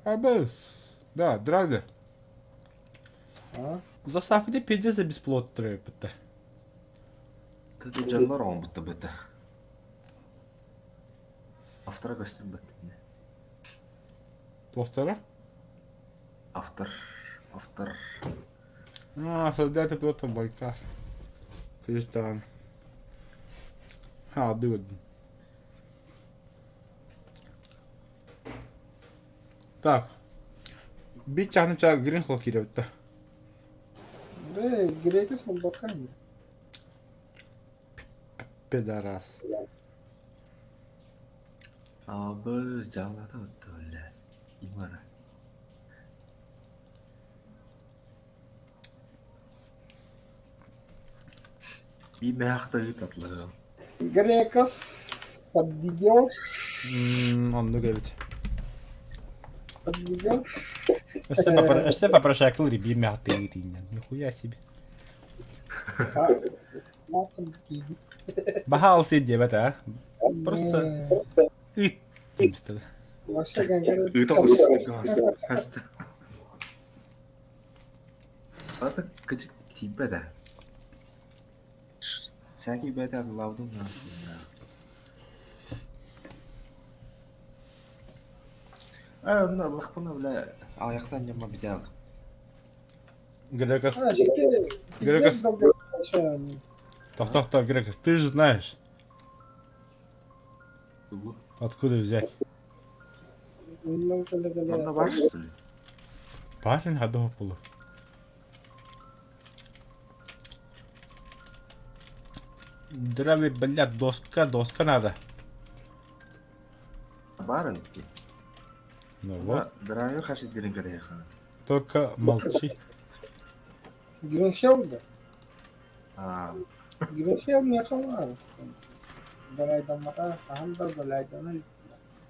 Абыс. Да, драйвер. А? Заставкада пиздец бесплот трэппитэ. Тут дьоннор оҥорбуттар быта. Автора көстүбэт. Туохтара? Автор. Автор. А, создатель просто бойка. Кыыстаан. Ха, дыгын. Так. Бит чаһын ча грин хол киирэ Бля, грекес холбокка Пидорас. Абы дьаалата бля. Имара. Биир мээхтэ ыытатларым. Греков подведешь, Оннук эбит. подведешь. Өссө попро- өссө попрошайкал биир мээхтэ ыытыыннан. Нихуя себе. А, с матом киди. Баһаал диэбэт а? Просто ыт диэбистэ. Вообще гангара. Ыыта хаста. Ата кыжык тиийбэт ээ. Всякий бэйэтэ атылаабытын Ээ, онно ыллахпына бля аҕыйахтан дьоммор бүтэ Грекос, А, теперь- Грекос. теперь долго вообще, Тох-тох-тох, Грекос, ты же знаешь, Тугу? откуда взять. немного Манна далее. бар что ли? Парень ходов полу. Драви, блядь, доска, доска надо. Бар эбит. Ну вот, Драйвер хас ирдиирин кэтэһиэххэ. только молчи. Гринхелл, да? Аа, Гринхелл не хавар. Далайдаммата, хаһан да далайдана.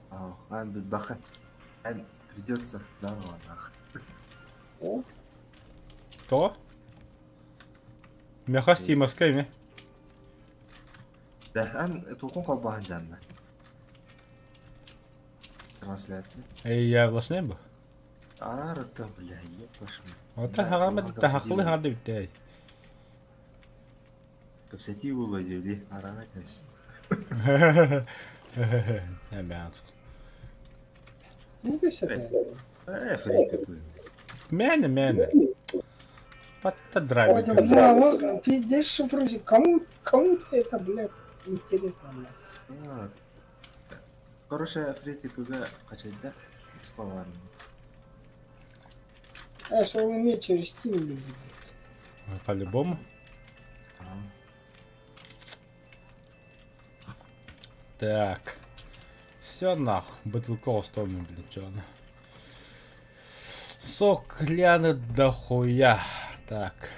аа, ан билбэххин. Эн придется заново нах. О, То? Меха стимовская ме. Да, эн туохун холбоһон дьаанна. Трансляция. Эй, я влашнем бу. Аарыта, бля, ебашь. Ота хаҕама тахахлы хаҕа биттэй. Кэпсэтии буолуо дии, арана кэс. Эбээн тут. ну ты сюда. Э, фри такой. Мэне, мэне. Патта Ой, драйвер. бля, ну, пиздец, шифруйся. Кому, кому это, блядь, интересно, блядь. А, Короче, фри типа качайда. Словарный. А, что он имеет через Steam люди. По-любому. Так. Все нах. Бутылка остальное, блин, чё она. Сок гляны дохуя. Так.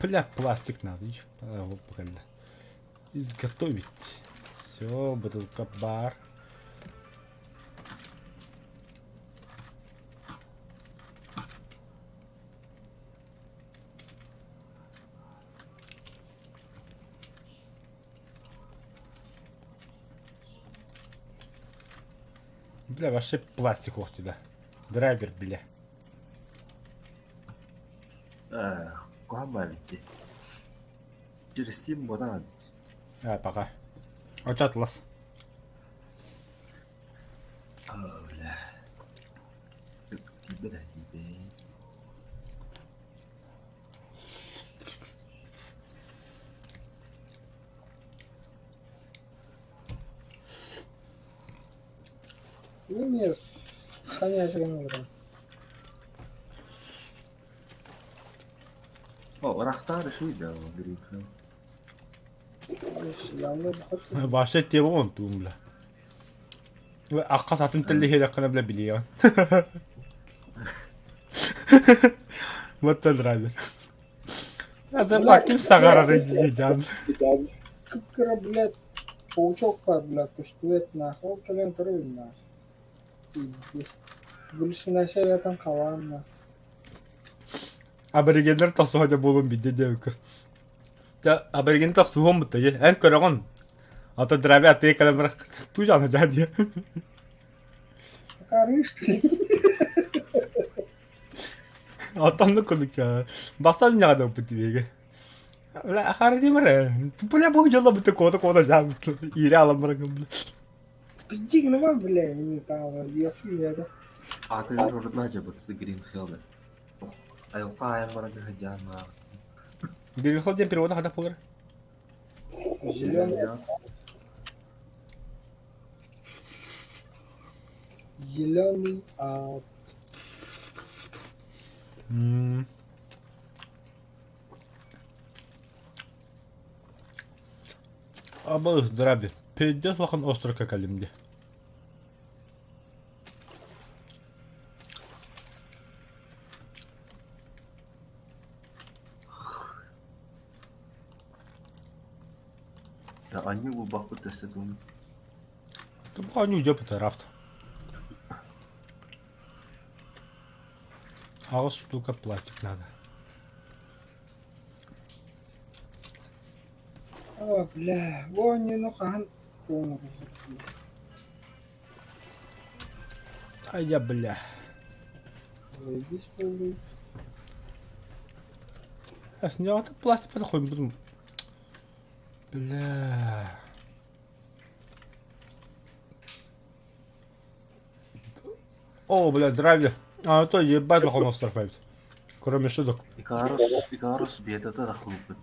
Бля, пластик надо. Ih, а, вот, правильно. Изготовить. Все, бутылка бар. Бля, вообще пластик ох тебя. Драйвер, бля. Э, куһаҕан бит. Через Steam бодан. А, пока. Вот атлас. А, бля. Тиийбэт тиийбэт. Ну, мне Саня же О, Рахтар үчүгэй да Гринхилл. Вообще тема он тум, бля. Акка сатын телли хедаккана бля билиэн. Вот это драйвер. А за ким сагарары дии Кып-кыра, блядь, паучок баар, блядь, көстүбэт нахуй, ол кэлэн көрөбүн нахуй. Пиздец. Галлюцинациятан халаан нахуй. Аборигеннэр тохсуһа буолун бидде диэбиккэр. Дьэ, абориген тохсуһуом бутта дии. Эн көрөҕүн. Ата драйвер атыы кэлэн барах туу жаана дьаа дии. Акаарыҥ что ли? Оттоннук курдук бастан ньаҕа ылбыт диэги. Бля, ахары димэр. Бля, бу дьоло бутта кота кота жам. Ире алам баран. Пиздик, ну вам, бля, не там, я фигня. Аатыгар урутла дьабыт Green Hell. Айылҕа айан баран дьаама. Green Hell диэн перевода хата буолар. Зеленый. Зеленый ад. Абы здравия. Пиздец улахан островка кэллим дии. Да они глубоко төстөтүн. Бу они уйдет рафт. Аҕыс штука пластик надо. О, бля, бу оонньууну хаһан Ай я, бля. Заебись буоллун. Снял пластик подходим, потом. Бля. О, бля, драйвер. А, то ебать лохон остров эбит. Кроме шуток. Икарус, Икарус бедата да хлупыт.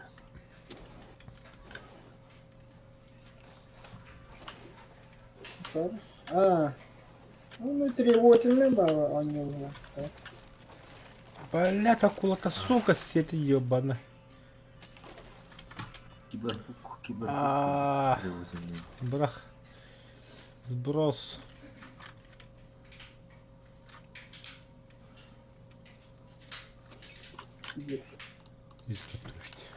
А, ну тревожительный баба оонньуулар. Бля, акулата, сука, сети ебана. Киберпук, киберпук. А, Тревожительный. Брах. Сброс. Кибер. Изготовить.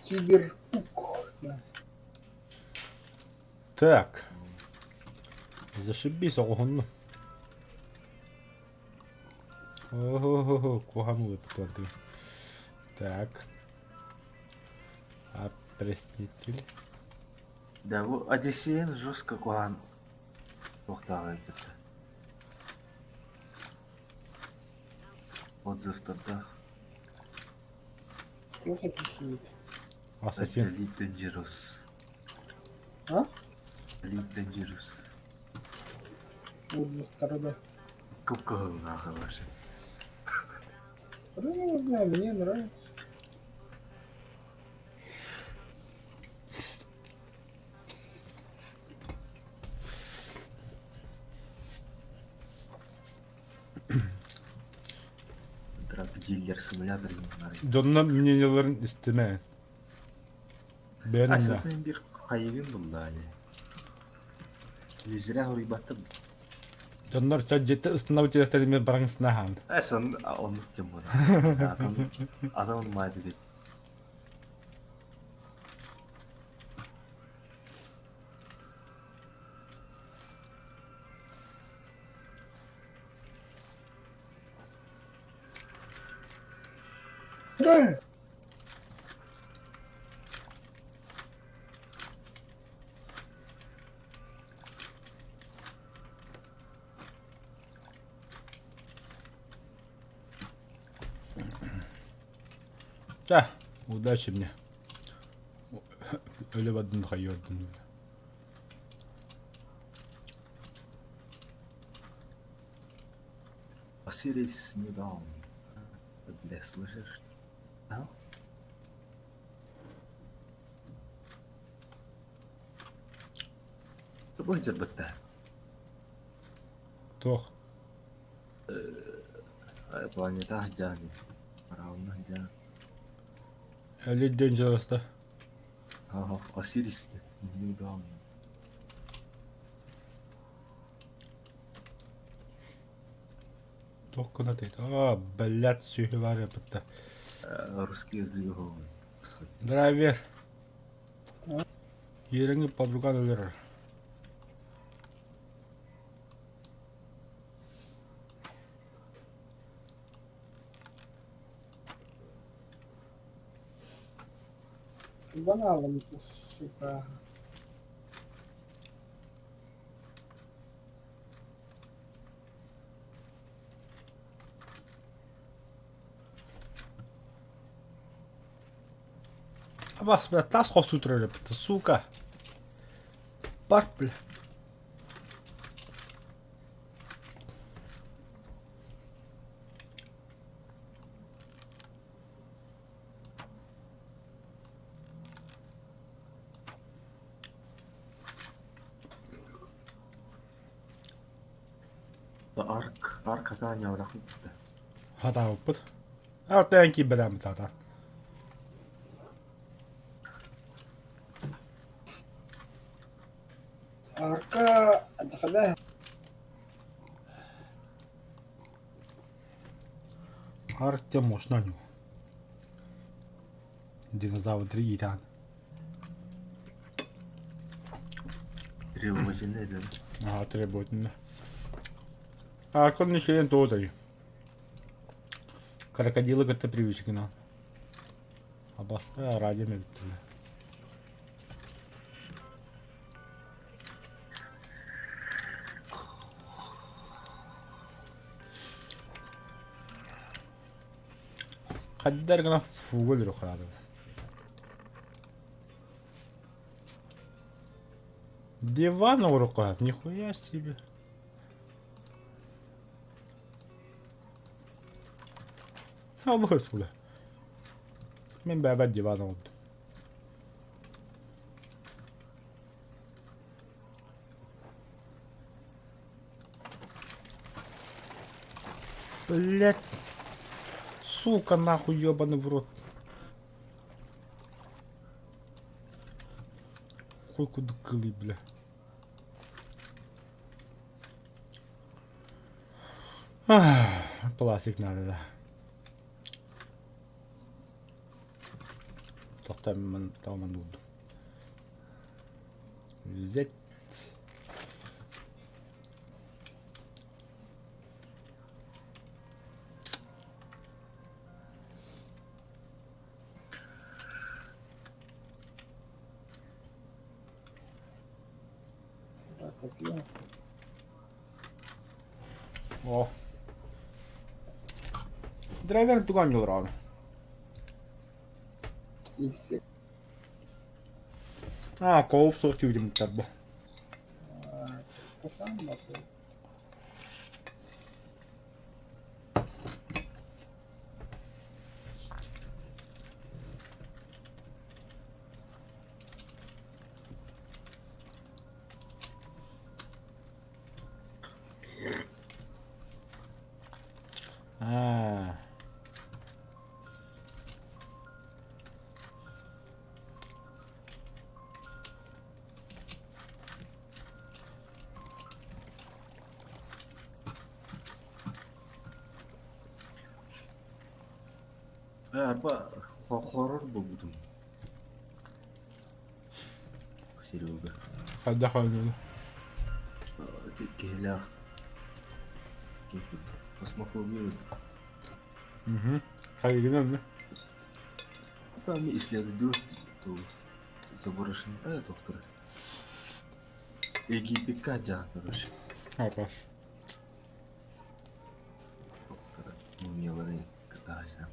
Киберпук. Да. Так. Зашибись, оҕоһунну. Ого-го-го, куһаҕан уларыппыт Так. Опреснитель. Да, бу Одиссеян жестко куһаҕан туохтааҕа эбит Отзывтардаах. Туох Одиссей? Ассасин. Elite Dangerous. А? Elite Dangerous. Отзывтара да. Кып-кыһыллааҕы вообще. Ну, не знаю, мне нравится. Drug Dealer Simulator Дьонно мнениеларын истимэ. Бэйэн Асатын бир хайыгын булла али. Лизря хоруйбаттым. Дьоннор ча дьиэтэ ыстанабыт тирэхтэрин бараҥ хаан. Эсон оннук тем буолар. Атын атын маайды дип. Да. Ча, удачи мне. Өлө бардым хайыардым. Osiris New Dawn. Бля, слышишь, что? Да? Тобой дьарбатта. Туох. Планета дьааны. Фараонна дьаан. Elite Dangerous да. Ага, Osiris New Dawn. Туох гына дейт. А, блядь, сүһү бар эбит. Русский язык Драйвер. Киирэҥҥин подруган өлөрөр. Баналом, сука. Абас, бля, тас хосу турар эбит, сука. Бар, бля. Арк, арк хатаан ньаҕырахпыт да. Хатаабыппыт. Артан киирбэтэхпит аата. Арка дьахала Арк можно него. Динозавр иитаан. Требовательный да. Ага, требовательно. А кон ничего туотай. Крокодилы кытта привычкина. Абас ради эбиттилэр. Хайдах гына фуга өлөрө хаалар. Диван в руках, нихуя себе. Албас бля. Мин бэйэбэр диван оҥордум. Блять. Сука, нахуй, ебаный в рот. Хуй куда кылы, бля. Ах, пластик надо, да. Тохтооммун уурдум. Взять. Так, копье. О. Драйвер туган олорон. Икс. А, кооп суох түүрүмүттэр бу. Касан басы. Аа. Арба хоррор буолбутум. Серега. Хайдах ойнууну? Киһилээх Космофобия. Мгм. Хайыгынан да? Там исследую ту заброшенный доктор. Египетка дьаһан короче. Апас. Доктора мумиялары катайся.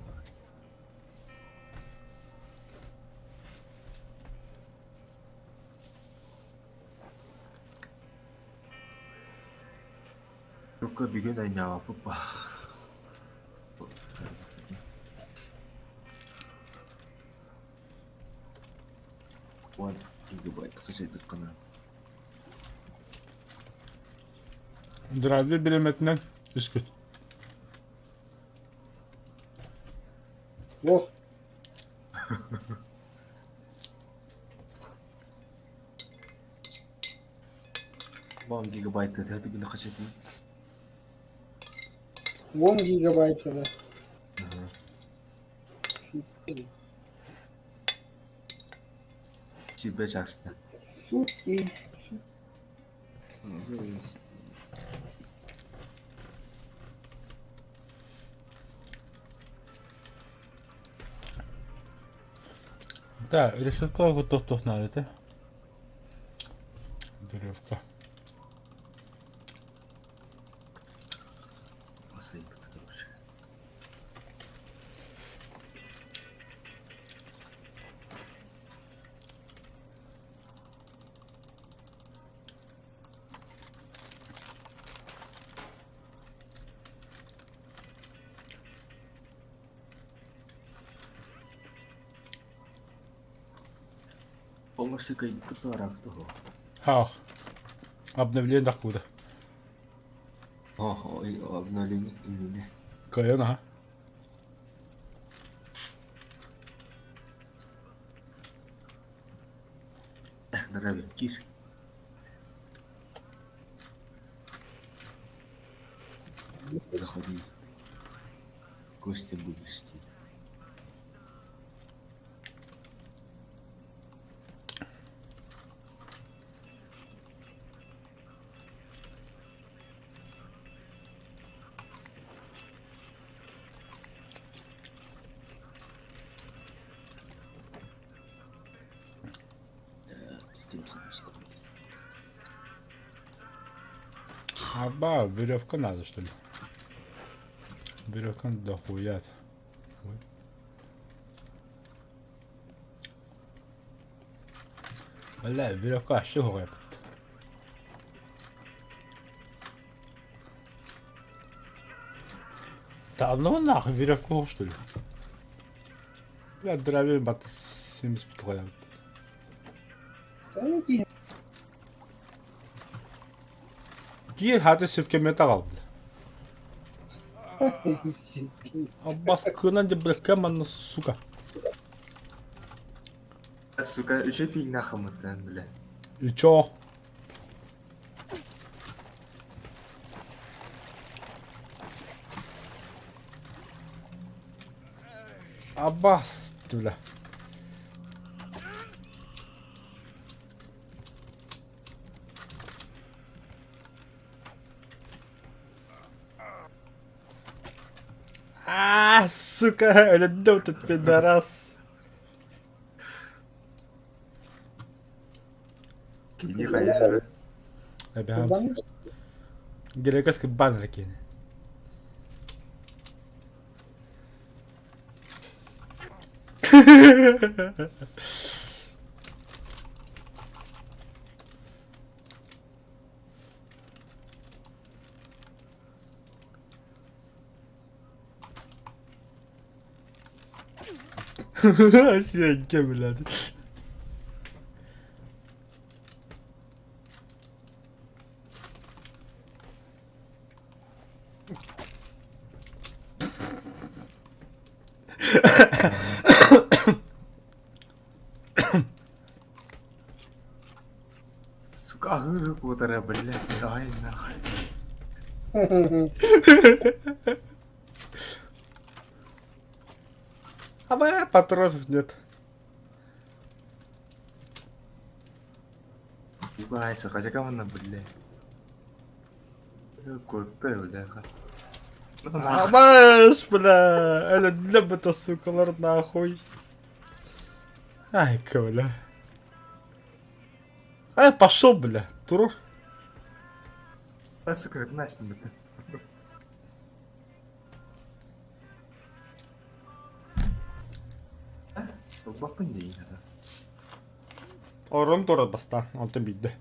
Только бүгүн айньаабаппыт One гигабайт хачайдыккына. Драйвер бириэмэтинэн үскүт. Лох. One гигабайт төһө хачайдын? 10 гигабайт это. Сүүрбэ чааста. Сутки. Да, решетка туох наада этэ. Дыревка. Масайбыт короче. Оҥорсо кыайбыккыт туораабыта уһу. Хаах. Обновление тахпыта. Обновление иннинэ. Кыайан аха. Здоровье, кир. Заходи. Гости будешь идти. Аба, веревка надо, что ли? Веревка дохуя. Ой. Бля, веревка вообще хуя. Да ну нахуй веревку, что ли? Бля, дровей бат 75 хуя. Киир хаты сөпкемет аҕал, бля. Аббас кынан де бля манна сука. Сука, үчүгэй пиҥнаахыммыттан бля. И чё? Аббас, бля. А, сука, өлөддө ты пидорас. Кини хайа сары. Эбээн. Грекос кыббан кини. Сиэнкэ, блядь. Сука, аһыы куотара, блядь, ай нахуй. А патронов нет. Ебать, сахачака манна, блядь. Куотта, бля. Абаш, бля, это сукалар нахуй. Ай, бля. Ай, пошел, бля, турур. А, сука, Настя, бля. Баппын дии. Орон турар бастаан, онтон биирдэ.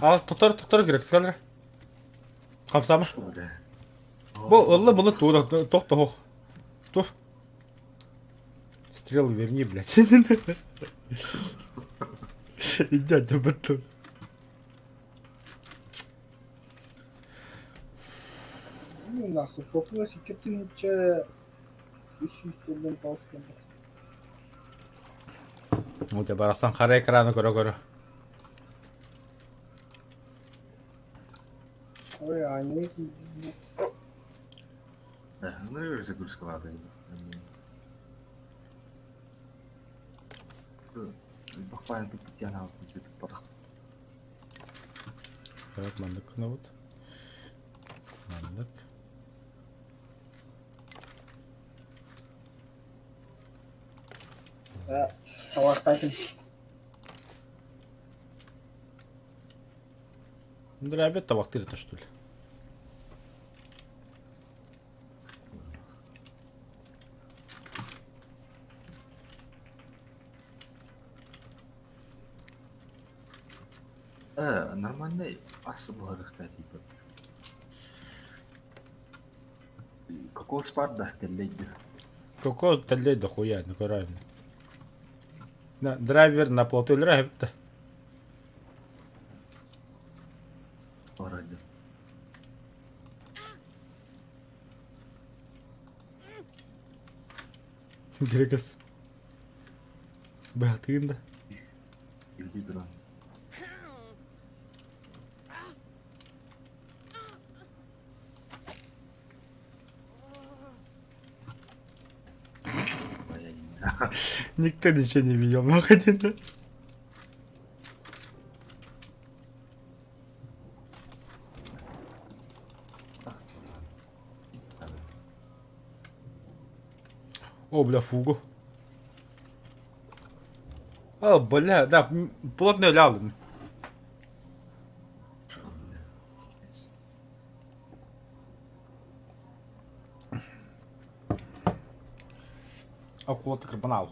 Ал тутар тутар керек скалер. Хамсама. Бу ылла булы тура тох тох. Тур. Стрелы верни, блядь. Дядя батон. Ну нахуй, фокус 2 300 таҕыстым. Вот барахсан хара экраны көрө-көрө. Ой, они... Ну, загрузкалаады. Бахпайын тут Так, маннык гынабыт. Маннык. Табахтаатын. Нравится табахтыр это что ли? Нормальный ас буһарыахтаах тиийбэт. Кокос баар да тэллэй дуу? Кокос тэллэй да хуя, ну көрөөрүн. Драйвер на плоту өлөрө эбит да. Барайды. Грекес. Быһахтыгын да. Иди дрон. Никто ничего не видел, нахуй да. О, бля, фугу. О, бля, да, плотно лялым. Акула карбонал.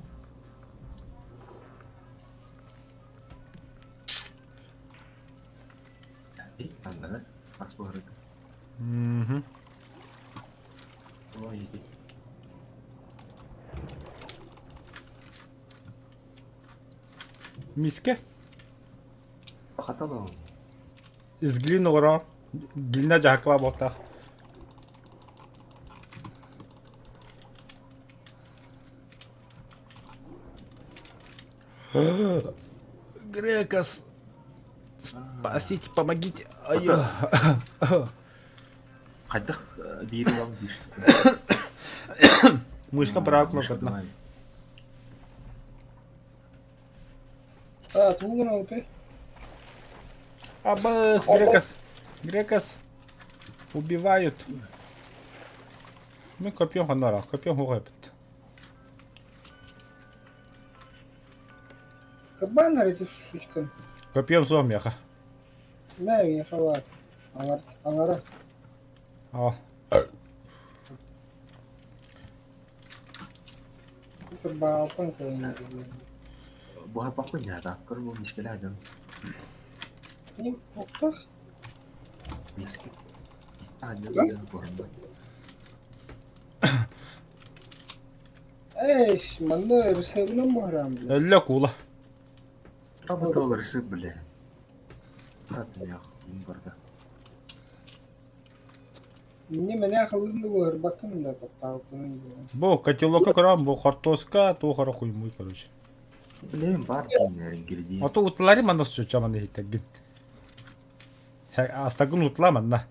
Ас буһарыгар. Угу. Ой, иди. Миске. Хатан Из глины оҕоро глина дьаһаккалаах буолтаах. Грекос, спасите, помогите. Хайдах биир ылан биир Мышка правая кнопка. А, тугу гынан Абыс, Грекос, Грекос, убивают. Мин копьем ханара, копьем хугайбыт. Кабан эти сучка. Копьем суох миэхэ. Мэ миэхэ баар. Аҥар, аҥара. О. Кырбаалпан кэлэн Буһарбаппын дьаата, көр бу миискэлээх дьон. Оттох. Миискэ. Аанньа буһарбат. Эй, манна рецебинэн буһараан бile. Өллө куула. Табы рецепт бile. Барда. Инньэ мэнэ халыҥ да буһарбаккын да таптаабыккын Бу котелокка көрөм бу хортуоска туох эрэ куймуй короче. Блин, бар дииннэр ингредиент. Ото утлари манна суча манна иһиттэргин. Астагын утла манна.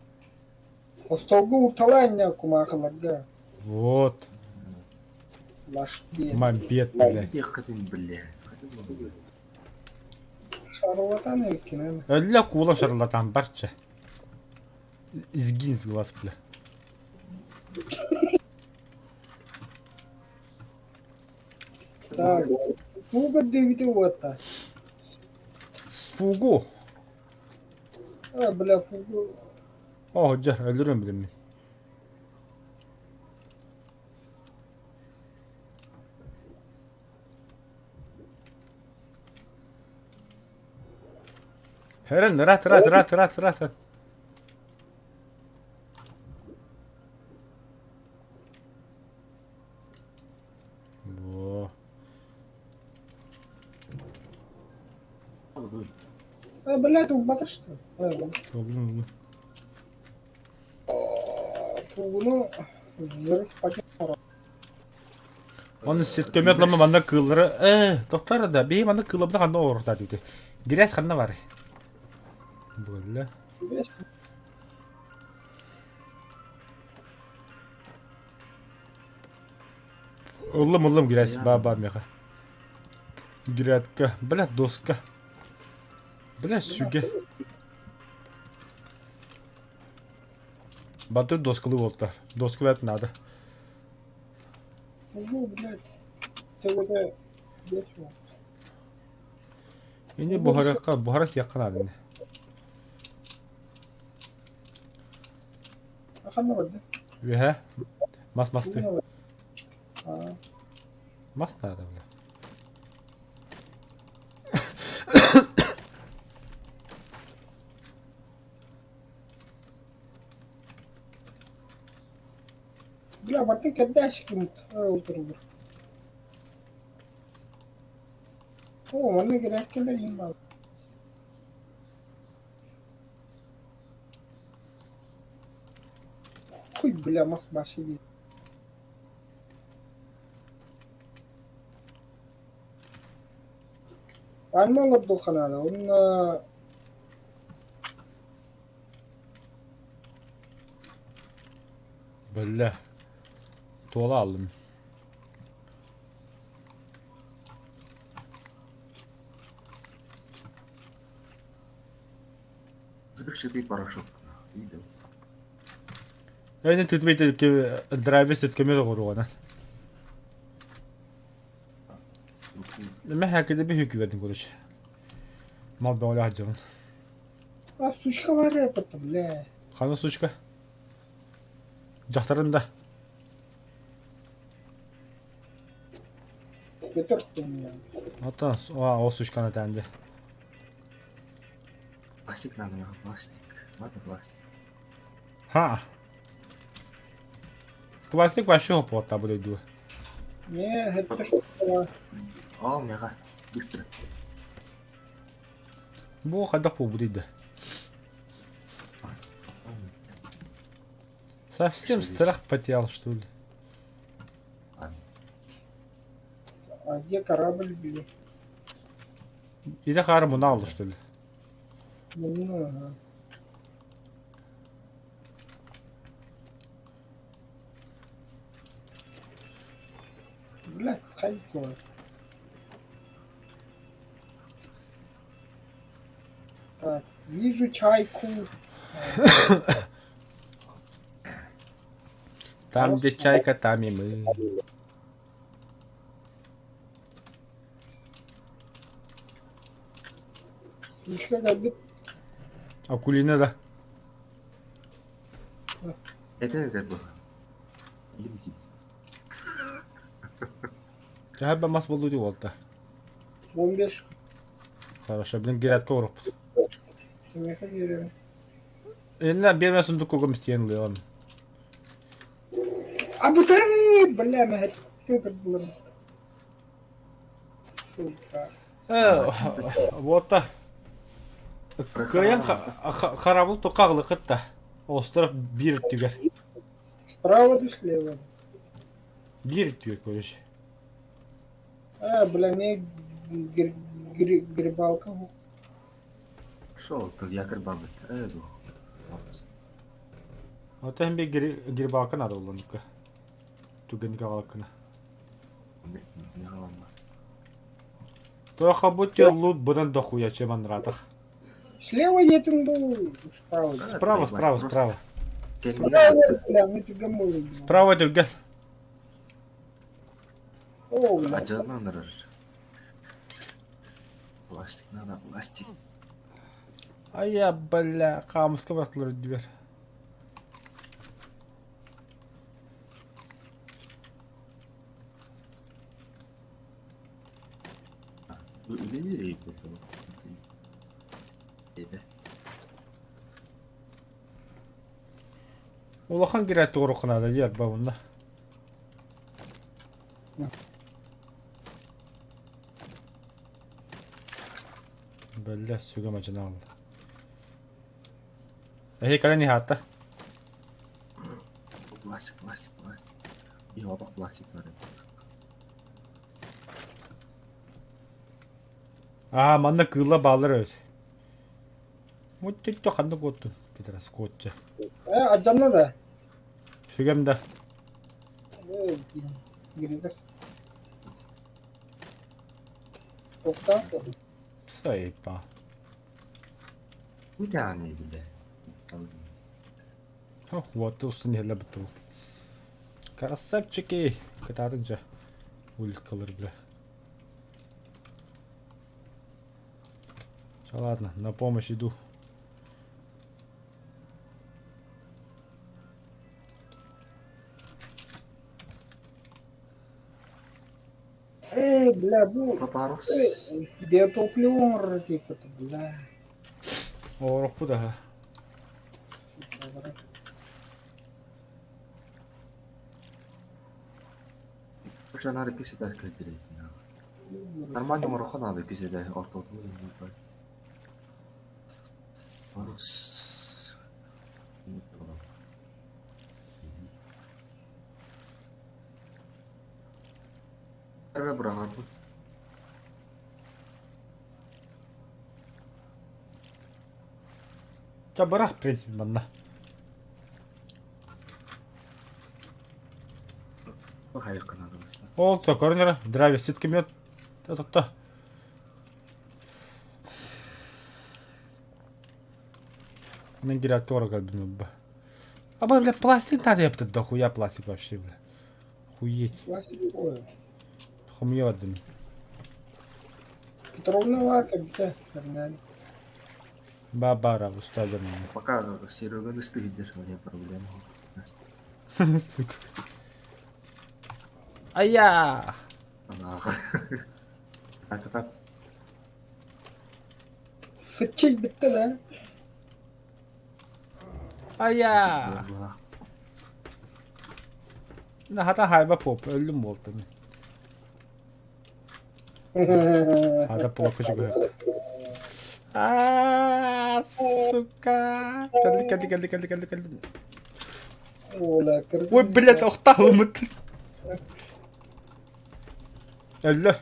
Остуолга уурталаа инньэ кумаахыларга. Вот. Маш диэн. Мампет, блядь. Диэххитин бile. Шарлатан эбиккин Өллө куула шарлатан барча. Сгинь с глаз, бля. Так, фуга диэбитэ уота. Фугу. А, бля, фугу. О, дьэ, өлөрүм билиммин. Эрэн, рат, рат, рат, рат, рат. Во. А, блядь, убатыр что? Проблема. Фугуну взрыв пакет. Оны ситкөмөт лама манна кыыллары э доктор да бии манна кыыллабына ханна оорутаа дити. Грязь ханна бар. Буолла. Ыллым ыллым грязь ба ба меха. Грядка, бля доска. Бля сүгэ. Батыр доскалы буолтар. Доска бэт надо. Фугу, блядь. Төбөтө бес Ини буһарыахха буһара сиэххэ наада ини. Ханна барда? Үөһэ мас мастыы. Аа. Мас наада бля. барда кэрдээччиккин олороллор. Оо, манна кирээккэлэр иһин бааллар. Хуй, бля, мас башы дии. Альма олордуохха наада уонна Бэллэ. Туола аллым. Зыбыкшитый порошок. Видел. Эйне тытбейте драйвер көмөр оҕуругана. Мэһэ киде биһүкүбэтин короче. Мал бөҕөлөөх дьон. А сучка бар это, бля. Хана сучка? Дьахтарын да. Көтөр хуйня. Ата, о, сучканы тәнде. Пластик надо, пластик. Ладно, пластик. Ха. Пластик вообще хоппуотта бу дойдуга. Не, это что? О, мега. Быстро. Бу хайдах буолбут да. Совсем страх потерял, что ли? А где корабль, блин? Или хармунал, что ли? Ну, ага. Блядь, хайко. Так, вижу чайку. Там, где чайка, там и мы. Сучка кэлбит. Акулина да. Это это было. Лимитит. Төһө мас буоллу дии уолта. 15 Хорошо, блин, грядка уруппут. кимиэхэ биэрэбин. Инна биэрмэ сундук мистиэн ылыам. А бутыры, бля, мэһэттэн кырдылар. Сука. Вот кыайан харабыл тоқағылы да. Остров биир өттүгэр. Справа да слева? Биир өттүгэр короче. А, бля, мне грибалка. Шо, тут якорь бабы. Эду. Вот hem bir грибалка надо булланыкка. Түгенге алакына. Тоха будьте лут быдан дохуя чем анратах. Слева едем был, справа. Справа, справа, справа. Справа, бля, мы тебя молим. Справа түргэн. О, бля. Адьанан Пластик надо, пластик. А я, бля, хаамыска бартылар дибер. Үлелер Эдэ. Улахан кирээт туорукунада диэр бабында. Бэллэ сүгэ мачына алла. Эһи кэлэн иһаатта. Пластик, пластик, пластик. И отох пластик бар. Аа, манна кыылла баалар эбит. Муттүттө ханнык уоттун? Петрас куотча. Э, адьанна да. Сүгэм да. Э, грибер. Тоқтаа. Сайпа. Куда они, бля? Вот устун иһэллэ буту. Красавчики! Кытаатын дьэ. Улькалар, бля. Все, ладно, на помощь иду. Э, бля, бу... Папарус. Э, биотопливо типа, бля. Оорохпут аха. Оччо иккис этээскэ киириэхтин. Нормально оҥоруохха наада иккис этээһи ортотун Парус Эрэ быраҕарбын. Чэ бырах, в принципе, манна. Ол то көрүнэрэ драйвер ситкимет тотто. Мен гирятка ора кэлбин бу. А бля пластик надо яптыр да хуя пластик вообще бля. Хуеть. Хомуйа бардым. Петровна вака бите нормально. Ба-бара устадым. Пока Серега ыстыгыдыр, у меня проблема. Сука. Ая! Так, так. Сыччый битте да. Ая! Хата хайба поп, өллүм буолтум. Хата плакучу көһөк. Аа, сука! Кэлли, кэлли, кэлли, кэлли, кэлли, кэлли. Ой, блядь, охтаалымыт. Өллө.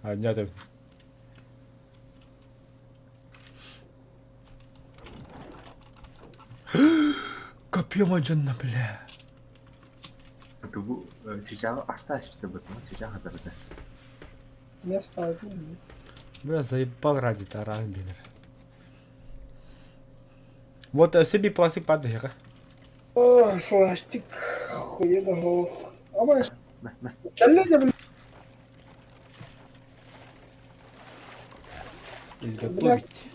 Анньа Копьем одьонно, бля. Бу чычааҕы аста испитэ бытма чычаах атарда. Бля, заебал ради таран бинер. Вот себе пластик падает. Ой, пластик. Хуеда Абай. Кэллэ бля. Изготовить.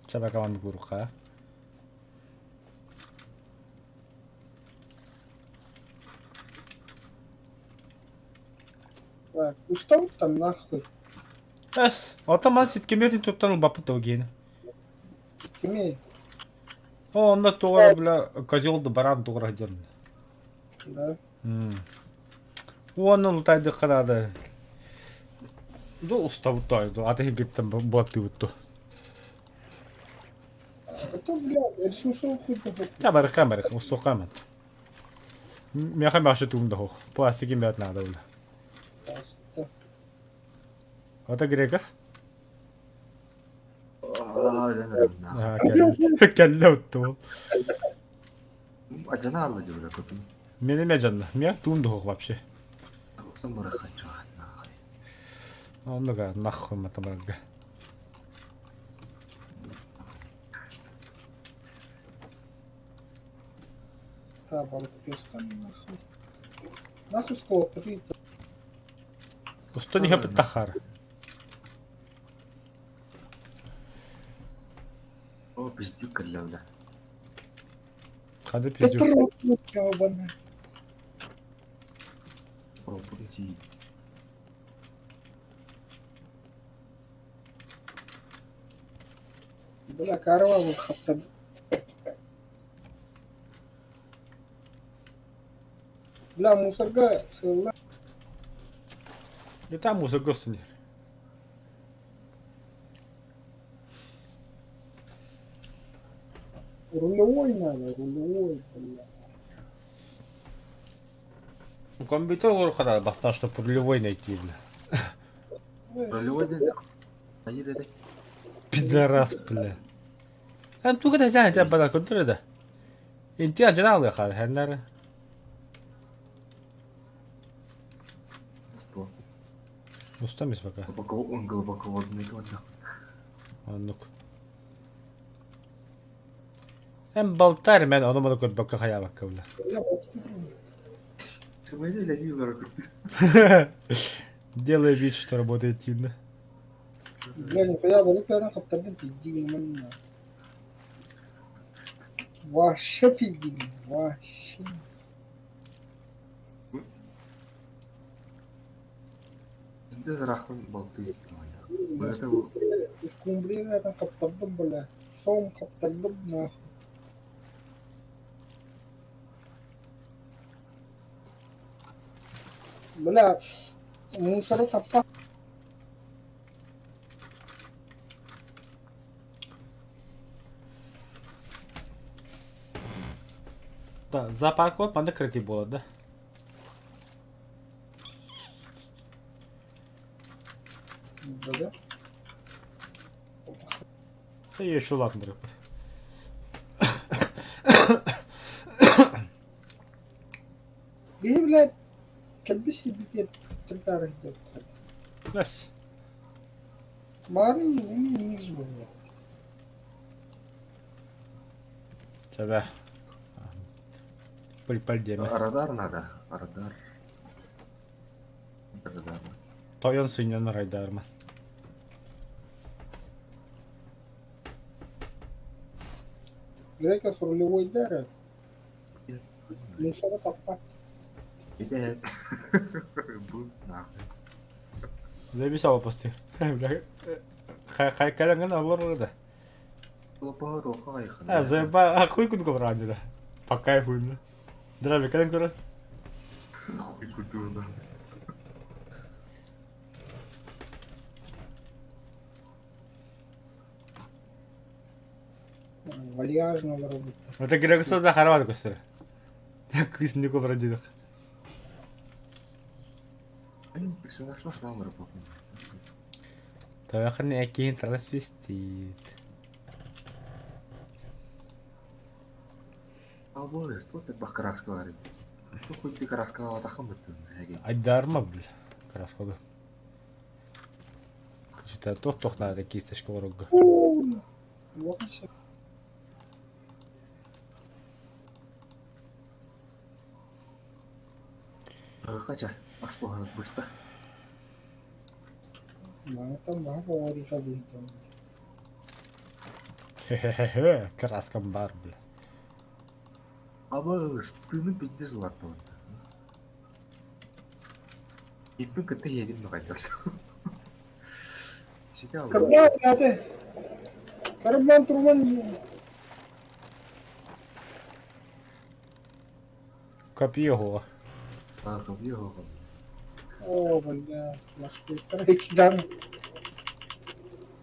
Чабака куруха. Так, устал там нахуй. Эс, ота ситкеметин туттан ылбаппыт огиэн. Кими? О, онно туора, бля, козел да баран туора дьон. Да. Уонна лутайдыхха наада. Ду устабыт той, аты хигиттен буаттыыбыт. Это, бля, ресурсов хуй похуй. Я барыха барых, устуохха Миэхэ башы туум да хуох. Пластигин бэт наада бля. Ото грекас? Кэллэ отту. Ажана алла дебре көпүн. Мен эме жанна. Мен туум да хуох вообще. Устан барыха нахуй. Оннуга нахуй матамарга. Та, балык нахуй. Нахуй стопы. Устан иһэ тахар. О, пиздюк кэллэ бля. Хады пиздюк. Ёбаный. Пропустить. Бля, корова хапта. Бля, мусорга сылла. И там мусорга устан. Рулевой надо, рулевой, бля. Компьютер хада бастан, чтобы рулевой найти, бля. Рулевой ден. Хайыр эдэ. Пидорас, бля. Эн туга да жан бала көтөрө да. Инти ажана алы хар хернер. Что? Устан пока. Глубоко, он глубоководный нахуй. Оннук. Эн балтар мен ону маны көрбөккө хаябакка бля. Делай вид, что работает Тина. Бля, нихуя, балык пьяна хаптардын пиздигин манна. Вообще пиздигин, вообще. Bizde zırахтан балты Скумбриядан хаптардым, бля. Сом хаптардым, нахуй. Бля, мусору таппа. Да, зоопарк манна кыракый буолар да. Да. Еще улаатыннарыппыт. Биһи, блядь, кэлбит сирбитигэр тыртаары сылдьабыт. Нас. Баарын эмиэ буолла. Чэбэ. Пыль-паль диэмэ. Радар надо. Радар. Радар. Тойон сынньанар айдаарма. Грека с рулевой дары. Мусора таппат. Ити бу нахуй. Заебись алапасты. Хайкаланган аллар да. Лопа тоха айхан. А, заеба, а хуй кудку ради да. По кайфу. Здравия, кален көрө? Хуй культурно. Вальяжно олоробуттар. Это Грегсо да харабат көстөр. Кыз Никол Радидах. Персонаж там Тавахын экин трансвестит. Абы, что ты бахкраскалар? Ну хоть ты краскала тахам Айдарма, бля. Краскалы. Что-то тох-тох надо кисточка ворога. Вот и все. Хотя, Акспохан быстро. Маҥантан баһа оҕориха диэн Хе-хе-хе, краскам бар, бля. Абы, стыны пиздец ладно. Иппин кытта едем ногайдар. Сидя Когда блядь? Карман турман Копье А, копье. Оо, бля, лахпеттар иккидан.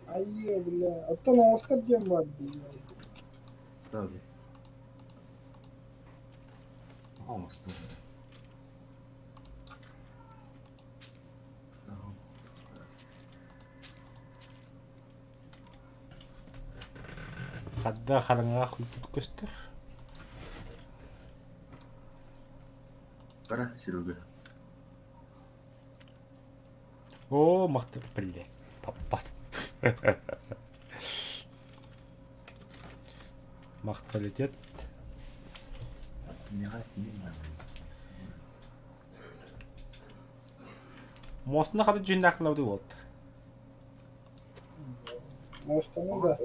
Айе, бля, оттон оҥостор диэн баар дии. Да, Оҥостор. Хадда хараҥаҕа көстөр. Бара, Серега. Оо, махтал, блядь, паппат. Махталитет. Мостуна хата дьүннаахлабыт буолт. Мостаны да.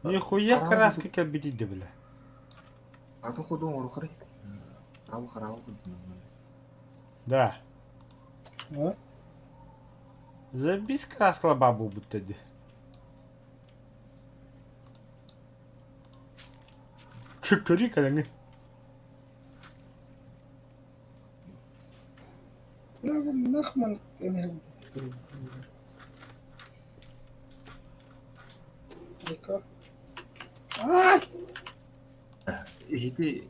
Нихуя краска кэлбитий бля. Атын ходу оҥорохорой. Хараабы хараабы курдук. Да. А? Забись краскала бабу будто ди. Көрүй кэлэҥҥин. Нахман А! Иһити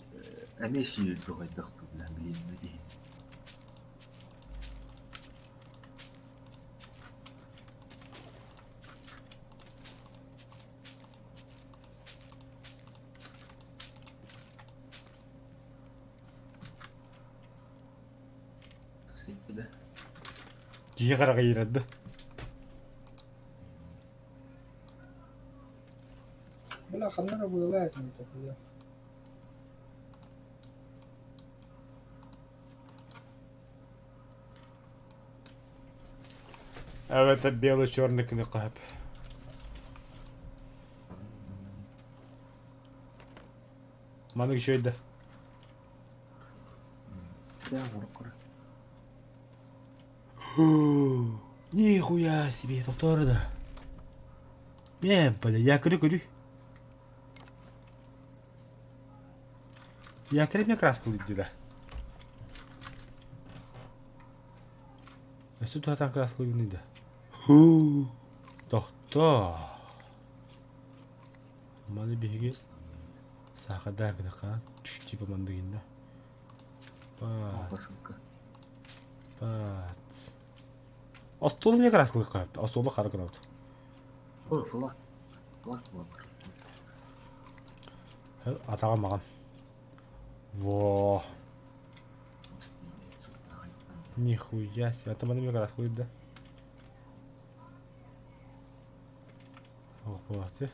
эмиэ сиир бөҕөйдөх туһунан билиэммэ дии. Дьиэ хараҕа иирэрдэ. Бля, ханна эрэ быалаа этим бля. Эбэтэр белый-черный кыныхха сөп. Маннык үчүгэй да. Нихуя себе, тохтоор да. Мен, бля, я көрү көрү. Я мне краска да. Өссө туһатан кырааскалыгын да. Тохтоо. Маны биһиги саахардаан гыныхха типа мандыгинна. Бац. Бац. Остуол не кырааскалыахха Остуолу хара гынабыт. Ой, флаг. Флаг буолар. Атаҕа маҕан. Во. Нихуя себе. Это маны кырааскалыыр да. Ох, буолаахтыы.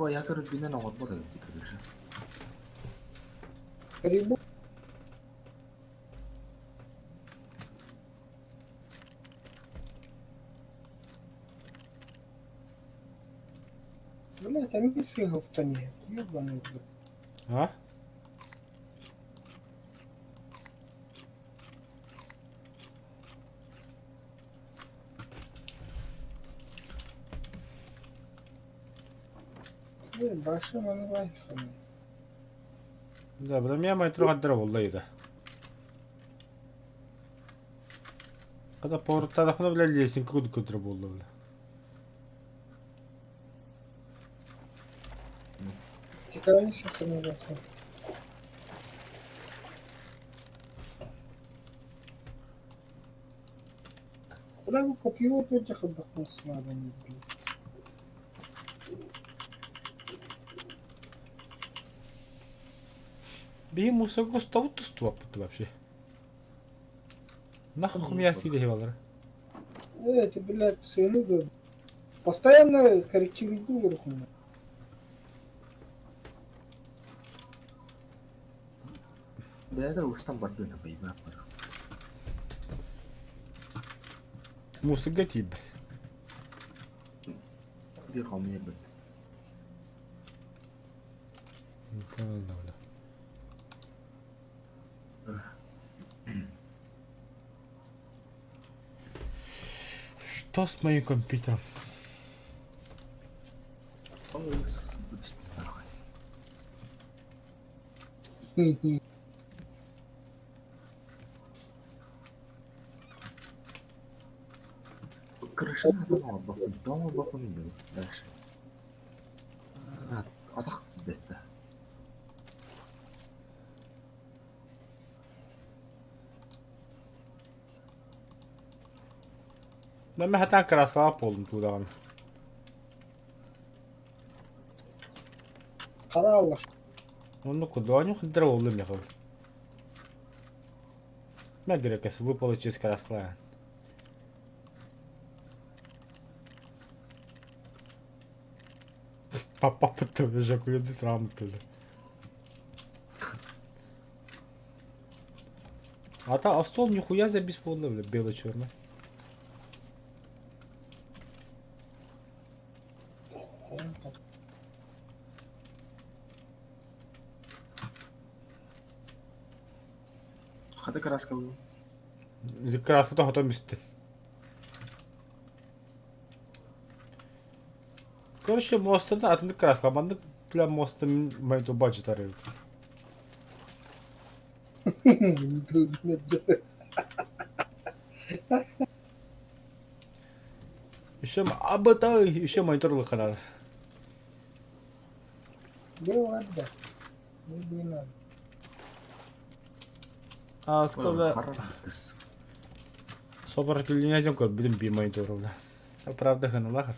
Бу я көрүлбүнэн оҥорбот эбит короче. Грибу. Блять, они сыгов-то нет. Ебаный в рот. А? Блин, большим онлайфом. Да, бля, меня трогать буолла Когда поворотта бля лесенка кудра буолла бля. Никогда синхронизация. Куда вы копье этих отдохнуть надо не бить? Биһи мусорга устабыт тустубаппыт вообще. Нахуй хуйня сиде балар. Это, блядь, сыны, Постоянно корректируют руку. Бэйэтэ устан бардын байбаат барах. Мусорга тиийбэт. Биир хомуйар Что с моим компьютером? Крышаны оҥорбоппун, дальше. Атах тиийбэт Мен хатан краскалап болдум туудаҕын. Хараллах. Онно кудуаню хыддара болдум яхыл. Мэгрекес выпала через краскалаан. Папа жакуйды травмтылы. А та а стол нихуя забис буолла бля бело-черный. Хата краска был. Краската хотон бүстэ. Короче, мостаны атыннык краска маннык бля моста мин майдуба жытар Еще абыта еще монитор канал. Было, да. Не надо. А сколько сопротивление көр билим би монитор бля. Правда ханалахов.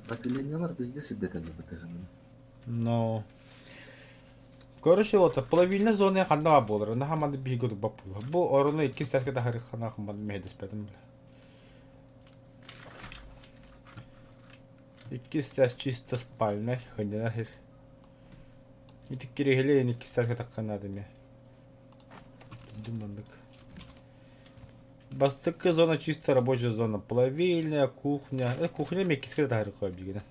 Сопротивлениелар везде сидетели бытыгын. Но. Короче, вот половина зоны ханна баар буолар. Наһаа манна биһиги туппат буолар. Бу орону иккис таска таһырыххана хамман мэһэдэспэтим. Иккис тас чисто спальнай, хынньана сир. Ити кириэһилэ иккис таска таххан наада эмиэ. Дым маннык. Бастакы зона чисто рабочая зона. Плавильня, кухня. Кухня эмиэ иккискэ таһырыхха билигин.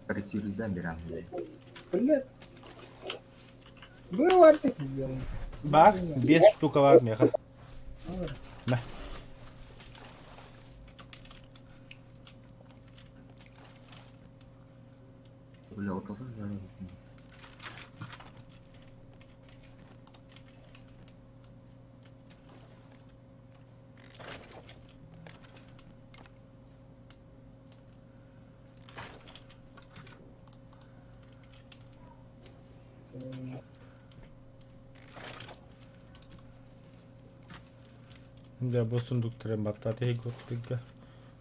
Корректируйдан берем. Блядь. Было Бар, 5 штука бар меха. Мэ. Бля, ортадан yani. Дьэ, бу сундуктары баттаат иһиготтыга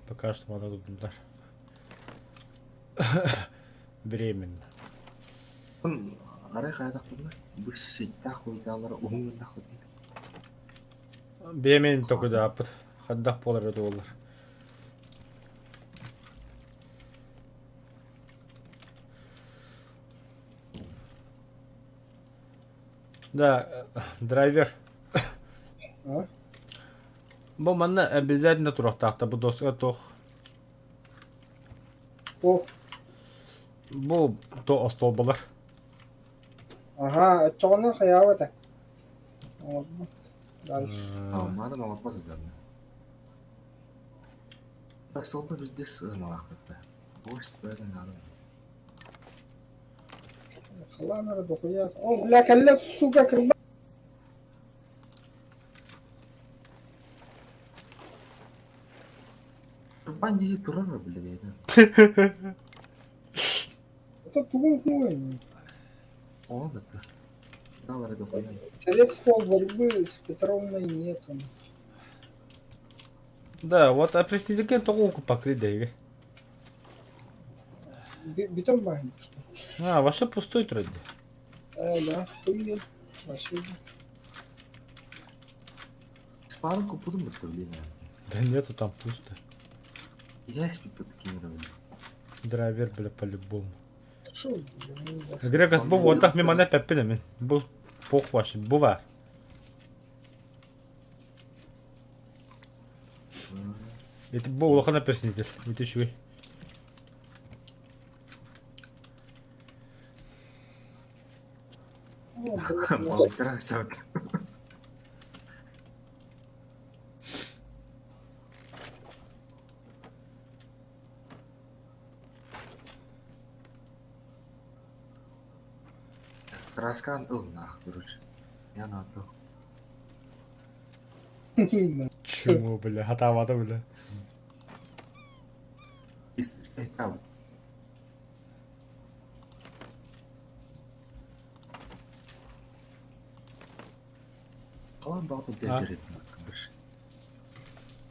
пока что маны тутундар. Временно. Арай хайдахпына бу ситтах хуйдаалара уһун гыннах Бэйэм токудааппыт. Хайдах буолар эбит буоллар. Да, драйвер. А? Бу манна обязательно туруохтаахта бу доска туох О, бу то остуолбалар. Аха, оччоҕуна хайаабата. Оҥорбут. Дальше. Маана оҥорбот сылдьарна. Столба везде сыаналаахпыт. Гость бэйэтэ наада. Халаан эрэ дохуя. О, бля, кэллэ, сука, кырба. Турбан дии турар бля бэйэтэ. Это тугун хуй. О, да. Налары дохуя. Средства борьбы с Петровной нету. Да, вот а президент тоҕо укуппаккый дэйгэ. Бетон баһын что? А, вообще пустой турар дии. Да, хуй. Вообще. Спарку купудум бытта блин. Да нету там пусто. Я спит кинули. Драйвер, бля, по-любому. Шо, бля, Грекас бу уотах мимана пеппин эмин. Бу пох ваши, бу бар. Ити бу улахан опреснитель. Ити үчүгэй. Балкрасак. Краскан ыл нах, короче. Я на то. Чему, бля, хатаабата, бля. Там. Қалан бағыт дәрет.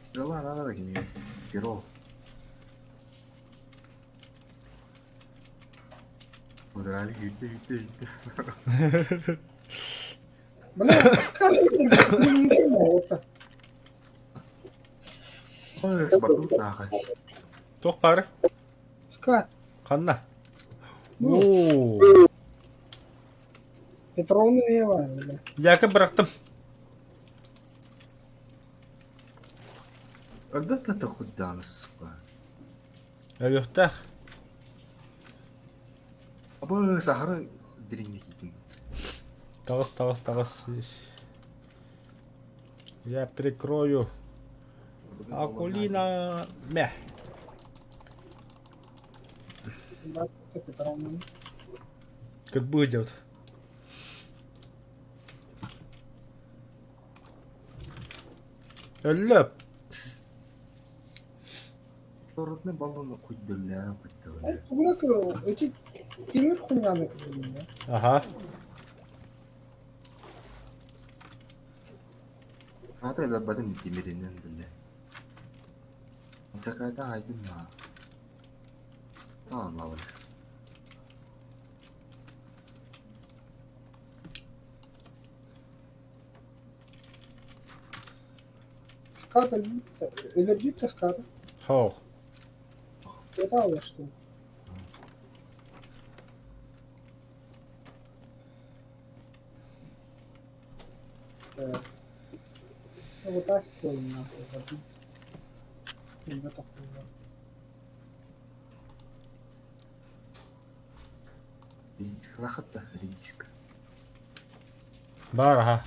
Стрела надо такими. Перо. Удрали, иди, иди, иди. Бля, скажи, Ой, спортут нахай. Туох баар? Ска. Ханна? Оо. Петровна Ева, бля. Яков бырахтым. Когда ты хоть дан, сука? Өлүөхтээх. Абы сахара дириҥҥэ киирдим. Таҕыс, таҕыс, таҕыс. Я прикрою. Акулина мэ. Петровна. Как будет? Өллөп. Кислородный баллон хоть бля, хоть бля. Эти тимир хуйняны кыргын, Ага. Аата ыларбатым тимиринэн бile. Такайда айдым на. Тааллабын. Скат өлөрдүүт ската. Хоох. Это что? Вот так нахуй. Редискалаахыт да редиска. Баар аха.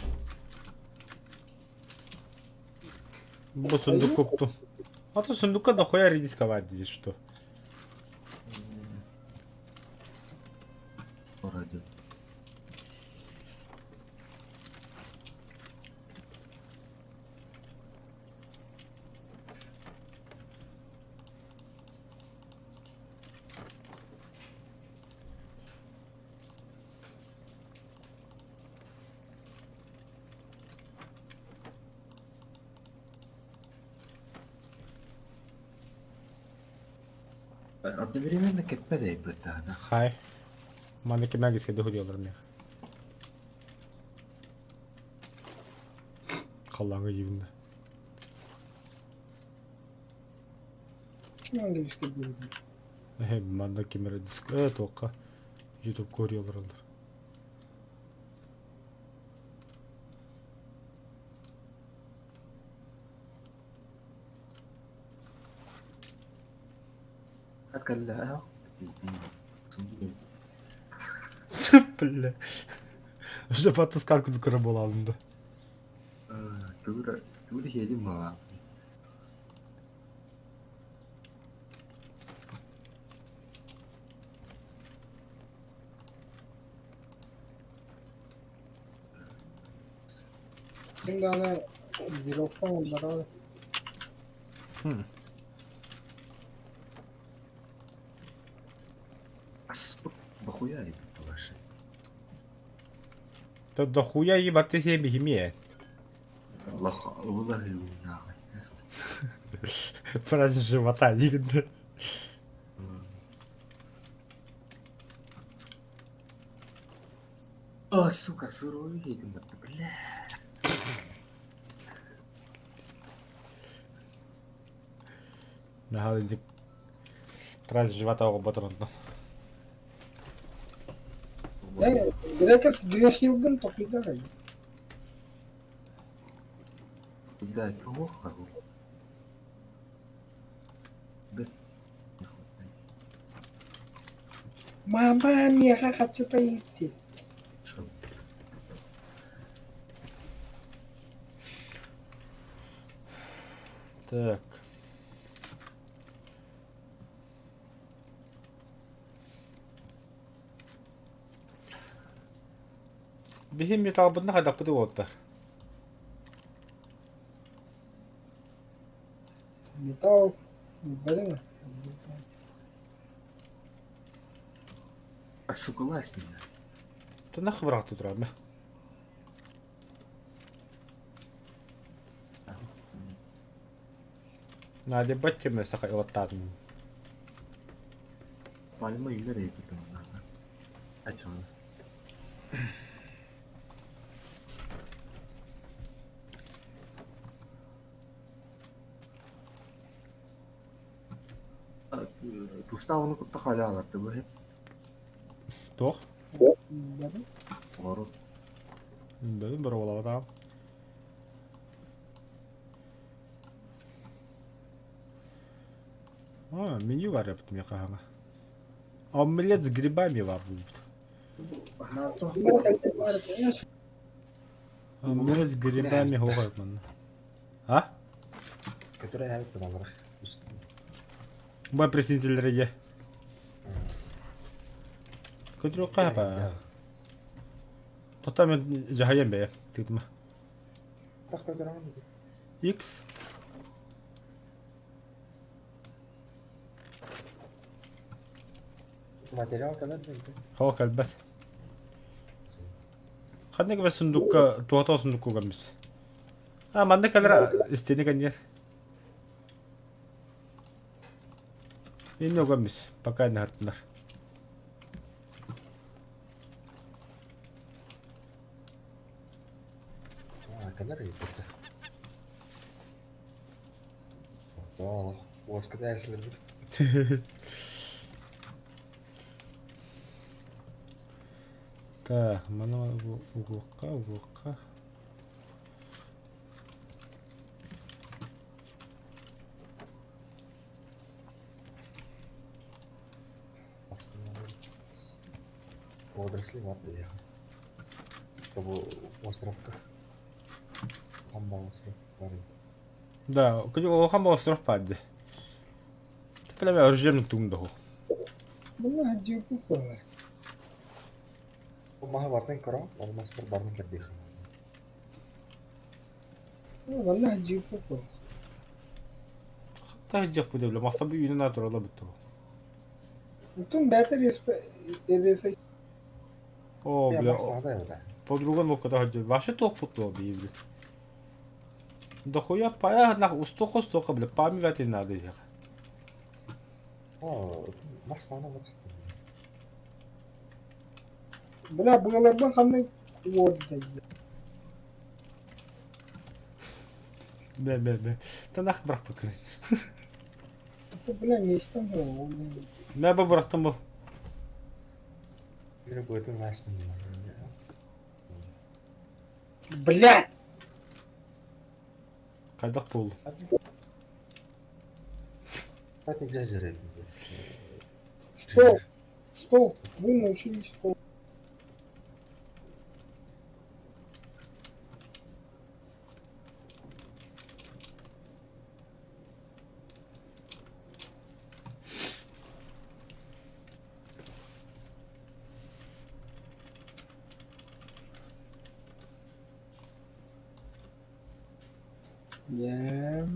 Бу сундук уктум. А то сундукка дохуя редисковать здесь что. Радио. Одновременно кэппэт эйбыттаата. Хай. Маны кимагис кэдэ худиолар мех. Халлааҥҥа дьиибиннэ. Ким английский будет? Эһэ, манна ким эрэ диск э туохха YouTube көрүөлэр олор. Кэллэ Бля. Уже подсказку көрө буолаалым да. Тугу тугу сиэтим буолаа. Şimdi аны Европа onlara Дохуя ваши. Да дохуя ебать ты себе химия. Аллах, Аллах, Праздник живота дигинде. О, сука, суровый бля. Наһаа инник праздник живота оҕолботор онтон. Греков грехилгин тохуйдар. Блядь, плохо. Мама миэхэ хаччыта иитти. Так. Биһи металлбытын хайдахпытый уолаттар? Металл блин. А сука, лазь меня. Да нахуй бырахты турар ме? Надя бачча саха ылаттаатым. Пальма юлер эйбитим. Ачон. Тустаах ону кытта хаалаалар быһыт. Туох? Оҕору. Бэбин боруобалаабатаҕым. А, меню бар эбит миэхэ хаҥа. Омлет с грибами бар буолбут. Омлет с грибами хоҕой манна. А? Көтөр эһэбит тумалара. Бай представителлэригэ. Көтүрүөххэ ба. Тота мен дьаһайан бэйэ. Тыытыма. X. Материал кэлэр да Хоо кэлбэт. Ханнык бе сундукка туото сундукку гаммис. А, манна кэлэр истини кэннигэр. Инне угаммис, пока не хартынар. А, кэлэр ыйбыта. Олох, уоскута эсилэрбит. Так, маны угуохха, угуохха. Водоросли вот приехал. Чтобы островка. Хамба остров парень. Да, улахан остров падде. Прямо оружием тугум да Мына дьиэбит буолар. Маһы бартын көрө, алмастар барын кэрдиэх. Манна дьиэбит буолар. Таһдьах бу маса бу үүнэн атырала бутtu. Оттон бээтэ эбиэсэ О, бля, подруга ну-ка да Вообще топ то били. Да хуя пая нах устохо стоха, бля, память надо их. О, маслана вот. Бля, быаларбын ханна уорда Бе, бе, бе. Та нах брак покры. Бля, мечтам Мә бу бырахтым был. Мин быатын ластым. Бля! Хайдах буолла? Стол! Стол! Вы научились стол. Дьэ.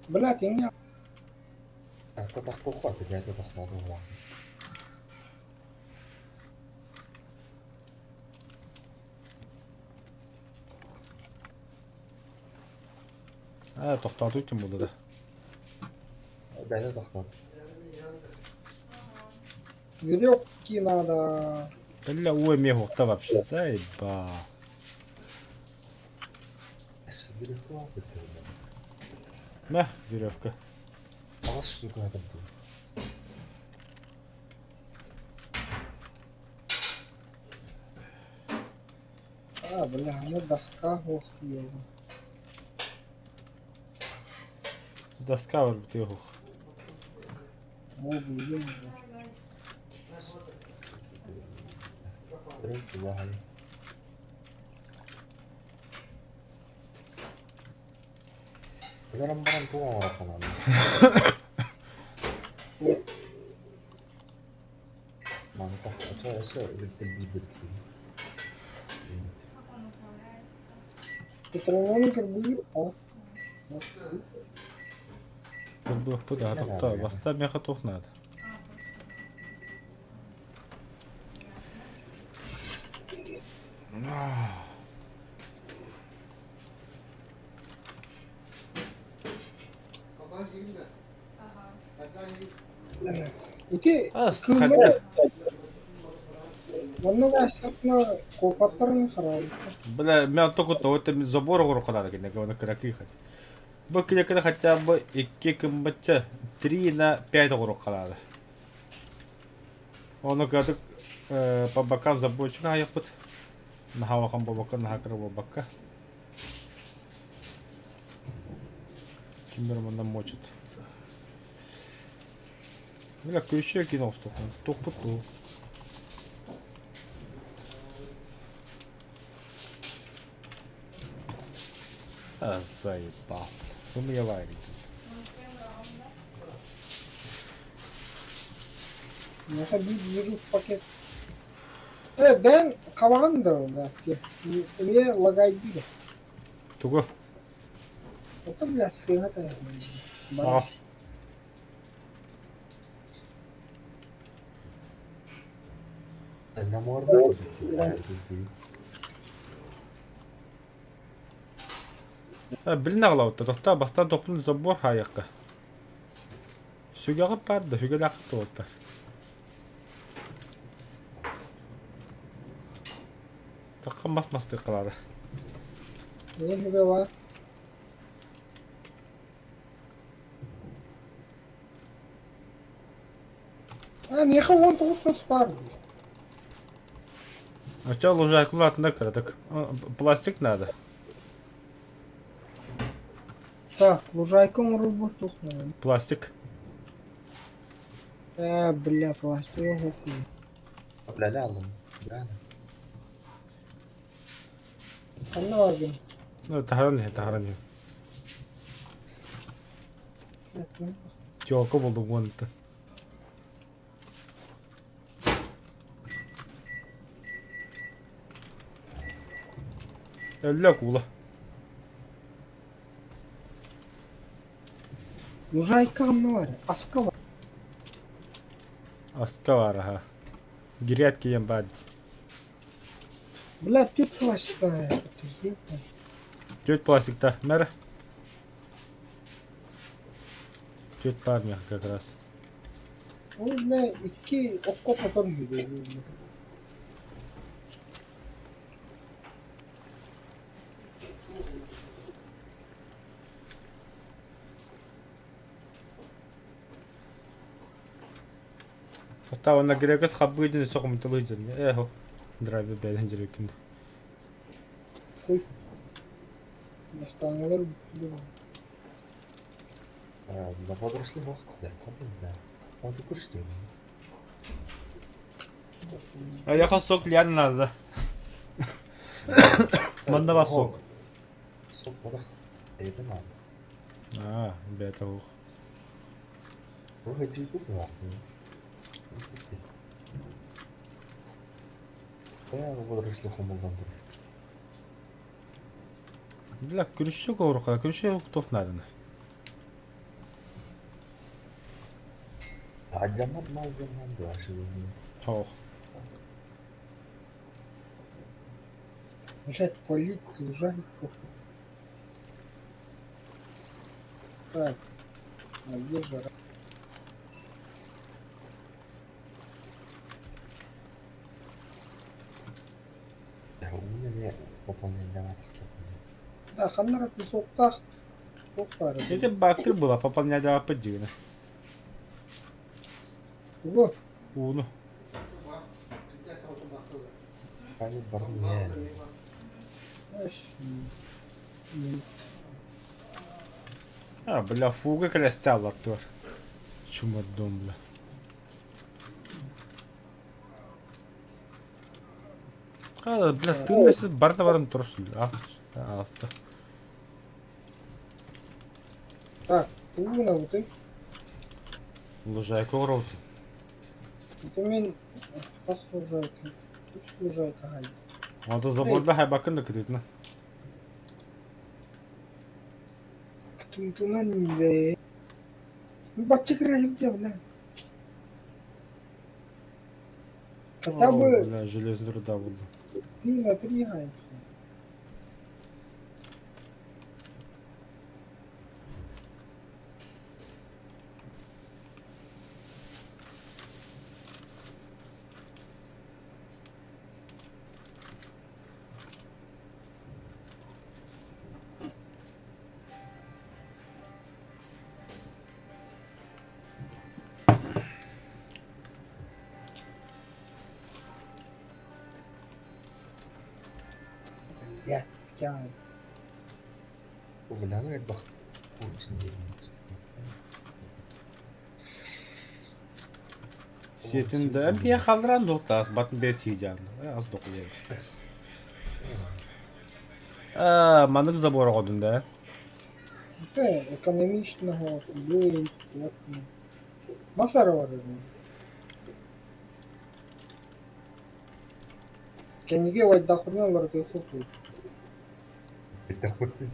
Бля, киҥҥэ Аа, тохтооту ким буолла да? Веревки надо. Бля, уу эмиэ уохта вообще, заеба. Мэ, веревка. А, бля, она доска, ох, ё. Доска бар ох. О, блин. Патроны карбуир, а? Бу да, тохто, баста меха туох надо. Ити Ас, кыыллар Онно астарына куоппаттарын хараабыттар. Бля, мен только то это забор оҕоро кини оны кыракый хоть. Бу кини хотя бы 2 кымбачча 3 на 5 оҕоро халаады. Оны кадык по бокам заборчик айыппыт. Наһаа по бокам, наһаа кыра буолбакка. Кимдер манна мочит. Бля, ключи кинул столько. Тух-тух. А, заебал. Вы меня варите. Миэхэ биир вирус пакет. Бэйэҥ хабаҕын да эмиэ лагайдыыр. Тугу? Ото бля сыыһа Аа. Билин аҕалабыттар, тохтоо бастаан топпун забор хаайыахха. Сүгэҕи баар да, сүгэлээх туолтар. Тахха мас мастыахха Не сүгэ баар? А, миэхэ 19 мас баар. Оччо лужайкалар атында кыратык. Пластик надо. Так, лужайка оҥорорбор туох наада? Пластик. Ээ, бля, пластик оһох. Бля, алым. Бля. Ханна бааргын? Ну, таһаран иһин, таһаран иһин. Тёлка булдум уонтан. Өллө куула. Лужайка ханна баар? Аска баар. Аска баар аха. Гирят киэн баар дии. Бля, түөрт пластик Түөрт пластикта. Мэр. Түөрт баар миэхэ как раз. Ол бля икки окко потом үһү Хата уонна грекас хабыы диэн өссө хомуталыы дьон. Ээ, драйвер бэйэтин дьирэккин. Хуй. Бастааҥҥылар Да подросли да, да. Он такой что ли? А я сок лиан надо. Манна бар сок. Сок барах. Это надо. А, бэйэтэ ух. Вы хотите купить? Я водоросли хомулдан тур. Бля, күрүшчү көҕүрү күрүшчү туох нааданы. Алдьаммат малдьаммат дуо Хоох. Блять, полить лужайку. Так, а где жара? У меня пополнение Да, ханнара песоктаах туох баар Эти бактыр была пополнять поддигна. Тугу? Ууну. Они барни. А, бля, фуга кэлэстэ аллаттыар. Чумадом, бля. А, бля, тыын барда баран турсун. А, аста. Так, тугу гынабытый? Лужайка оҥоробут. Это мин хас лужайка? Үс лужайка хаалла. Онто заборда хайбаккын да кытытына. Тутунан бээ. Бачча кыраһым бля. Хотя бы Бля, железный руда булду. 3 на 3 хаалла. Бля, я Бля, ну бах. Сиэтин да эмпия халларан дуохтаас батын бэс сиидьаан. Ас докуйар. А, маннык забор оҕодун да. Это экономичного, интересно. Масара бар. Кэнники убайдаахпытын уларытыахпыт дуу? Бүттэхпит.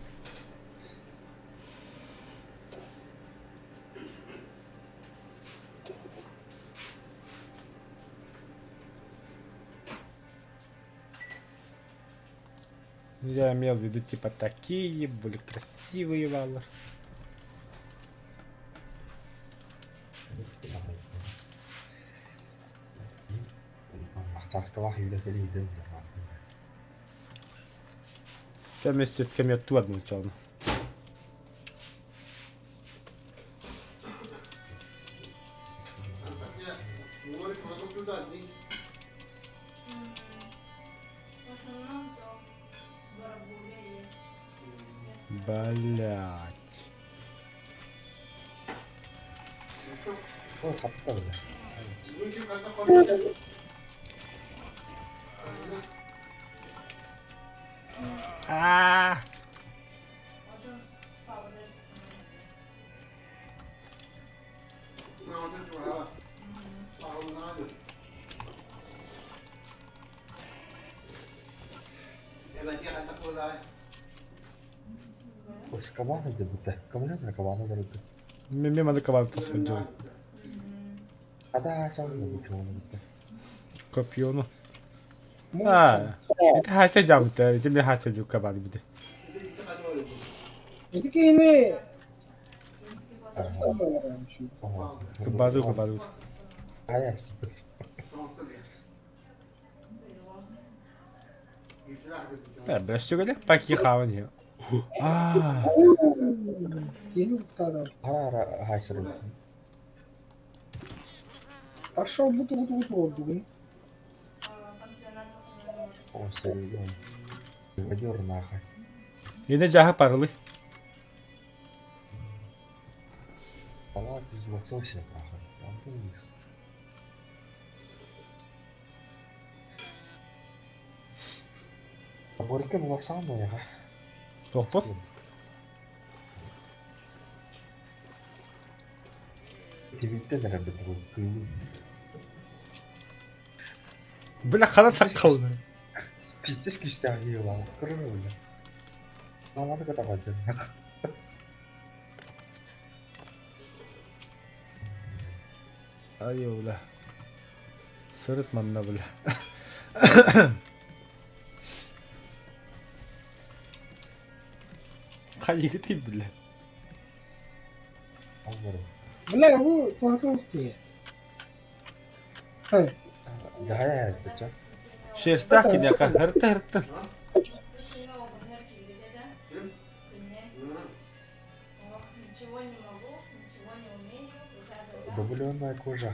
Ну, я имел в виду, типа, такие, более красивые валлар. Тааскалаах үлэ кэлииһи Кэмэссит кэмиэ туодун чолно. Блять. Аа! Мин маны кабан тахсылдьыбын. Копьену. Аа, ити хасе дьаабыта, ити мен хасе дьукка баар бите. Ити киһини Кыбаду кыбаду. Бөссүгэлэ паки хааван иһэ. Аа. Киһи уктаатар. Пошел буту буту буту ордугун. Yine жаһы парылы. Тохпут? Бля хара таххалны. Пиздец күүстээх киһи буолаҕын. Көрөр бля. Маманы көтөҕөдүн. Айыы бля. Сырыт манна бля. Хайыгытый бля. Бля бу туһата киһи. Шерстаах киниэхэ һырта һырта. Дубленая кожа.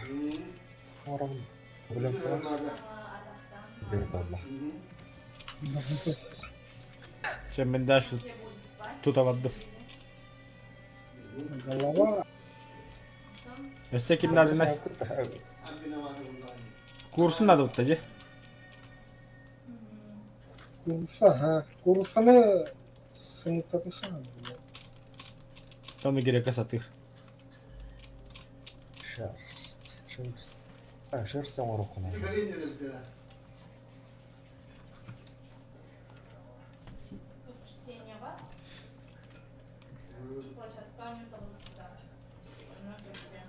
Чэ мин дальше тута бардым. Голова. Өссө ким наадынай? Курсун надо бутта дии. Курса, ха. Курсаны сымыттатын хаан. Соны грека сатыыр. Шерсть. Шерсть. А, шерсть оҥоруоххун.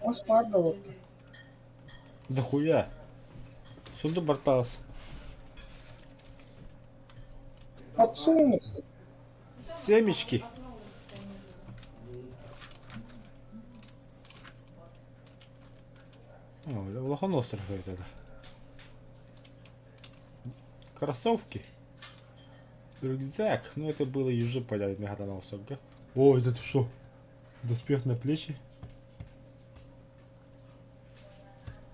Ас баар да вот. Да хуя. Сундук бартаас. Подсолнух. Семечки. О, улахан остров эбит это. Кроссовки. Рюкзак. Ну это было ежи понятно, О, это что? Доспех на плечи.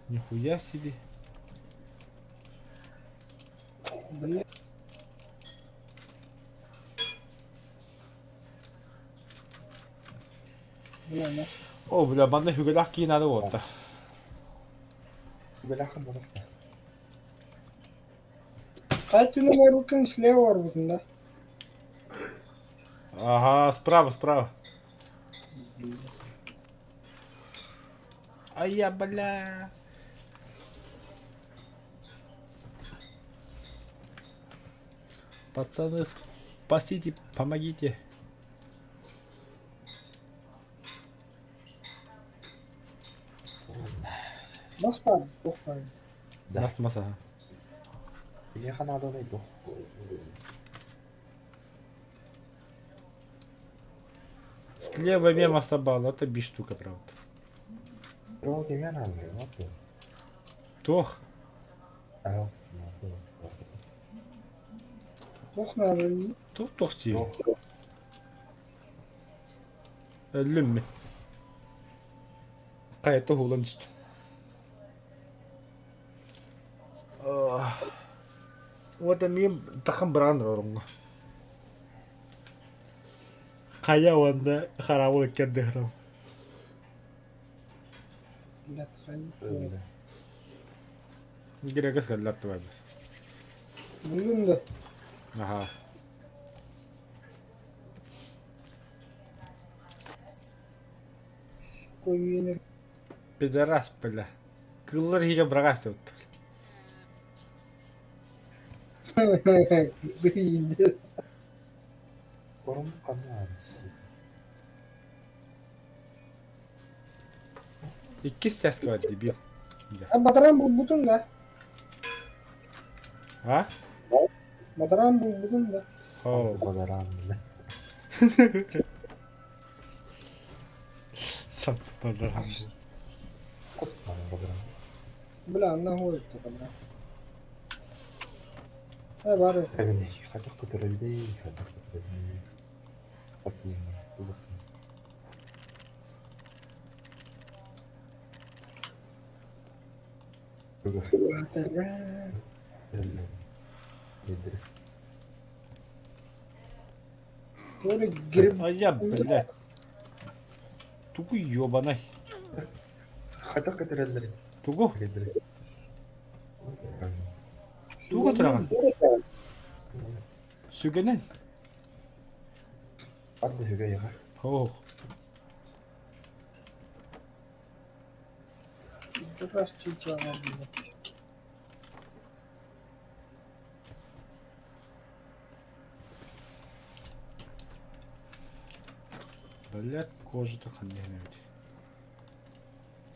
Нихуя себе. Бля. Бля, ну. О, бля, манна хүгэлэх киин ары уотта. Хүгэлээхин буолуохта. Хайа түнэ барбыккын слева барбытын да? Ага, справа, справа. А я, бля. Пацаны, спасите, помогите. Мас баар, туох баар. Да. Мас мас аха. Кимиэхэ нааданый туох Слева мема собака, это би штука, правда. Ол кимиэ наадалый? Вот. Туох? Аа. Туох нааданый? Туох туох дии? Туох. Өллүм мин. Хайата уһулан түстүм. Вот эмиэ тахан быраан ороҥҥо. Хайа уонна хараабыл иккэрдэ Блядь, хайа. Өллө. Грекас кэллэр туга Бүгүн да Аха. көйүүнү Пидорас, бля. Кыллар иһигэ быраҕас сыппыт. Блин. Корум ханна Иккис сээскэ бар дебил. А батаран булбутун да. А? Батаран булбутун да. Оо. Бадаран. Сап бадаран. Бадаран. Бля, нахуй это, бля. Э, бары. Хайдах көтөрөбүнүй, хайдах көтөрөбүнүй. Батаран. Böyle girip А я, блядь. Тугу ёбанай. Хайдах көтөрөллөр? Тугу? Тугу тураҕын? Сүгэнэн. Арда хүгэ яга. Ох. Как раз чича было. Блядь, кожата ханна эбит.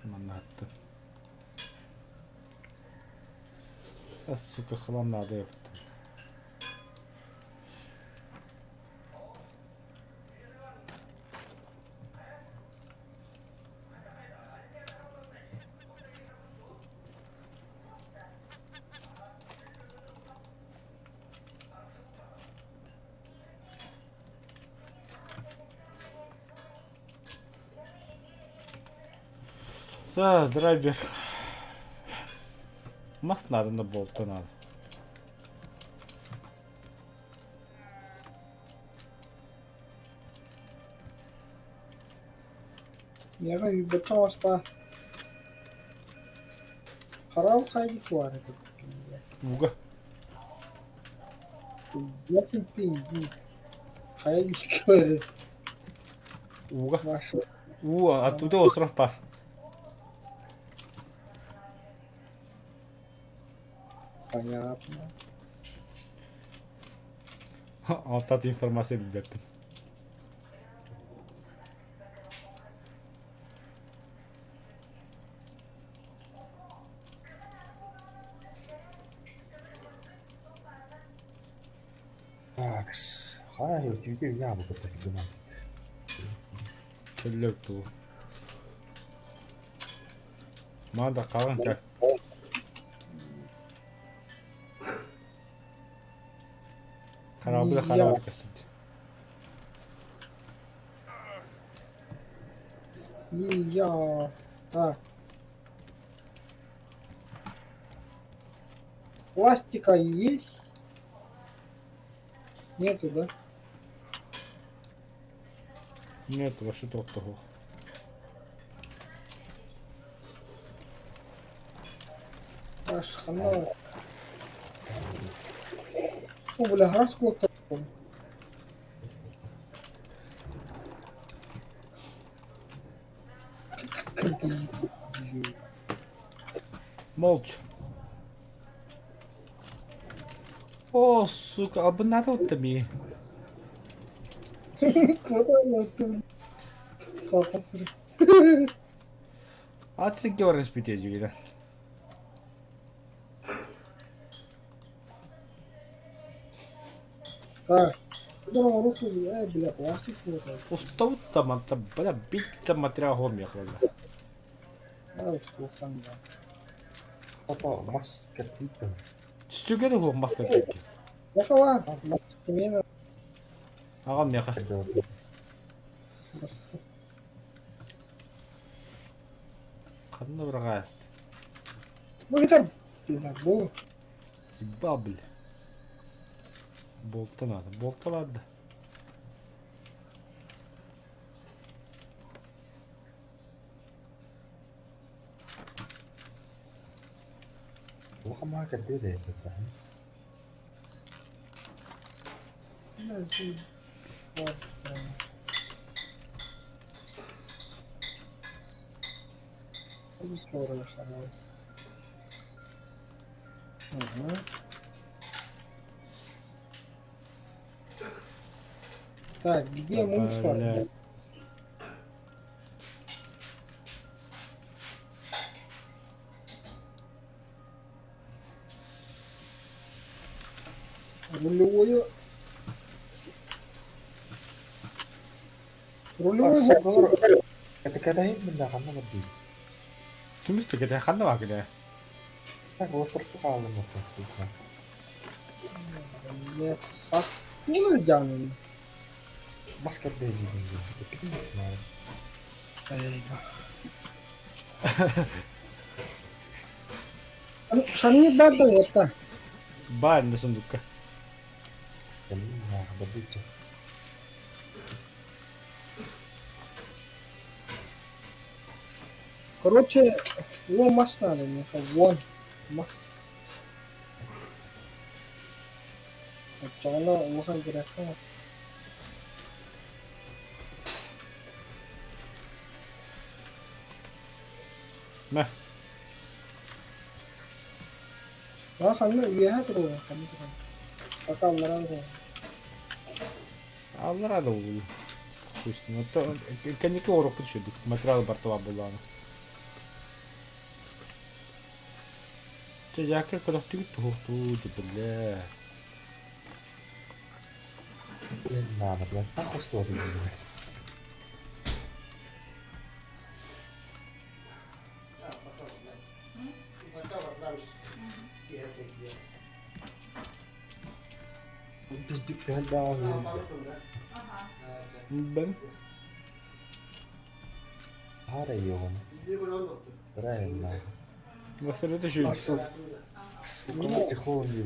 Манна аттым. А, сука, хлам надо ёпта. Да, драйвер. Мас надо на болта надо. Миэхэ үүрбэккэ оҥостоо. Харал хайдык баар этэ. Уга. Я пиздец. Хайдык баар Уга. Ваша. У, оттуда остров пар. Понятно. Алтат информация билбэппин. Такс. Хай, түүтэ яа бу гынан. Кэллэ туу. Маанда хаҕан кэл. Хараабыла хараабы көстүбүт. Не я. Так. Пластика есть? Нету, да? Нет, вообще туох. Аш, хана. О, бля, гра сколько. Молча. О, О, сука, абынаата утта мии. Ат сикке баран испитиэ дьигилэ. Устабыт да манта бля битта материал хоомиахлала. Папа мас кэрдииппин. Сүгэ да суох мас кэрдииккин. Аҕам миэхэ. Ханна быраҕаас? Бабл. Болта надо. Болта баар да. Улахан маа кэрдиэ да эбит Так, где мусор? Бля. Рулевую. Рулевую. Кэтэһин мин ханна бардыы. Смысле, кэтэһ ханна баар кэлэ? Так, олохторку хааллым оттон сука. Нет, сак. Не надо Мас кэрдиэ диибин дии. Эппитим Ханны бар да это. Баар да сундукка. Короче, вон мас надо, не вон мас. Оччоҕуна улахан күрэххэ Мэ. Аа ханна үөһэ туруоҕуҥ ханна туран пока аллараа туруоҕуҥ Аллараа да буолуо. Допустим, кэнники оҥоруохпут үчүгэй материал барыта баар буоллаҕына. Чэ, дьаакыр көрөхтүгүт туһуохтуу дьэ бля. Надо, блядь, нахуй что ты блядь. Пиздюк Ben Правильно. Василий Тишин. Сука, тихо, не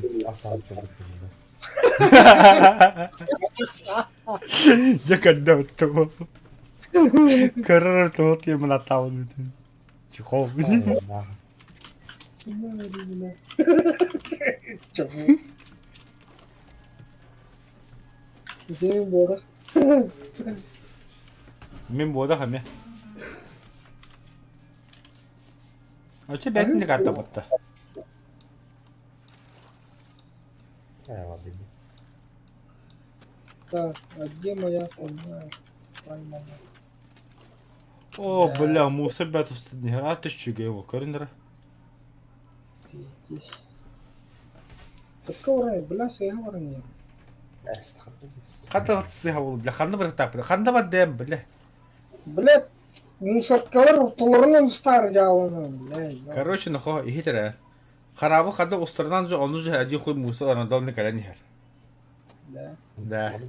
Дьэ көрдөөттүм. Көрөр туох тиэмэн аттаабын бүтүн. Чехол. Мин буорах. Мин буодах эмиэ. Оччо бээтинник ааттаппыта. Так, а где моя хуйня? Правильно. О, бля, мусор бэт устун иһэр. Аат үчүгэй ол көрүнэрэ. Пиздец. Такка баран, бля, сыыһа баран иһэр. Ханна сыыһа буолуо, бля, ханна барыахтаахпыт? Ханна бардаем, бля? Блядь, мусоркалар ортолорунан устаар дьааланан, бля. Короче, нохо, иһит эрэ. Хараабы ханна устарынан же ону же один хуй мусор анадолны кэлэн иһэр. Да. Да.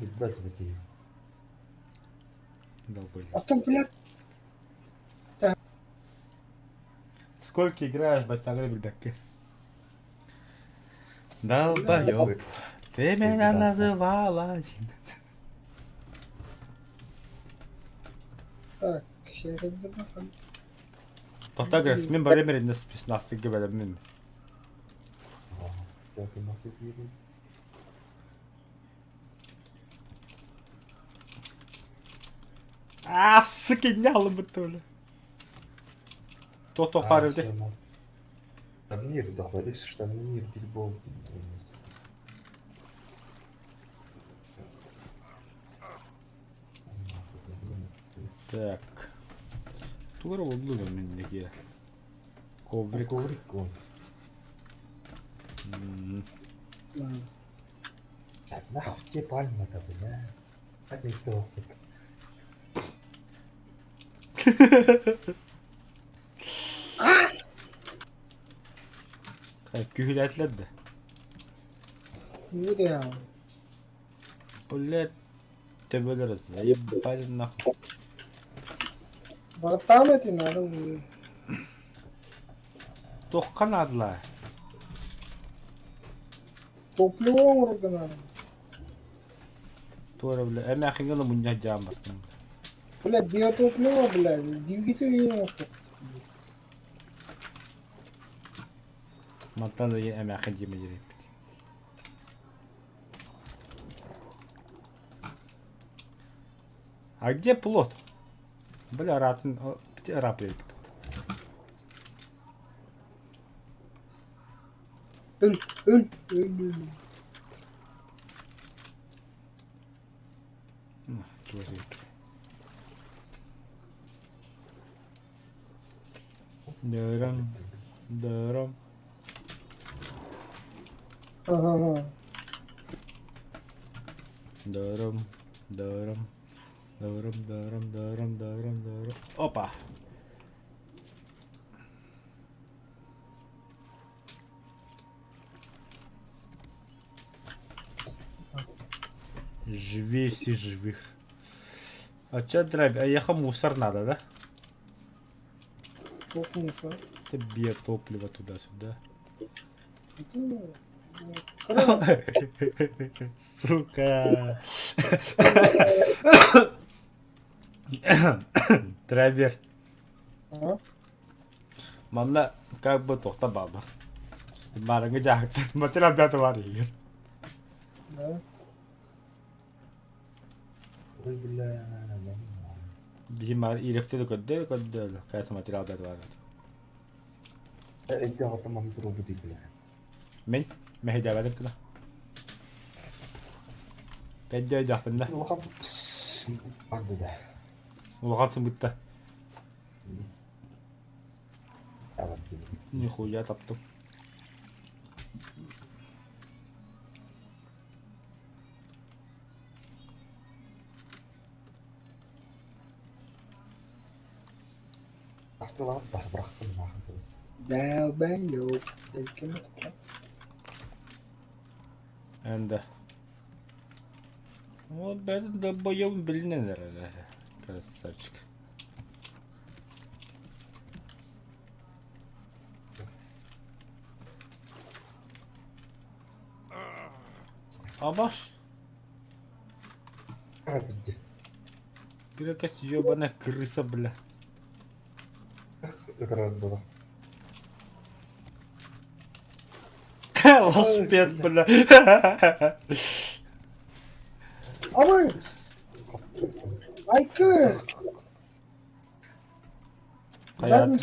Долбоёб. А то, блядь, Сколько играешь, баччаҕы билбэккин. Долбоёб, ты меня называла. так, сиэхэйдэр Тота мин барым эринне спецназтыга бэлэммин. Аа, сука, не алыммыт бля. Туох баар эбитий? Так. Тугу эрэ буллум мин диэки. Коврик. Коврик он. М, Так, нахуй тебе пальма-то, бля. Так не стоит. Күүһүлээтилэр да. Ну да. Блядь, төбөлөр заебали нахуй. Баттаам этин надо. Туохха наадалаа? Топливо оҥорорго надо. Туора бля, эмээхиҥҥэ да мунньах дьаам бартым. Бля, биотопливо, бля, двигатель оҥостор. Мантан да эмээхин диэмэ диэбиппит. А где плот? Бля, ратын, рап Өл, өл, өл, өл. Дөрөм, дөрөм. Ага. Дөрөм, дөрөм, дөрөм, дөрөм, дөрөм, дөрөм, дөрөм. Опа! Живее всех живых. А чё драйв? А ехал мусор надо, да? Туох мусор? Это биотопливо туда-сюда. Кыра. Сука. Драйвер. А? Манна как бы туохта бааллар. Маарыҥҥы дьааһыктар материал бята баар иһигэр. Да. Ой, бля, Биһи маар иирэхтэ да көрдө көрдө кажется материал бята баар. Өйдөөх отомам туруубут бля. Мин мэһэйдээбэтим кына. Пэддэ өйдөөхпүн да. Улахан барды да. Улахан сымыытта. Нихуя таптым. Аспылаан бырахтым нахуй. Долбоёб. Энда. Вот бэйэтин долбоёбун билинэн эрэр. Красавчик. Абаш. Какая ебаная крыса, бля. Лошпед, бля. Абай! Айкы! Hayat.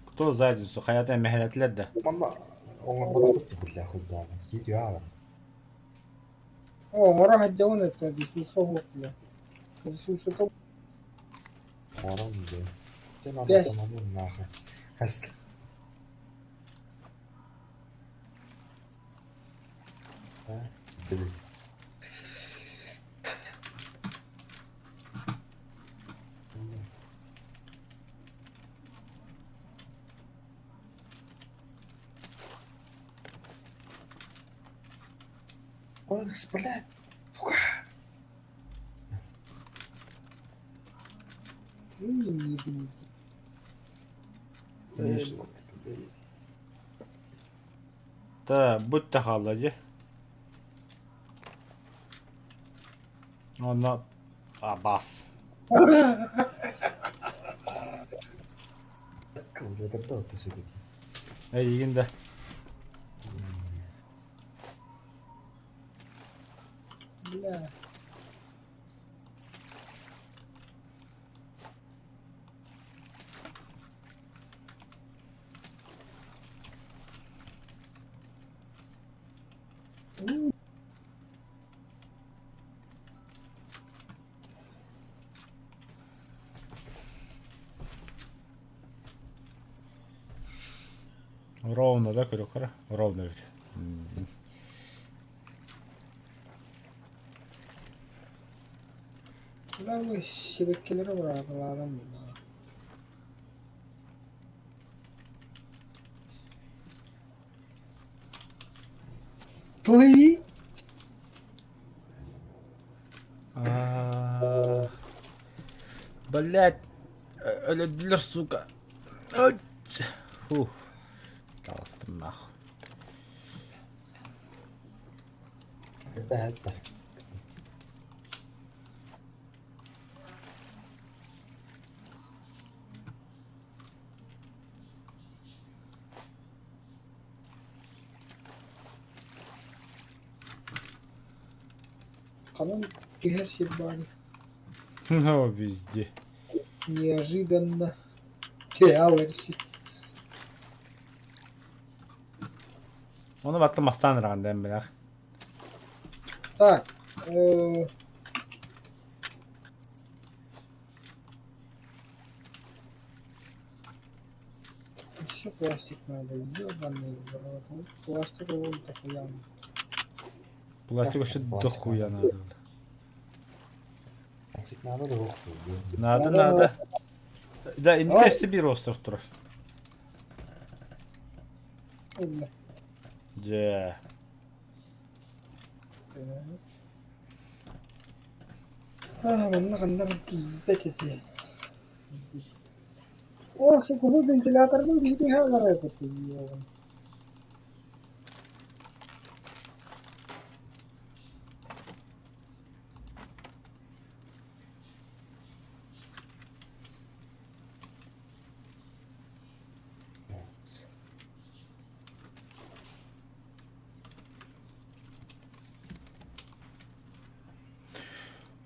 Кто задницу? Хаята мэһэлэтилэр да. Мама, оҥорботоххут бля хуйдаана. Киит О, оҥоро сылдьабын этэ, ресурса суох бля. Ресурсата Оҥорон диэн. Дьэ надо самому нахуй. Блин. Ой, блядь. Сука. Та, будь хаалла дии. Онно абас. Все-таки. Эйигин да. Бля. Ровно да көрүөххэ ровно эбит. Бу сибэккилэри быраҕалаабын Плыви. Блять, өлөдүлэр, сука. Фух. Таҕыстым нахуй. Это. Ханан түһэр сир баар. Ну, везде. Неожиданно. Теалерси. Оны батты мастан ыраған дәм біләқ. Так. Еще пластик надо, ебаный в рот. Вот пластик его дохуя. Пластик вообще дохуя надо. Пластик надо да Надо, надо. Да, инникээс биир остров турар. Дьэ. Манна ханна тиийбэт этэ. О, сукуһу вентилятордун биһиги хаалара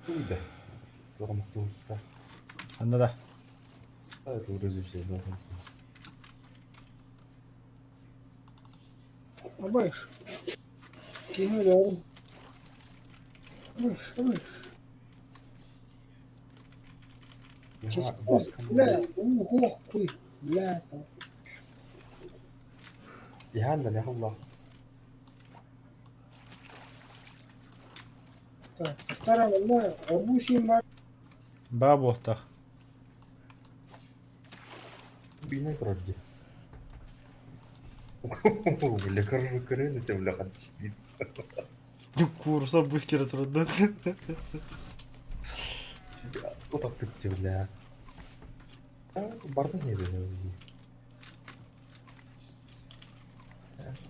Туйда. Туох Анна да. Абайш. Киһи өлөөрүм. Абайш, абайш. Бля, ух, хуй. Бля, там. Так, Тара, манна оргуу бар. Баа буолтах. Бля, короче, крыны ты, бля, хатсин. Курса бускера турда. Утаппыт, бля. Барда не знаю.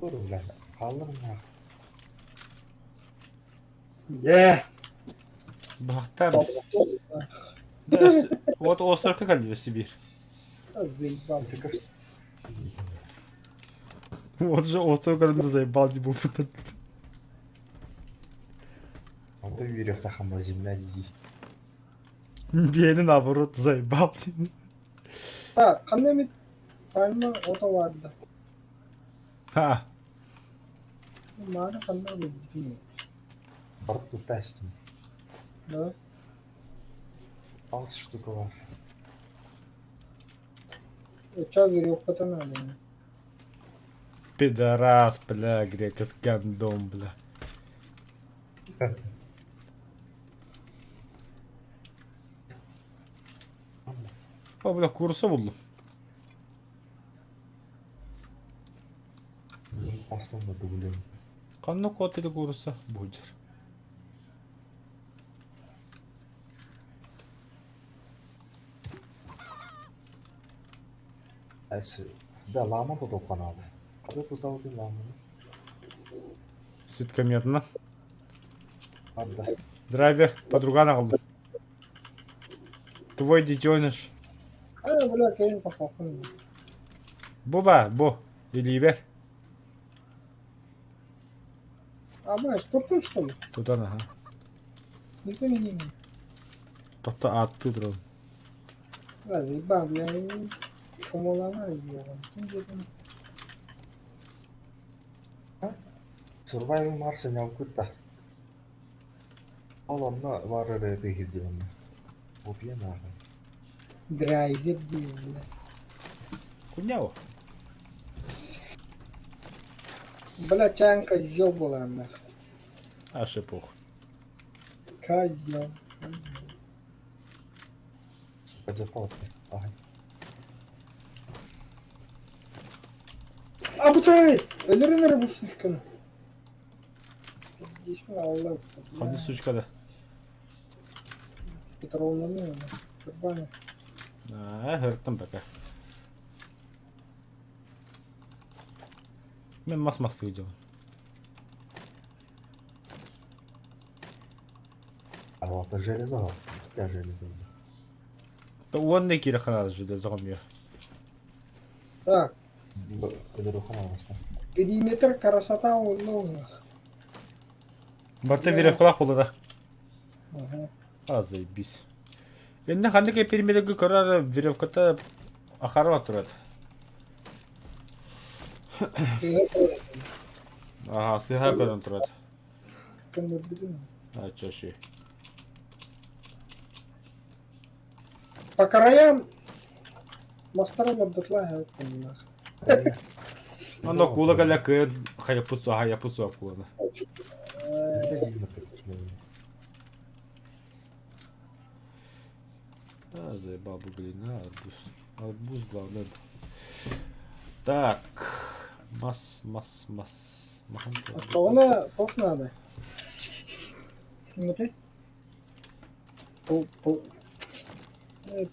Куру, бля, халлар нах. Дэ. Бахтар. Вот островка калли Сибирь. Заебал. Ты как Вот же остров калли заебал не буду. А ты веришь, тахама земля зи. Бени наоборот заебал. Так, ханна эмит тайма ото баарда. Ха. Мааны ханна билбитим. Барып тастым. Да. Алты штука бар. Өчө веревката надо. Пидорас, бля, грека с гандон, бля. О, бля, курса булдум. Асланда бүгүлем. Ханна кот или курса будет. Әсі. Да, лама да тоқанады. Қады тудауды ламаны. Светкометно. Ада. Драйвер, подруга қалды. Твой детеныш. А, бля, кэлин похохун. Бу ба, бу. Илибер. Абайш, топтун что ли? Тутан, ага. Никто не имеет. Топта атты дрон. Да, заебал, бля. Чомолана ебан. Surviving Mars нявкутта. Ол онно бар эрэ киһирдибин. Опья нахуй. Драйвер, бля. Хуйня. Бля, Чаан козел буолааннар. Аша пух. Козел. Абытай! Өлөрөн эрэ бу сучканы. Здесь алла. Ханнык сучкада? Петровнаны, Турбаны. Аа, һыртым пока. Мен мас мастыы дьон. А вот железо, для железо. Да уонна киирэ ханаада железо миэ. Так, Өлөрүөххэ наада периметр красота ну. Барта веревкалаах буолла да. Ага. А, заебись. Инна ханнык периметрге көрөр веревката ахарва турат. Ага, сыха көрөн турат. А, чаши. По краям мастара лабдатлаа Онно куула кэлэ кыын хайаппыт суох, хайаппыт суох кууланы. А, заебал бы, блин, а, арбуз. Арбуз, главное. Так, мас, мас, мас. Махан Оттоҕуна туох наада? Смотри. Пол, пол. Э,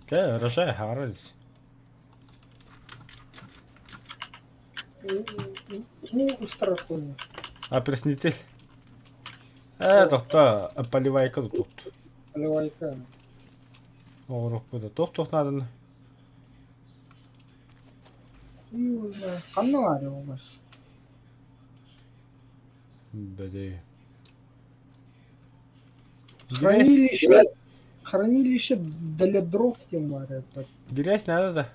Кэ, рожай, харались. Ну, устаракони. А преснитель? Э, тохто, поливайка тут. Поливайка. Оҕурукку да туох-туох нааданы? Ханна баар оҕолор? Бэдэй. Хранилище, хранилище для дров тем баар это. Грязь надо да?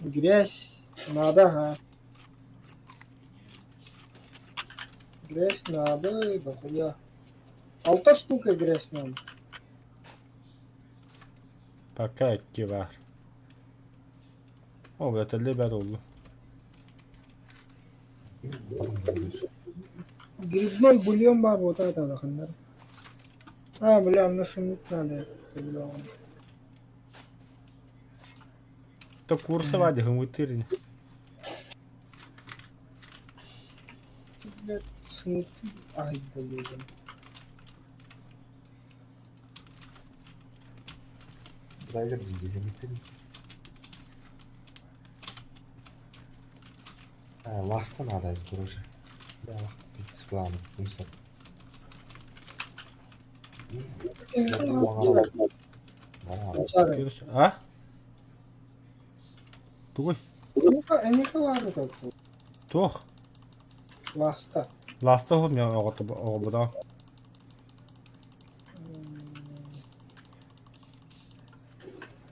Грязь надо, ага. Грязь надо, дохуя. Алта штука грязь надо. Пока икки баар. О, бля, баар олду. Грибной бульон бар, вот это да, А, бля, на шумит надо. Бля. То курса вади, хымытырни. Блядь, смысле? Ай, блин. Драйвер дии Ласта надо, короче. Да, план, мусор. А? Тугуй? Эниха баар Туох? Ласта. Ласта хом я оҕобуда.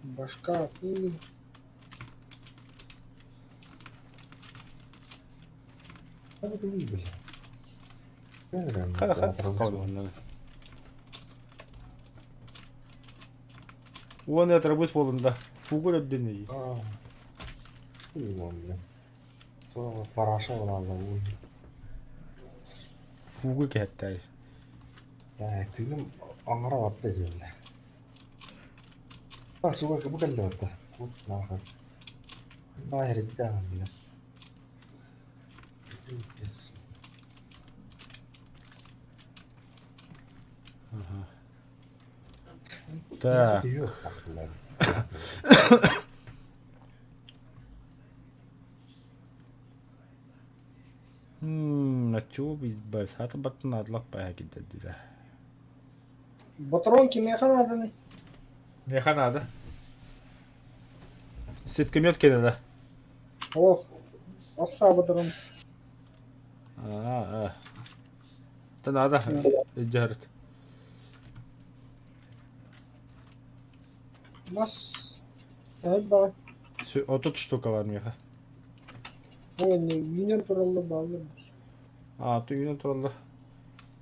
Башка акулы. Хада хада. Уон это болында. Фугур өдден Параша буолла Фугу кэхэттэй. Да, тыыным аҥара барда дьиэлэ. Суга бу кэллэ барда. Нахуй. Баһырыддаан бля. Так. Чего избавиться? Хата баттан адлак бая киддедилер. Патрон кимиэхэ нааданы? Меха надо. Сеткомет кеде Ох, охсаа патрон. А, Это надо. Иджарт. Мас. Эбба. Отут штука бар меха. Ой, не, үүнэн туралла бааллар. А, ты үүнэн туралла.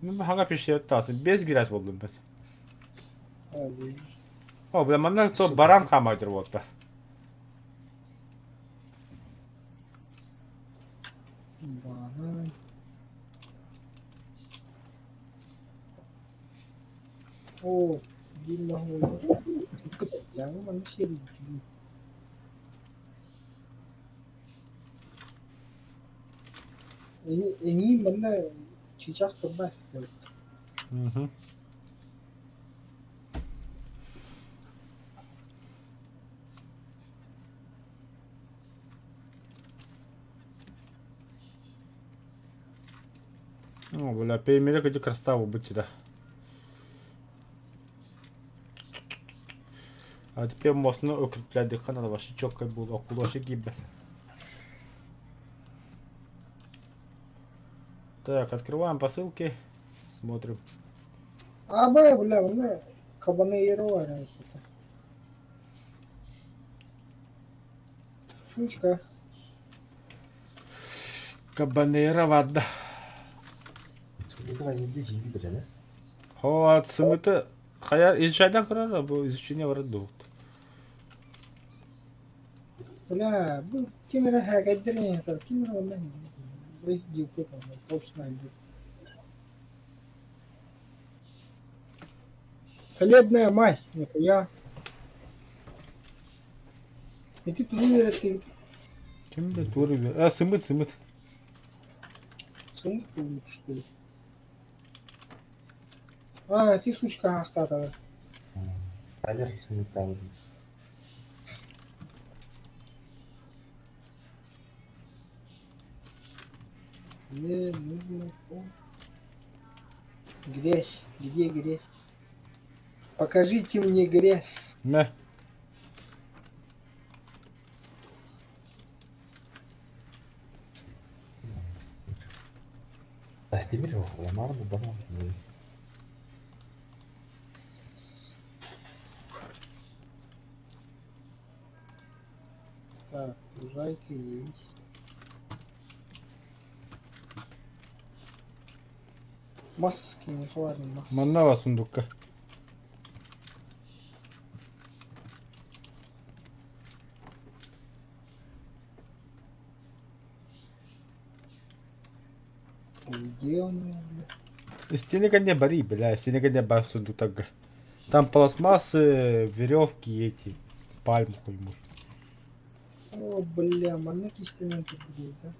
Хаҥа пещераттаасın. Без грязь болдум бет. О, бля, манна то баран хаамайдыр буолта. Баран. О, Эҥиин манна чыычаах турбат. Мгм. О, бля, пеймеле где красава быть да. А теперь можно укреплять дыхание, надо вообще четко было, около гибе. Так, открываем посылки, смотрим. Абай, бля, онно кабанейро баар Сучка. Кабанейро варда. О, сымыты хайа изучайдан көрөр, бу изучение барар дуут. Бля, бу ким эрэ хээкэйдэрин ким эрэ онно Целебная мазь, нихуя. Ити тугу үөрэттигит? Ким да тур а сымыт сымыт. Сымыт булбут что ли? А, ити сучка аахтаатаҕа. Мне нужно грязь. Где грязь? Покажите мне грязь. Мэ. Так, лужайка есть. Маски не хватит. Манна бар сундукка. Где он? Стены не бери, бля, стены не бар сундуктарга. Там пластмассы, веревки эти, пальм хуй мой. О, бля, манна кистенен тут да?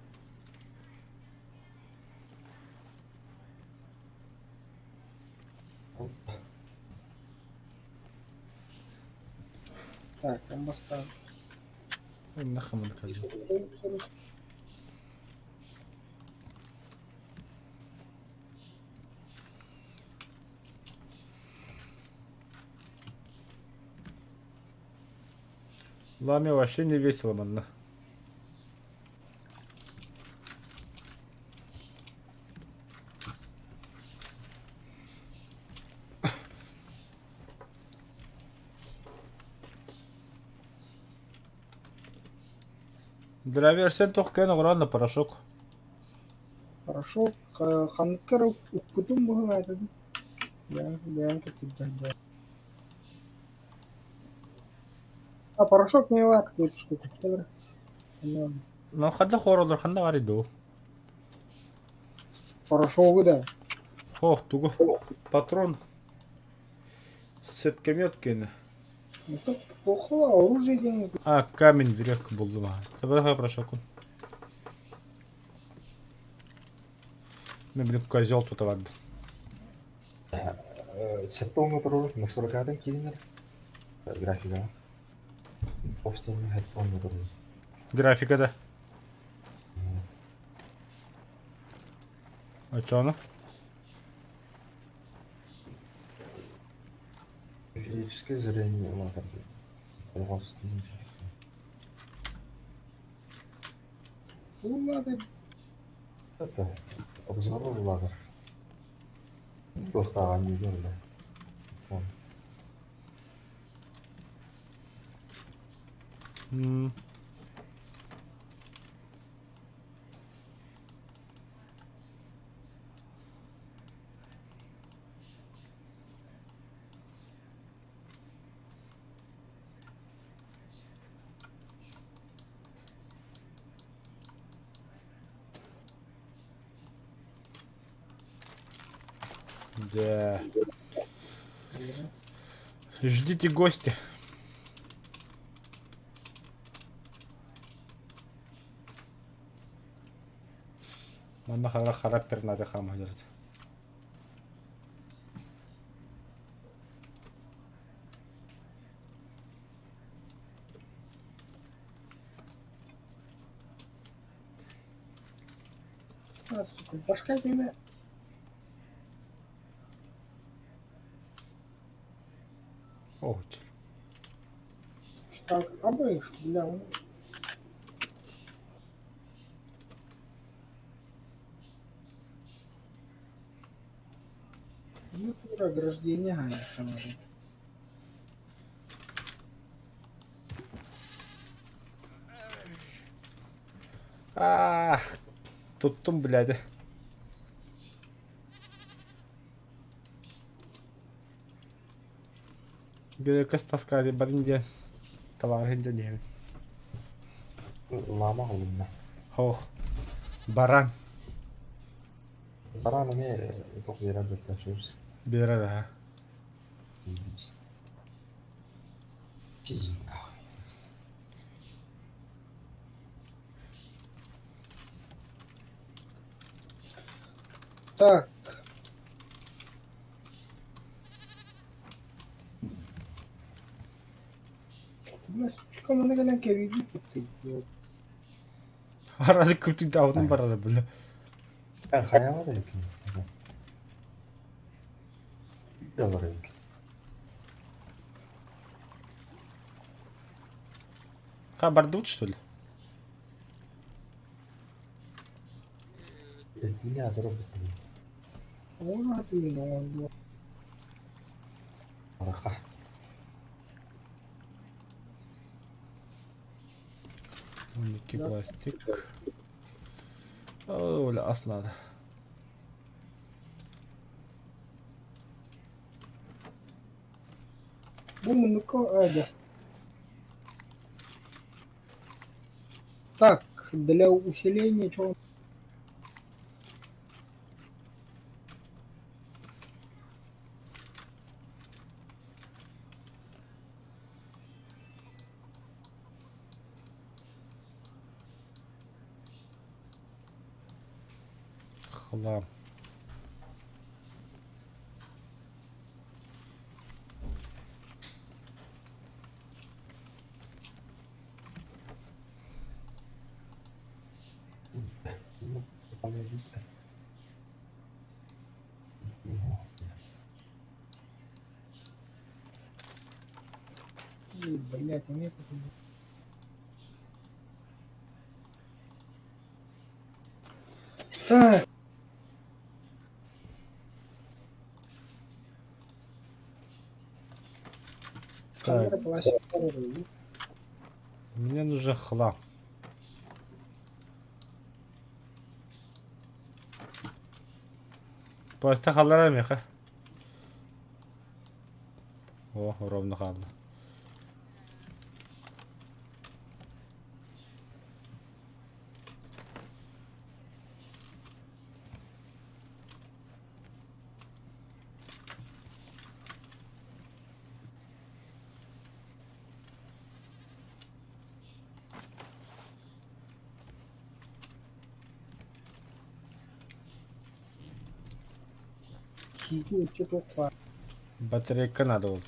Так, амбастан. Нахаман калли. Ламе вообще не весело манна. Драверсен тох кэн оҕорон порошок. Порошок ханныккар укпутум быһылаатым. Бэйэм кэппиттээх. А порошок не бар какую-то штуку. Ну ханна хоролор ханна бар иду. Порошогу да. Хох тугу. Патрон. Сеткомет кene. Ну так плохого оружие денег. А, камень веревка булдум. Табаха порошок. Мен блин козел тут барды. Сэттэ турар настройкатын кииринэр графика. Офтен турар. Графика да. А чё она? Физическое зрение улаатар. Улады. Это обзор улаатар. Туохтааҕын диэн Дьэ. Ждите гостя. Манна хара хара пернатый хаама дьарыт. А, сука, башка диэни Оһуччу. Так, обоих, бля. Ну, тура ограждение, конечно. Аа, туттум, блядь. Грекос таскари барын диэн табаарыһын дьон иһэбин. Лама олунна. Хоох. Баран. Баран эмиэ туох биэрэр бэттэ шерсть. Биэрэр аха. Так. Бля, сучка, манна кэлэн кэбиирбит кыттыйдыа. Арады күтүн барара бля. Хайа бар эбит. Бар эбит. Ха бардыбыт что ли? Эргиини адыры Оҥоро түгэн оҥордуо. Араха. 12 пластик. Оля аслады. Бу муннукка аадьа. Так, для усиления чего? Хлам. Блять, у меня тут... Так. Так. Мне нужен хлам. Пластик халлара меха. О, ровно хаалла. Батарейка надо вот.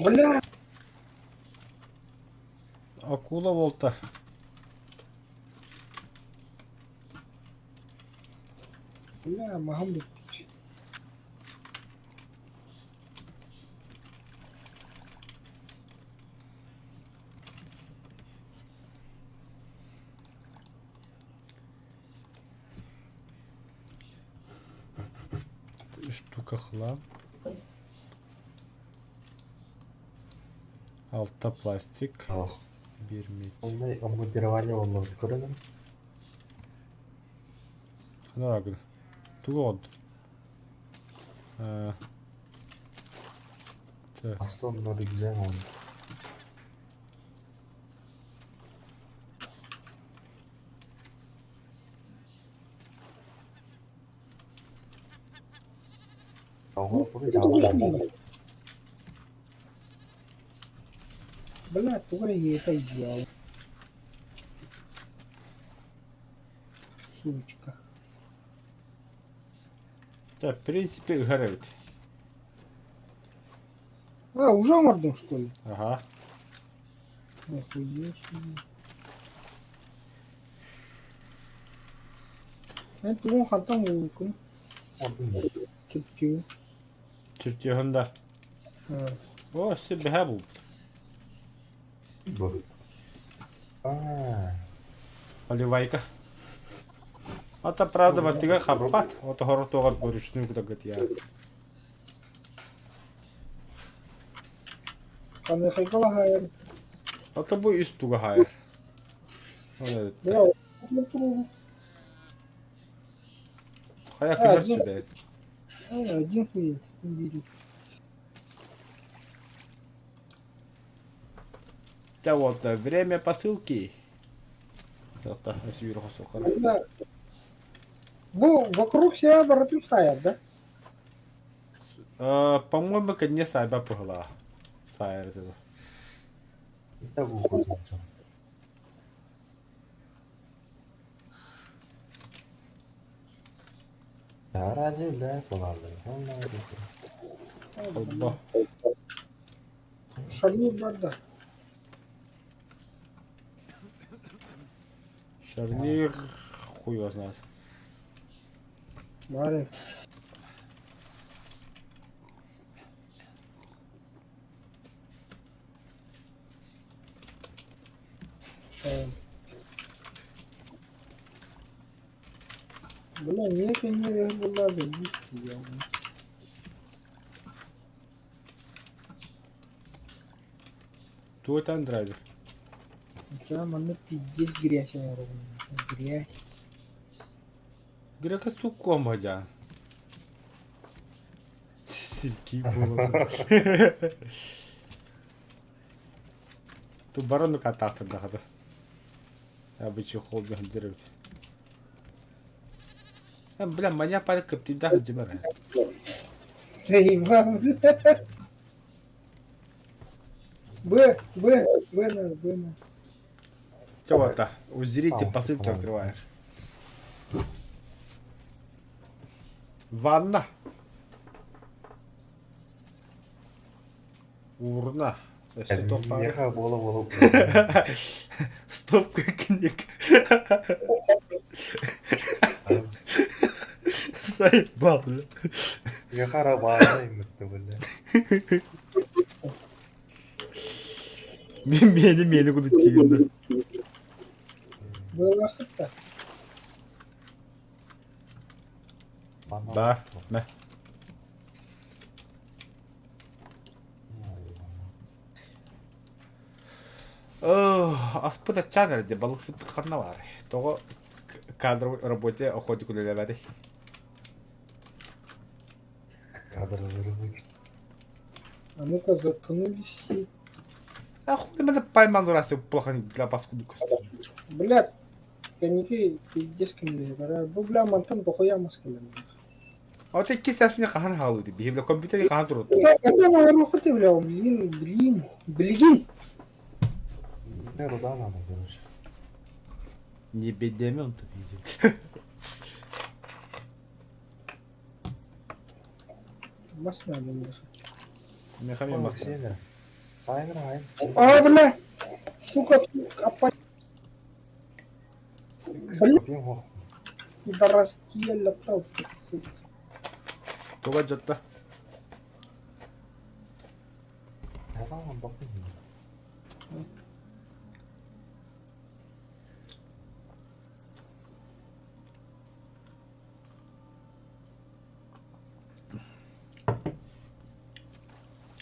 Бля! Акула волта. Бля, маһым Штука хлам. Алта пластик. Биир медь. Онно обмундирование онно көрөнүм. Хана гына. Тугу оҕордум? Так. Аста онно рюкзак онно. Бля, тугу эрэ иһиэтэ йоо. Сучка. Да, в принципе, ыһар эбит. А, уже оҥордуҥ что ли? Ага. Охуеть себе. Эн тугун хантан булбуккун? Чертеж. Чертеһын да. О, себеһэ булбут. Поливайка. Ата правда баттыга хаппат. Ото хоротугар вручную куда я. Ханыхайга лаһайар. Ото бу үс туга хайар. Бля, Хайа көмөрчү бэйт. Один хуй видит. Да вот, время посылки. Бу вокруг себя барытын сайар, да? По-моему, кэннэ сайба пыһылаа. Сайар это. Холбо. Шарнир барда. Шарнир хуй его знает. Бары. Бля, не не была бы Туотан драйвер. Я манна пиздец грязь оҥоробун. Грязь. Грека сукком ходя. Сирки было. Ту барону катахтан дахата. Обычай холдинг деревья. Бля, маня пара каптида хаджимара. Заебал. Б, Б, Б на, Б на. Все, узрите, посылки открываешь. Ванна. Урна. Меха буола-буола Стопка книг. Заебал, бля. Меха арабаана иммитте бля. Мени мени куду тиинде. Буолаахыт да. Да, мэ. Аспыт аччаан эрэ балык сыппыт ханна баар? Тоҕо кадровой работе охотник үлэлээбэтий? Кадровый рыбак. А ну-ка заткнулись все. А хуй мене поймал раз плохо для паскуду костюм. Блядь, кэнники пиздец кэмнэрэ. Бу бля мантан дохуя мас кэлэн. А вот икки саас мне хаһан хаалыы биһи бля компьютер хаһан турутту. Это наверху ты, бля, блин, блин, блин. Мне руда надо, короче. Не бедемен тут видим. Мас надо мне. Мехами мас. Сайнер, айн. А, бля, сука, опять. Бля, пидорастия лаптоп, сука. Туга жатта.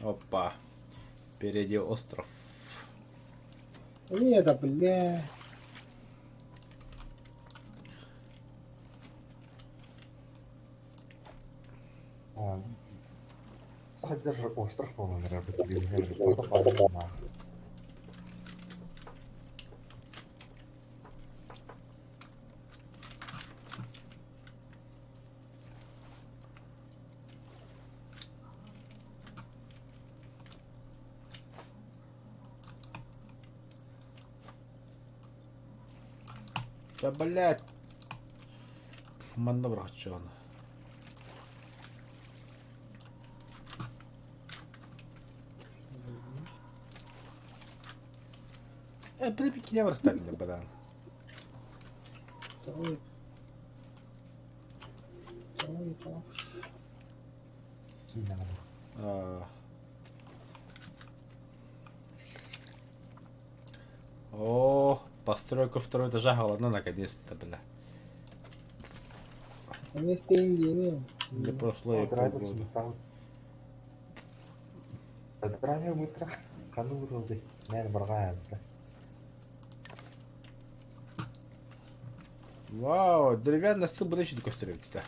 Опа. Впереди остров. Нет, да, бля. Остров, по-моему, Да блядь! Манна бырахчааны. Э, били кине барыстар бадан. Второй. Второй этаж. Киинэҕэ. А. О, постройка второго этажа голодна наконец-то, бля. Не прошло и полгода. Вау, деревянный стол буде еще көстөрөбүт да.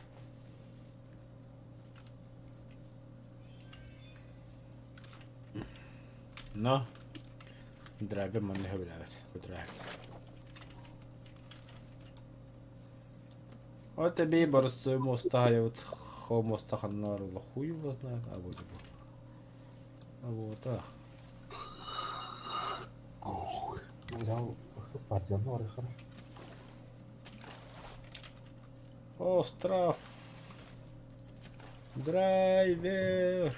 Но драйвер манна хөбүлээбэт, көтүрээбит. Вот эбии боростуой муостаһайабыт хо муоста ханна барылла хуй его знает, а вот бу. А вот ах. Остров. Драйвер.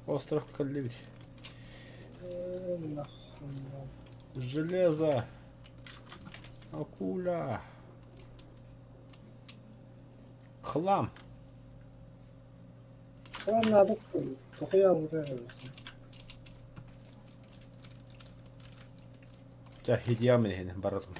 Остров кэллибит. Железо. Акуля. Хлам. Чэ, хидиам иһин барытын.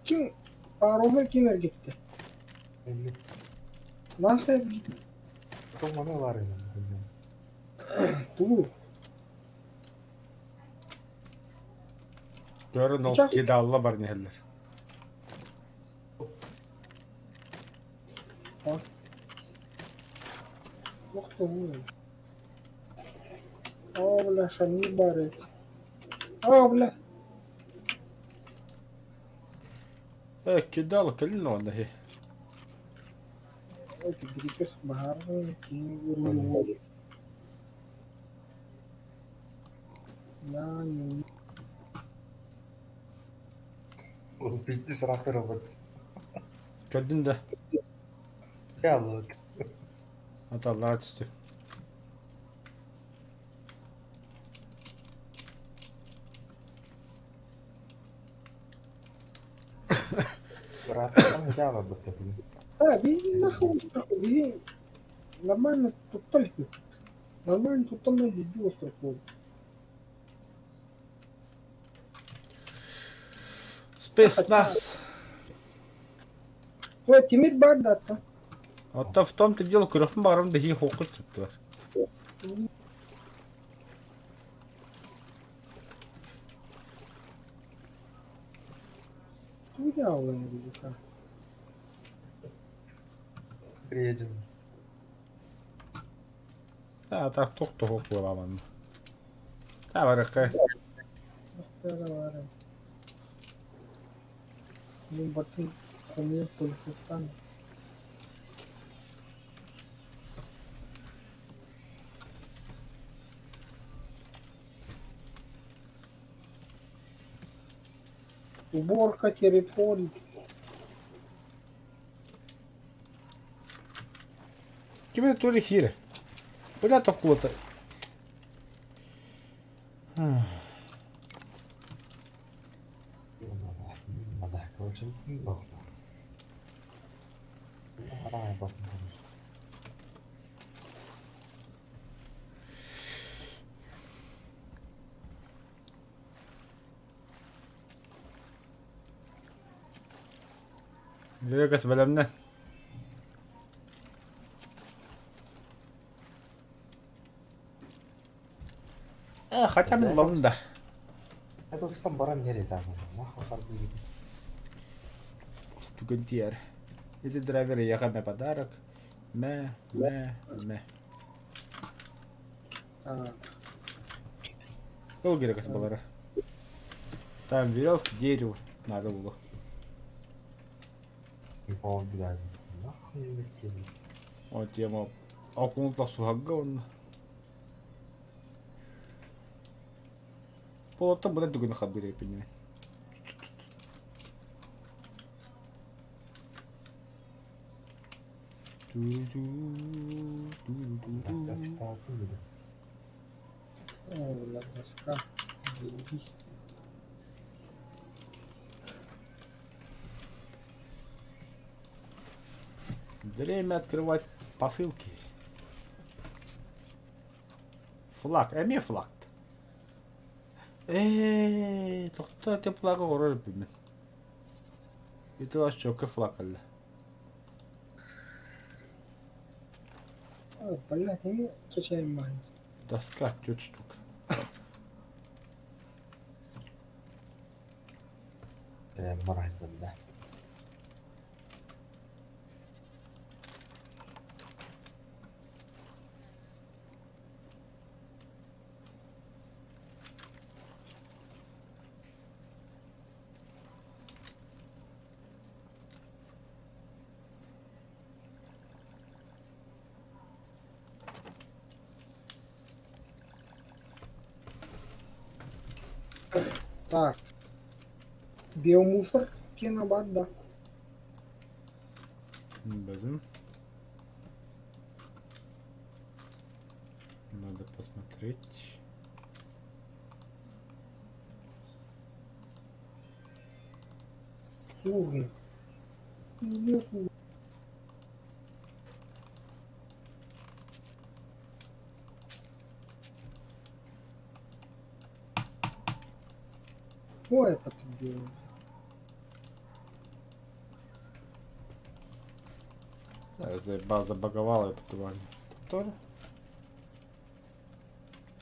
Ким паромы ким эргитти? Нахуй эргитти? Тугу? Көрөн ол кидалла баран иһэллэр. Оо, бля, шарни бары. Оо, бля. Э, кидал кэлин уонна иһи. Көрдүн да? Аталлара түстү. Биһиги нахуй биһи нормально туттар Нормально туттан биирдии остров буолла. Спецназ. Ой, тимир бар да атта. Оттон в том-то дело көрөхпүн баҕарабын да иһии хоққут сыттылар. Куда ол эбит Приедем. А так туох туох буоламан. Та барыкка. Мин батын хомуйар полицияттан. Уборка территории. Ким это тури хире? Бля токулата. Лүөкэс бэлэмнэ. Э, хотя мин ылабын да. Түгэн тиийэр. Ити драйвер эйиэхэ мэ подарок. Мэ, мэ, мэ. Так. Ол керек балара. Там веревка, дерево надо было. Ипол блядь, нахуй выкинь. О тема окунутла суһагга онно. Полоттан быдан түгүнү хабыр эпине. О, доска. Заебись. Время открывать посылки. Флаг, эмиэ флаг. Ээ, тохтоо ити флагы оҕорор эбиппин. Ити чөкө флаг кэллэ. О, блядь, эмиэ чачаймаан. Доска түөрт штук. Моральдан да. Так. Биомусор кинобат, да. Базым. Надо посмотреть. Урна. Нет, Ой, это тут делаю. Да, забаговала эту тварь. Тоже?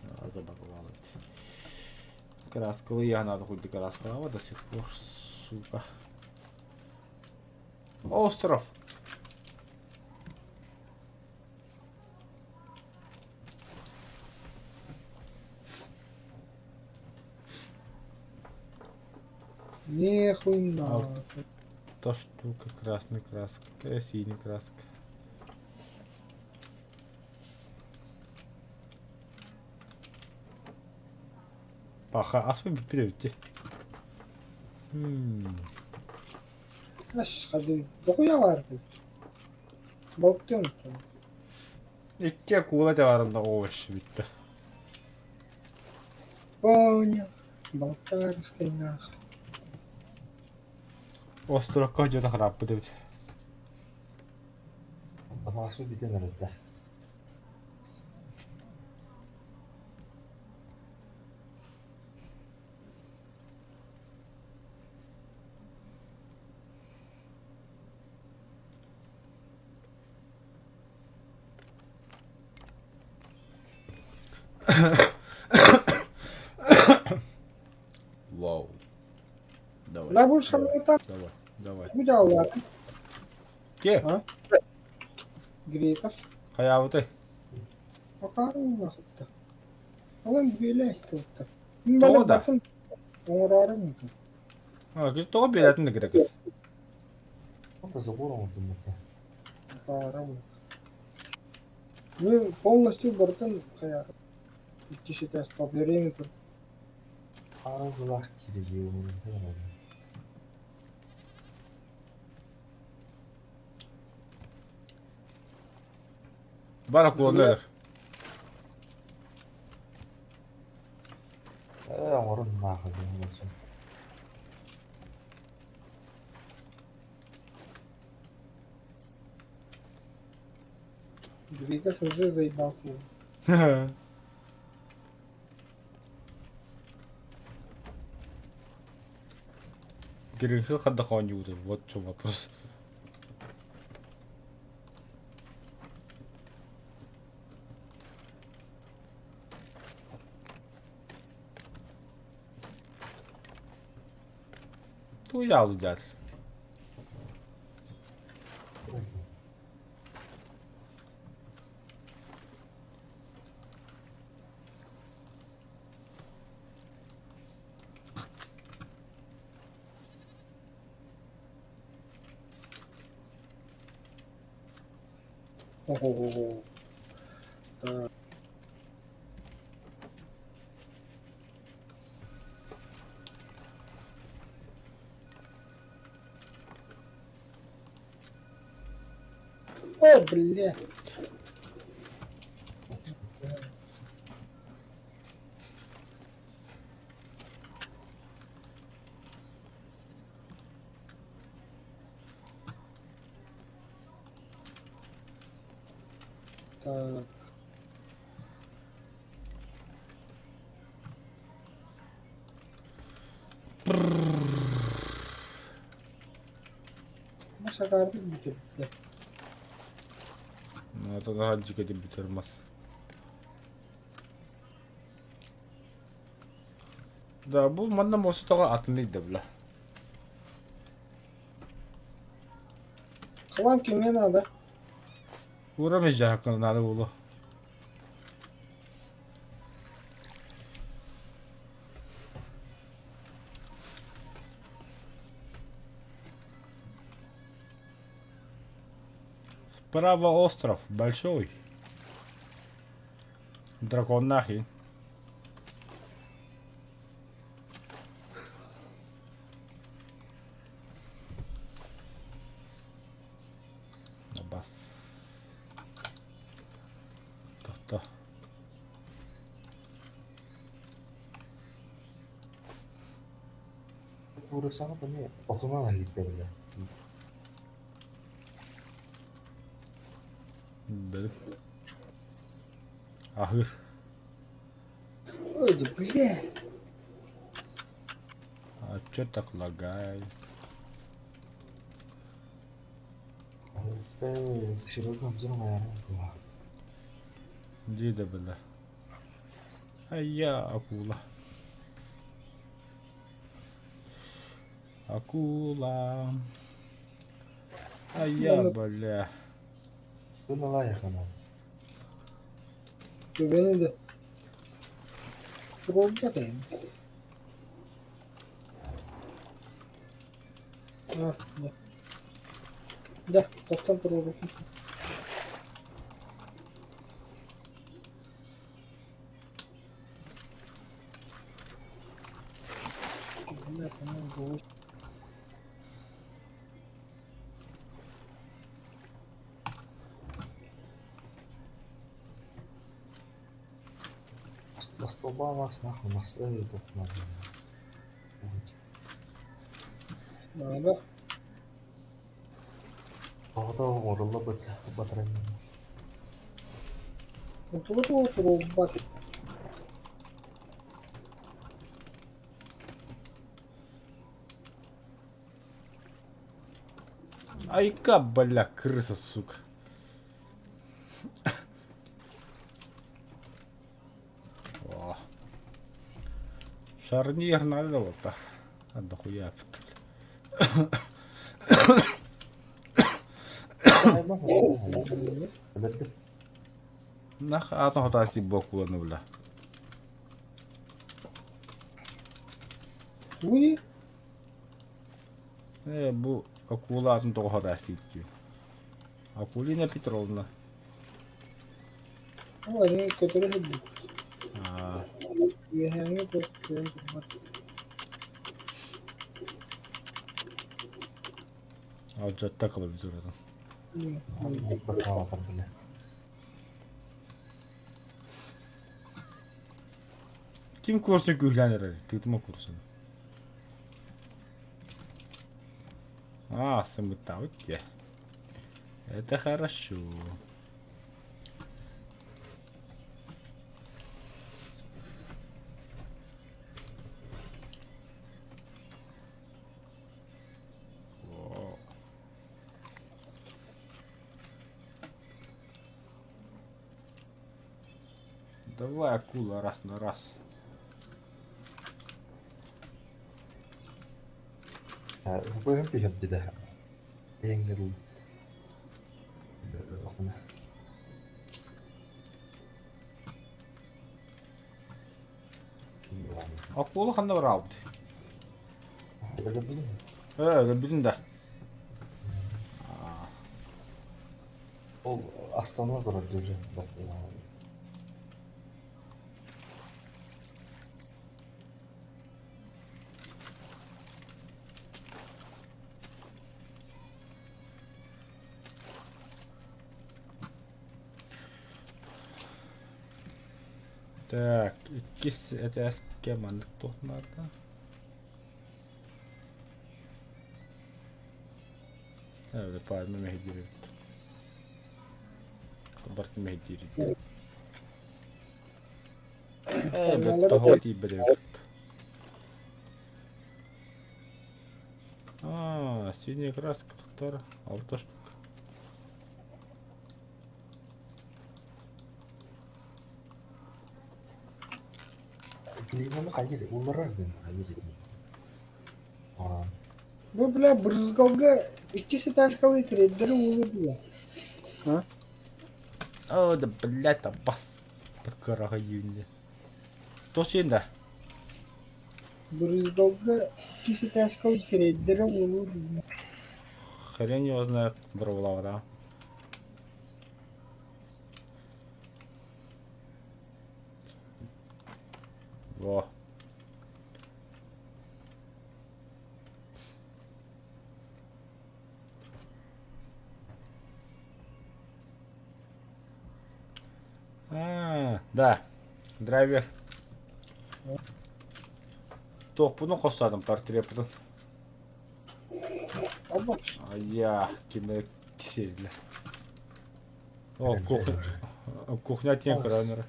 А, забаговала. Краска я надо хоть краска, до сих пор, сука. Остров! Нехуй на. Та штука, красная краска, синяя краска. Паха, аспы бүппүт Аш хады. Дохуя бар. Балктым. Икки акула товарында овощи бүттэ. Понял. Болтарский нахуй. Островка дьоно харааппыт эбит. Тамаасы бүтэн эрэрдэ. Вау. Давай. Набор Давай, шарлатан давай, давай. гудаллар. Ке? А? Греков. Хайаабытай? Акарым нахытта. Алан билэхтэ. Тоҕо да? Оҥорорум. Тоҕо биэрэтин да грекес? Забор оҥордум этэ. Акарым. Мы полностью бортон хаяр. Икки по периметру. Хаара сирэйи уурун. Бар акуланы өлөр. Ээ оҥорун нахуй диэн Греков уже заебался. Гринхилл хаддахон юутун, вот в чем вопрос. Туял дядь. О-хо-хо-хо. Так. О, бля. Так. Сатаабыт бүтэрдэ. Это наһаа дьикэтин бүтэр мас. Да, бу манна муостаҕа атын ыйда бла. Хлам кимҥэ наада? Уурам дьаһакка наада буолуо. Справа остров большой. Дракон нахи. Бас. Тохто. Куурусаҕа эмиэ отунан иһиттэрилэр. Бэл. Аһыыр. Ой, да бля. А чё так лагает? Серега обзор Дии да била. Айя, акула. Акула. Айя, бля. Түгэни да. Туруорбат эҥин. А, да. Да, тостон туруорбуппун. Наада. Тугу туруорбат. Айка, бля, крыса, сука. О. Шарнир надо вот так. А дохуя. Нах атын хотаси бокуланы бля. Тугуй? Ээ, бу акула атын тоҕо хотаастыйбыт дии. Акулина Петровна. Ол эмиэ көтөрө сылдьыбыт. Аа, Үөһээҥҥи көрөн турбат. алдьатта клавиатуратын. Ким курсун күүһүлээн эрэр? Тыытыма курсун. А, сымыттаабыт дии. Это хорошо. О. Давай, акула, раз на раз. Акула ханна бараабыт? Ээ, өлөрбүтүн да. Ол астана турар дуже. Так, иккис этээскэ маннык туох наада? Ээ, пальма мэһэйдиир эбит. Барытын мэһэйдиир эбит. Ээ, бэт тоһоҕо тиийбэт эбит. А, синяя краска тахтар, алта штук. Глинаны хайыр, уларар ден хайыр. Бу, бля, брызгалга иккис этажкалыы трейдеры уолу бля. О, да, блядь, там бас. Подкараха юнде. Туох да? Брызгалга иккис этажкалыы трейдеры уолу бля. Хрен его знает, бровлава, да. Во. А, да, драйвер. Туохпунун хостоотум портреппутун. Айа, кимнэр кисиэллэр. О, кухня, кухня тиэн көрөн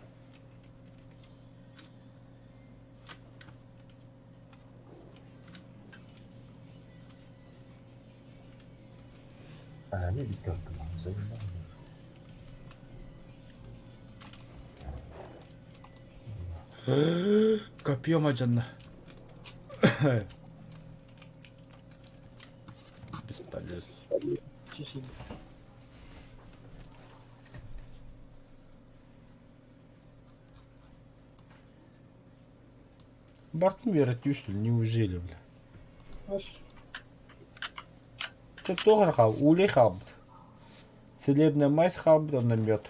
Аны биттэ Копьем алдьанна. Бесполезно. Бартын үөрэтүү что ли? Неужели, бля? Чэ, туох эрэ хаал, улей хаалбыт. Целебная мазь хаалбыт уонна мед.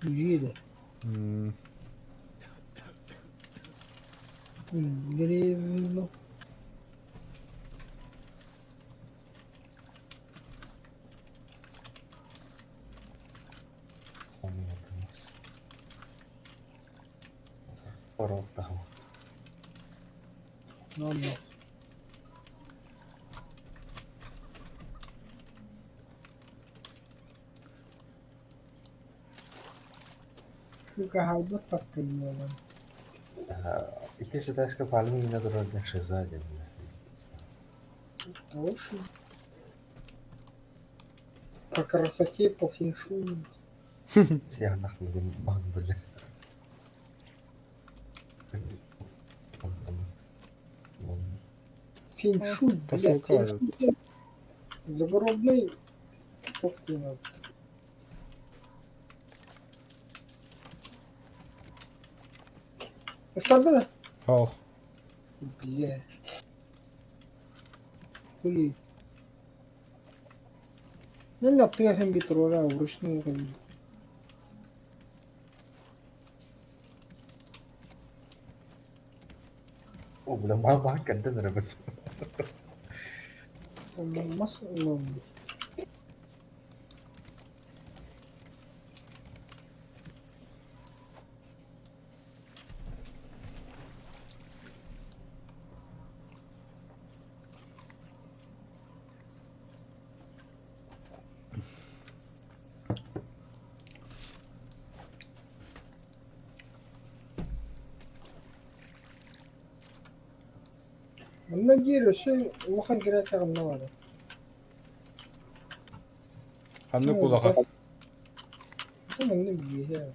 Жили. Гривну. No, no. Сука, хаалбыт таптайыаҕын. Иккис этээскэ пальма үүнэ турар шиза диэн Хороший. По красоте, по феншую. Сианах бан бля. Феншуй, блядь, феншуй. Загробный надо. Ыстарда да? Ох. Бля. Хуй. Ну, на первом битрура вручную ходили. О, бля, мама кэнтэн эрэ Мас ылан. Манна диир өссө улахан кирээтэҕинэ баара. Ханнык улахан? Манна биэһэ.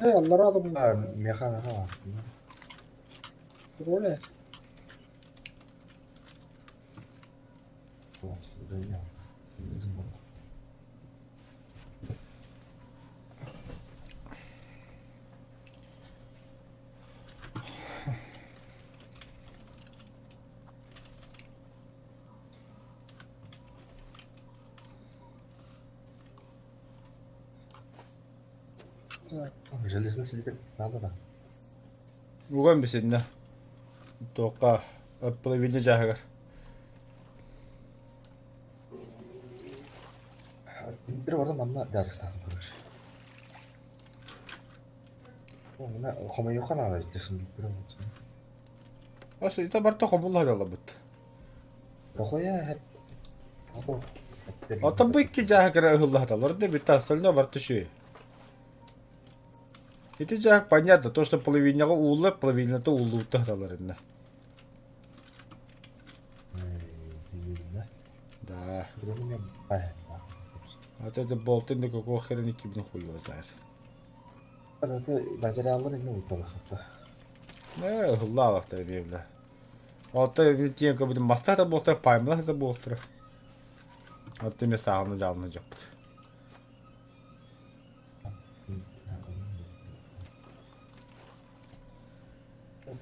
Ээ, аллараа да Меха меха. Роле. Так. Железный сидеть надо да. Уган бисиннэ. Туохха половина дьааһыгар. Бир барда манна дьаарыстаатым короче. Мына хомойуохха наада десин Ас ita барта хомулла халалабыт. Похуя Оттон бу икки дьааһыгара ыһыллаһаталлар да бүттэ остальное барта үчүгэй. Ити дьааһык понятно, то что половинаҕа ууллар, половината ууллубута сыталлар иннэ. Да. Вот это болтын да какого хера никибин хуй его знает. Материаллар эмне уйпалахаппа. Э, ыһыллаалахтар эмиэ бля. Оттон тиэн көбүтүн маста да буолтар, паймалах да буолтар. Оттон эмиэ сааҕына дьаалына дьоппут.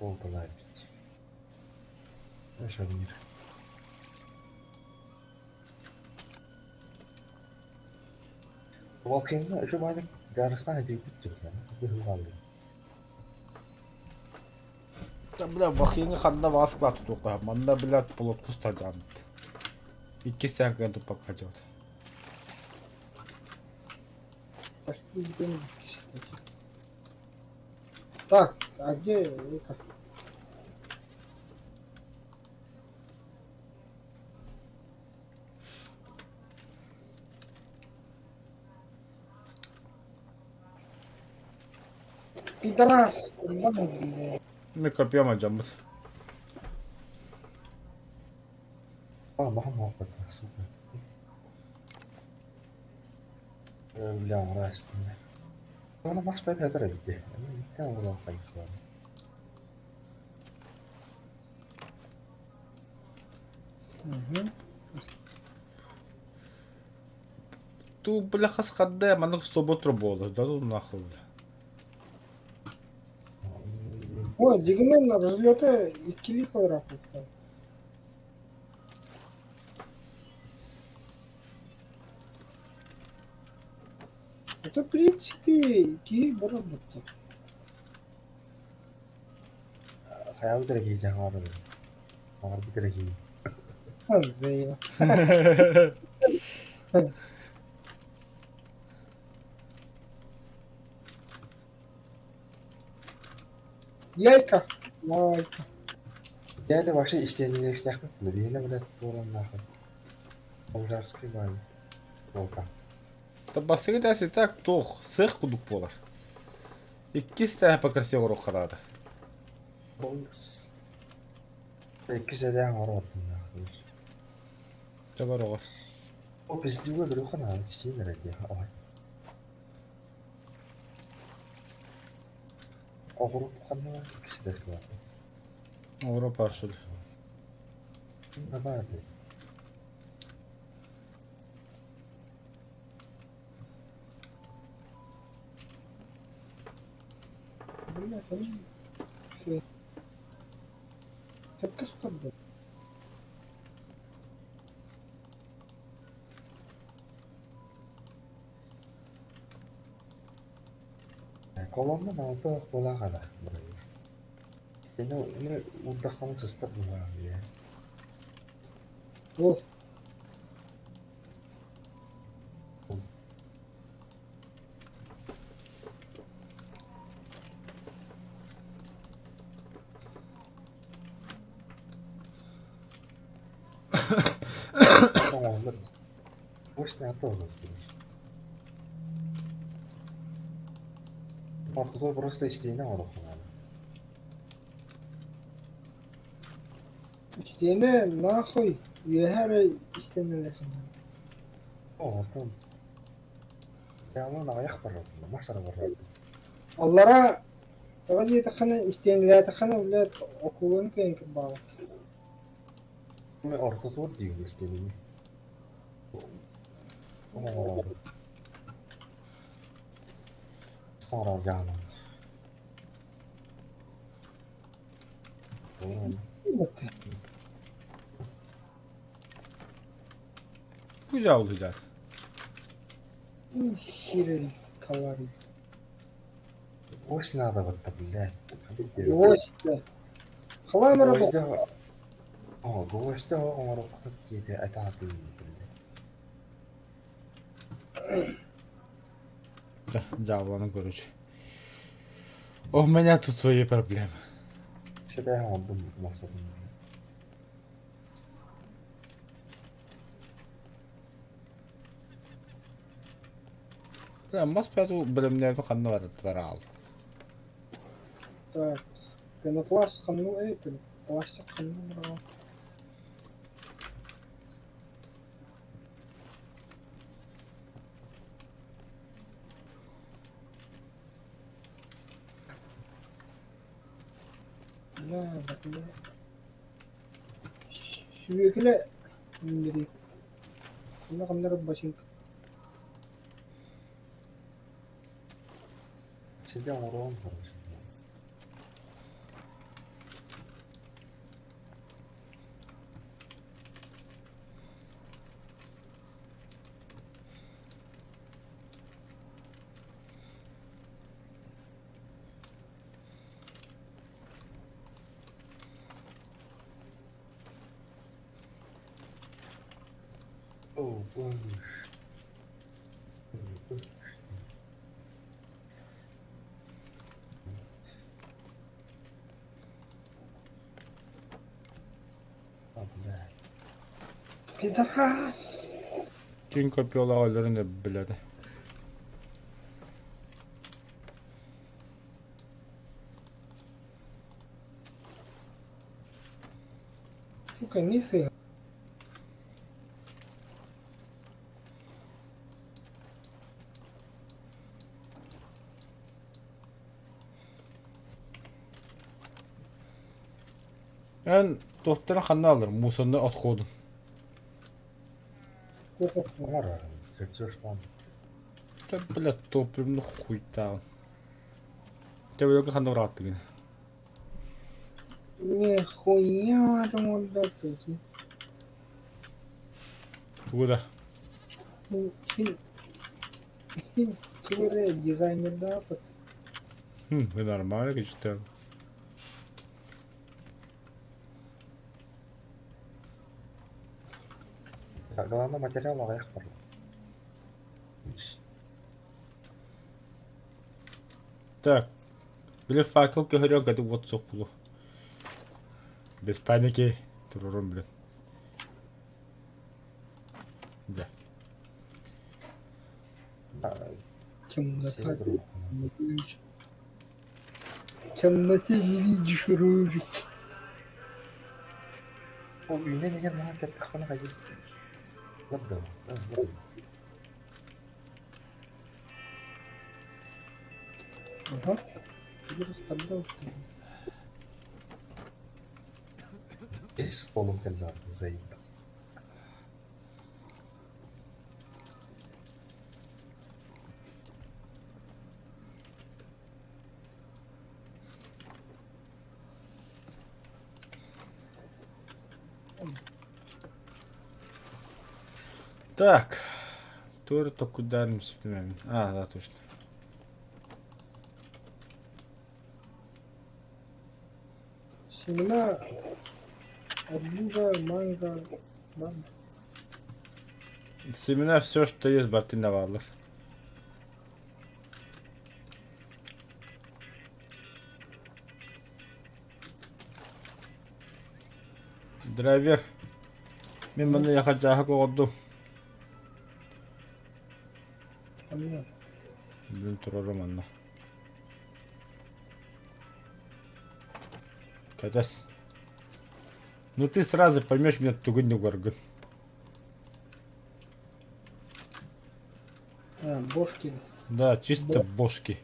Болталар бит. Шарнир. Волкинга үчүгэй дьарыстаан эдийбит дьылҕа Да, бля, Вахиҥҥа ханна баҕас склад тутуохха манна, блядь, полотку стадиаммыт. Иккис сээккэн туппакка дьиэбит. Почти день, кстати. Так, а где это? Пидорас, блин. Микропиома дьоммут. Махан оһохпут сука. Бля, мразь. Она мас пэт этэр эбит дии. Угу. Ту, бля, хас хадда, маннык суббота буолар, да ну нахуй, бля. Ой, дьиҥинэн разлета иккилии квадратный. Это, в принципе, киһи барар буолла. Хайаабыт эрэ киһи дьаҥар Баҕарбыт эрэ киһи. Аззайа. Яйка. Яйка. Дьэ вообще истиэнэлиэхтээхпит биһиэнэ блядь туоран нахуй. Болгарский баай. Волка. Бастакы тээс и так туох сыах курдук буолар. Иккис тээһэ покрасиво оруохха Болс. Иккис эдээн оруоттун нахуй. Чабар оҕо. О пиздюга дрюха син эрэ дии. Ой. Оҕуруп ханна иккис этээс Оҕуруо паршыл. Давай. Блядь, они... Всё. Так что, блядь? Колонна малта буолаҕана. Сeni урдахханы сыстар буолаҕа О, Оҥоһуллар. Ось не Ортото просто истиэнэ оҥоруохха истиэнэ нахуй үөһэ эрэ истиэнэлэрин. Оттон аҕыйах барар, мас эрэ барар. Аллара тоҕо диэтэххинэ истиэнэлээтэххинэ блядь окууланы кыайан кырбаабат. Ортотугар диибин истиэнэни. Оҥорор. Оҥорор дьааман. Бу дьаабылыйдаат. Сирин товары. Ось надо вот, блядь. Гвоздь, да. Халамара Гвоздя... О, гвоздя оҥоруоххут диэтэ этаатын Дьаабыланы короче. У меня тут свои проблемы. Сэтэ оҥордум муостатын. Мас пяту бэлэмнээбит ханна барар аал. Так, пенопласт ханна эй, пластик ханна барар. Бля, бля. Сүөкүлэ үүннэрии. Онно ханна эрэ бачыыҥка Сэтэ оҥоруом короче. О, боже. А, блядь. Пидорас! Ким копиялаах өлөрөн билэрэ. Сука, нифига. Эн туохтарын ханна алар мусорный отходун. Оҥорор. Чертеж план. Да, блядь, топливный хуйта. Тебелөкө ханна бырааттыгын? Нихуя там отдать. Тугу да? Теория дизайнер да. Хм, нормально читаю. Главное материал аҕыйах барла. Так, били факел көһөрүөн кэтик уот суох буолуо. Без паники турурум блин. Да. Темнота не видишь. В темноте не видишь рожи. Ол үүнэн иһэн маһа кэттэхпинэ хайыы. Лабда. Ага. Вирус поддался. Ис столум кэллэ заеб. Так. Туора токуйдаарын ситимэбин. А, да, точно. Семена арбуза, манго, да. Семена все, что есть, бартын бааллар. Драйвер. Мин манна яхаджааһык оҕордум. Понятно. Блин, турарым манна. Катас. Ну ты сразу поймешь меня тугун угаргын. А, бошки. Да, чисто бошки.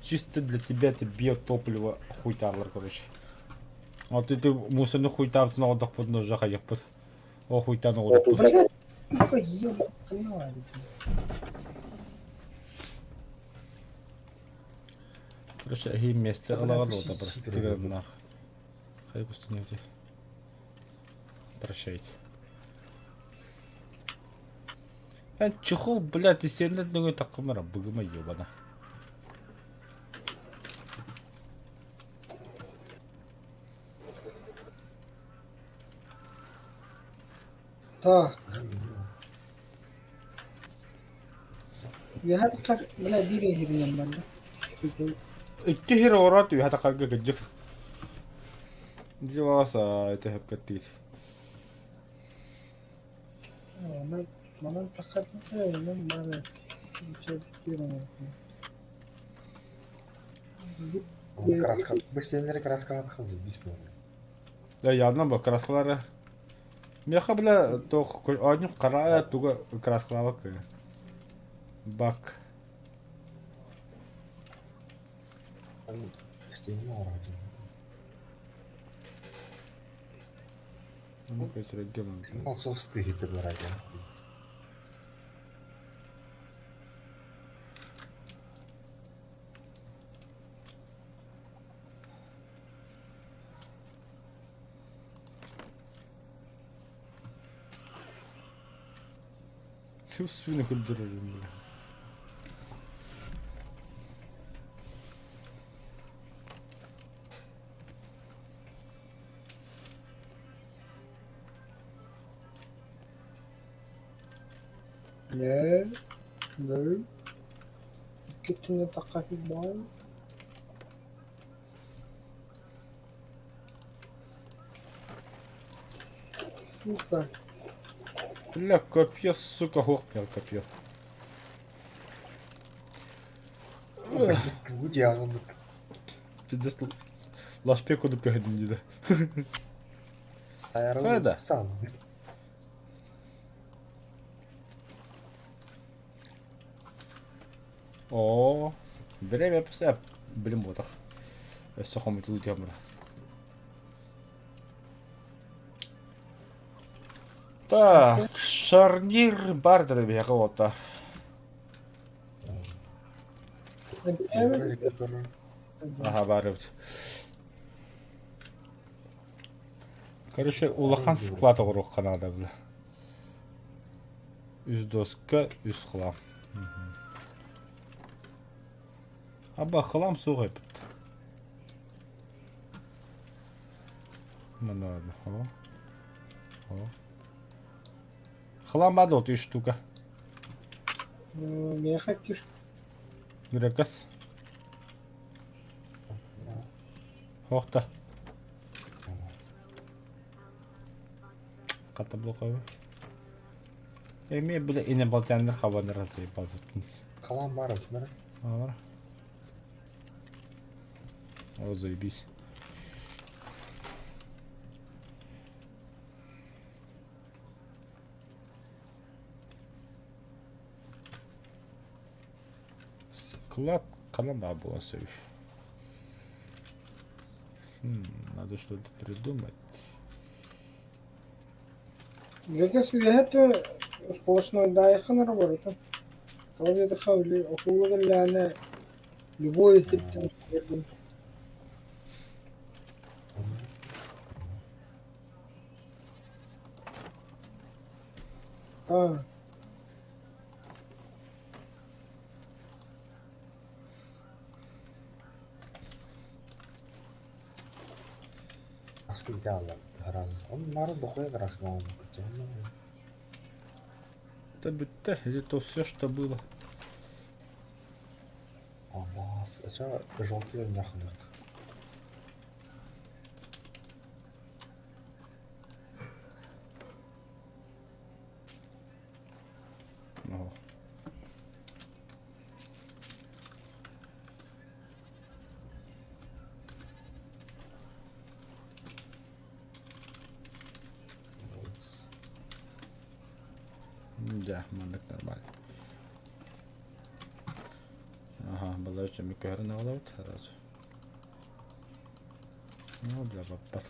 Чисто для тебя это биотопливо хуйтарлар, короче. Вот ты мусорны хуйтартын оҕордохпутун уже хайыппыт. О хуйтан оҕордохпут. Блядь, сука, ебаная. Короче, эһи месте ылаҕар буолта прости гыннаах. Хайа кустунуйте. Прощайте. Эн чехол, блядь, истиэннэр нөҥүө таххымара быгыма ебана. Так. Үөһэ тахар бля биир иһиринэн барда. Икки сир оҕороот үөһэ тахарга кырдьык. Дьыбааса это хөпкөттүүт. Манан манан тахар манан бары Краска. Бэстиэннэри краскалаатахха заебись буолар. Да явно бу краскалары. Миэхэ бля туох оонньуу хара туга краскалаабак бак. Бэстиэннэ оҥорооччу. Ну көтүрэргэ мантан. Молсовский хитер барайда. Сүүнэ көрдөрөрүм бля. Нэ, нэ. Икки тахха баай. Сука. Бля, копье, сука, хух, копье. Тугу диагнозы? Пиздец, лашпе кудук көһөдүн диде. Хайда? Сам. Оо, время пса, блин, ботах. Өссө хомутуу темра. Так, шарнир бар да биһиэхэ уоттар. Аха, баар эбит. Короче, улахан склад оҥоруохха наада бile. Үс доска, үс хлам. Аба хлам суох эбит. Ну ладно, о. О. Хлам баар үс штука. Миэхэ түс Грекас. Охта. Хата блоковый. Эмиэ бile инопланетяннар хабаннар заебался. Хлам баар эбит Бар. О, заебись. Склад ханан баар буолан сөбүй. Надо что-то придумать. Грекес үөһэ сплошнойдаайаххын эрэ барыта. Тоҕо диэтэххэ, били окууга кэллэҕинэ любой сиртэн Аа, Краска идеально. Раз. Он нары дохуя краска он Это бүттэ, это все, что было. Абас. Это желтый нахуй. О. Да, маннык нормально. Ага, балача микрофон алабыт сразу. Ну, бля, баппат.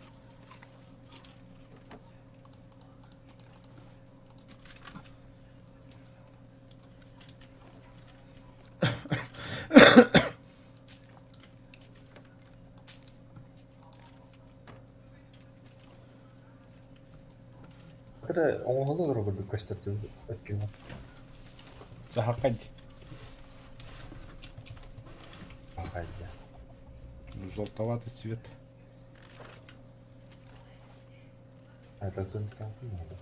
Кыра оҥоһуллар курдук көстөр өттүгүн. Сахакадь. Ахайда. Желтоватый цвет. Это тут там надо.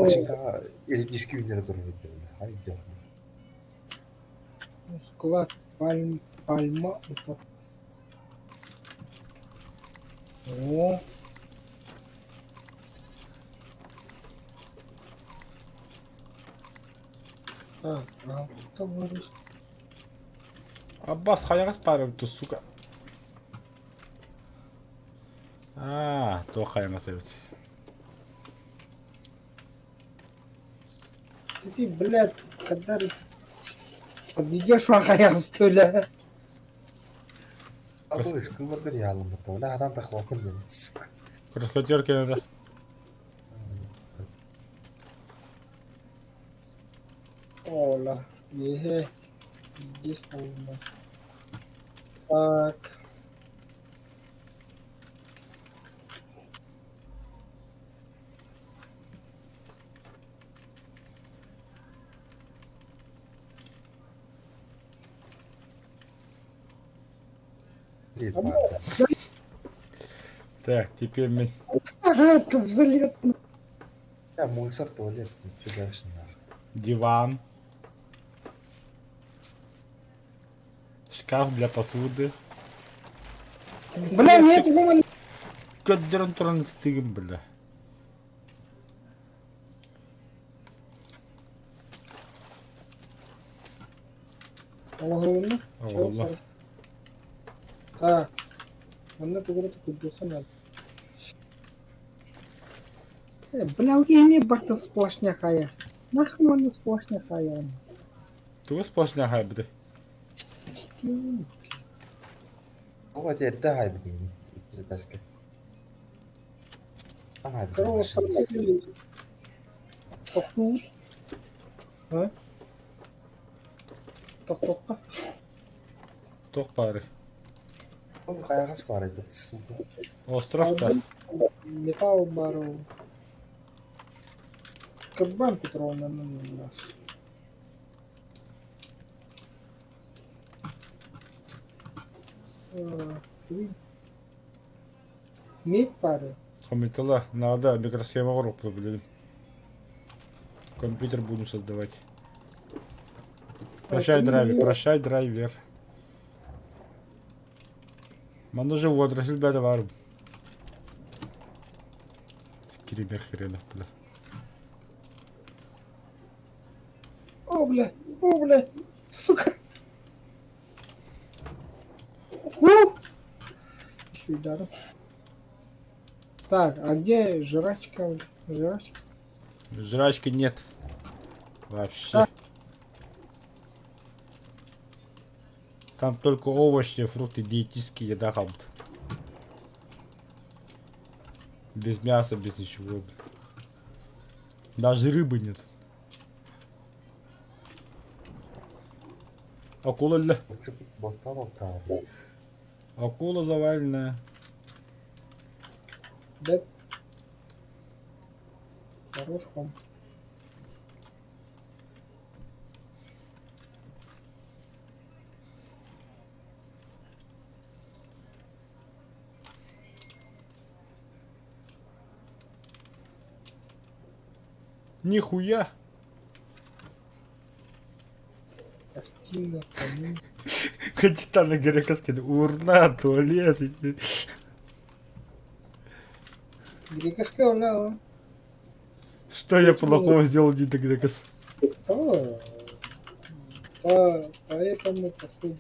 Машинкаҕа диски үүннэрэ турар эбит хайдах Склад пальм, пальма О. Так, алта вырос. Аббас хайаҕас баар эбит сука. Аа, туох хайаҥас эбит. Ты, блядь, когда подведешь хайаҕас төлө. А то искылларгар яалыммыт бля хатан тахвакын ден сука. Красотер кенеде. Ола, еhe, здесь полно. Так. Так, теперь мы... Ага, это взлет. Я мусор, туалет, ничего дальше нахуй. Диван. Шкаф для посуды. Бля, нет, думали. Көрдөрөн туран ыстыгым бля. Оҥоһулунна? Оҥоһулла. Так, манна тугу эрэ курдуохха наада. Э, бля, эмиэ барыта сплошняк хайа. Нахуй манна сплошняк хайа. Тугу сплошняк хайбыты? Истиҥ. Оҕо ити эрдэ аһайбыт ини иккис Саҥа Короче, тохтуу. А? Тохтуохха. Туох баарый? Ол хайаҕас баар эбит сука. Остров да? Металл баар ол. Кабан Петровна у нас. Медь пары. Хомитала, надо микросхема оҥоруохпут билигин. Компьютер будем создавать. Прощай, драйвер, прощай, драйвер. Манна уже водоросль бэдэ баар. Скример хренов, бля. О, бля, о, бля, сука. У! Еще Так, а где жрачка? Жрачка? Жрачки нет. Вообще. Там только овощи, фрукты, диетические еда хаалбыт. Без мяса, без ничего. Даже рыбы нет. Акула ля. Балта-балта. Акула заваленная. Да. Хорош ком. Нихуя. Картина, камин. Капитана Грекоскин. Урна, туалет. Грекоская урна. Что я плохого сделал, Дита Грекос? Да. По, поэтому походу.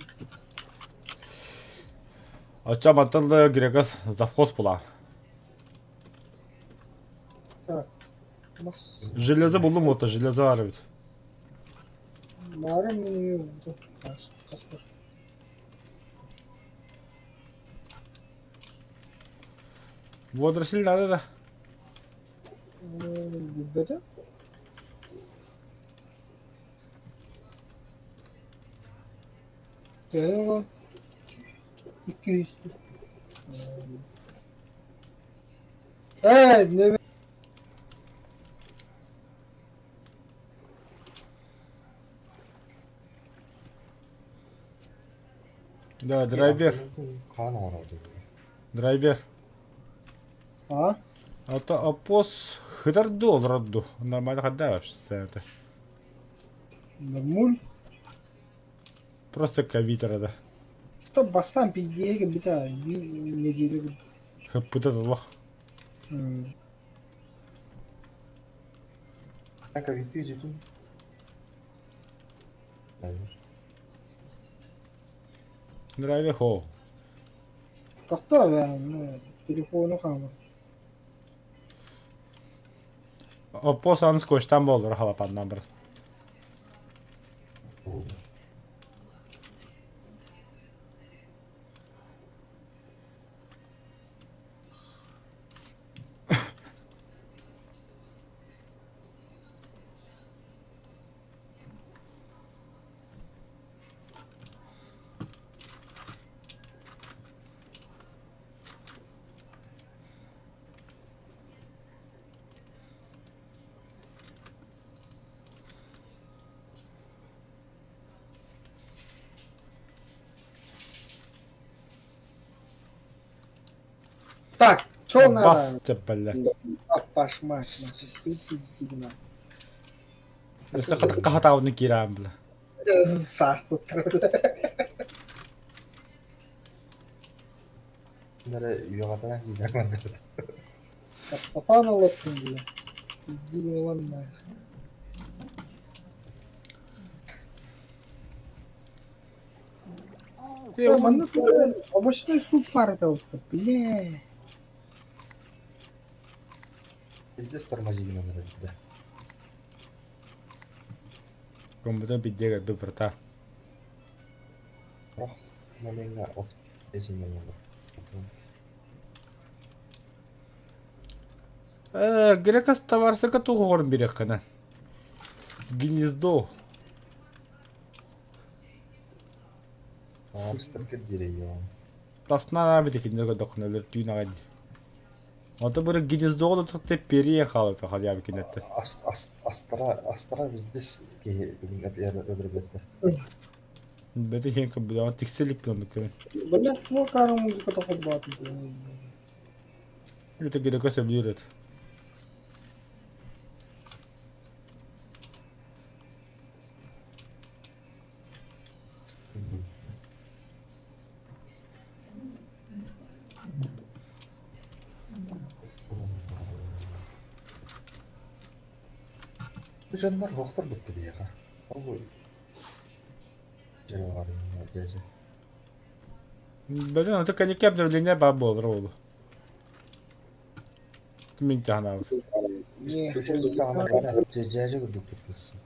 Оччо мантан да Грекос завхоз була. Так. Мас. Железо буллум ота, железо баар эбит. Маарым Водоросль надо да. Билбэтэ. Төһө 200. Ээ, не Да, драйвер. Хаан оҥорор Драйвер. А? Это опос Хытар дуу, олорор дуу? Нормально хадда вообще сцена-то. Нормуль. Просто ковид да. Что бастан пиздеге бita неделю курдук. Хыппыта олох. Ковид жетин. Нравится хо. Тохтоо бээ, телефону хаалар. Оппо сан скотчтан буоллар халапаннан бар. Так, что надо? Баста, блядь. Пошмать, нахуй, ты пизди, нахуй. Өссө хатаабыны киирээм, бля. Сахсыт, бля. Нары үйөҕатана киирэр маннык. Картофан олоттун, бля. Пизди ылан, нахуй. Манна овощной суп пар это, бля. Пиздец тормозили надо, да. Компьютер пиздега бырта. Ох, моментга оф эжин болду. Грекас товарсыка тугугорун бириэххинэ. Гнездо. Амстер кирдире Таснаа бит кинилэргэ дохнолор түүн аҕай. Ото бары гнездоҕо да тахта переехал это хотя бы кинеттер. Астра астра везде өлөрбөттөр. Бэти хен кыбыда тикселик планды көрөн. Бля, твой кара музыка тохотбаатын. Это грека сөбүлүүр эт. Бу дьоннор охтор бүттү биһиэхэ. Ол дьэ Блин, это коньяки обновление баар буолар ол. Мин таһанаабыт. Не, Дьээдьэ курдук туттасın.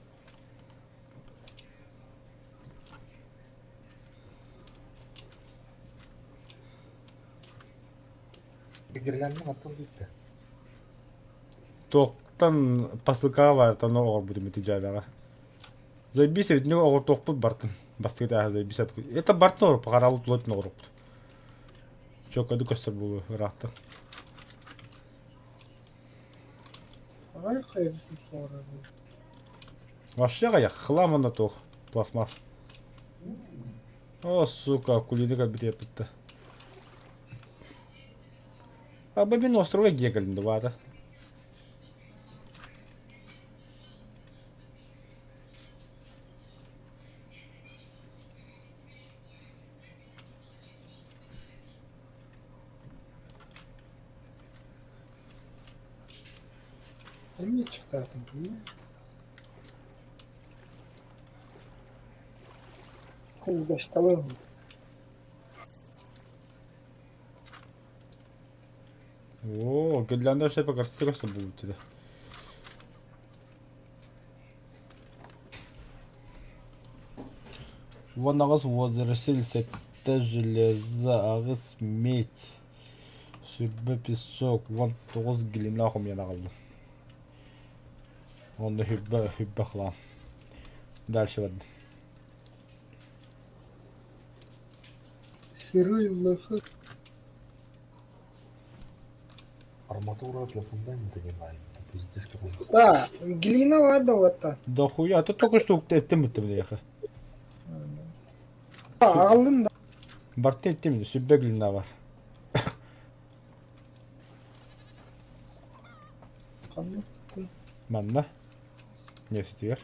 Гирлянды аттан бүттү. Туохтан посылкаҕа баартан оҕорбутум ити дьаабаҕа. Заебись эбит, оҕортуохпут бартын. Бастакы этээһэ заебись Это бартын оҕорпу, хараалы тулатын оҕоруппут. Чоккайдык көстөр буолуо ыраахтан. Давай хайысу сорок. Вообще аҕыйах, хлам онно туох, пластмасс. О, сука, кулины кэлбит эппитте. А мин островой гекалин баата. Эмиэ чыктаатым бля. Кулгашталым. О, гирлянда вообще по красоте что будет тебе. Вон аҕыс водоросль, сэттэ железо, аҕыс медь, сүрбэ песок, уон тоҕус глина хомуйан аҕаллым. Онно хүббэ хүббэ хлам. Дальше бардым. Сырой лохы. Арматура для фундамента не Это пиздец какой. Да, глина баар вот Да хуя, ты только что эттим бүттüm диэхэ. Аҕаллым да. Барта эттим, сүрбэ глина бар. Ханна? Манна. Миэстэтигэр.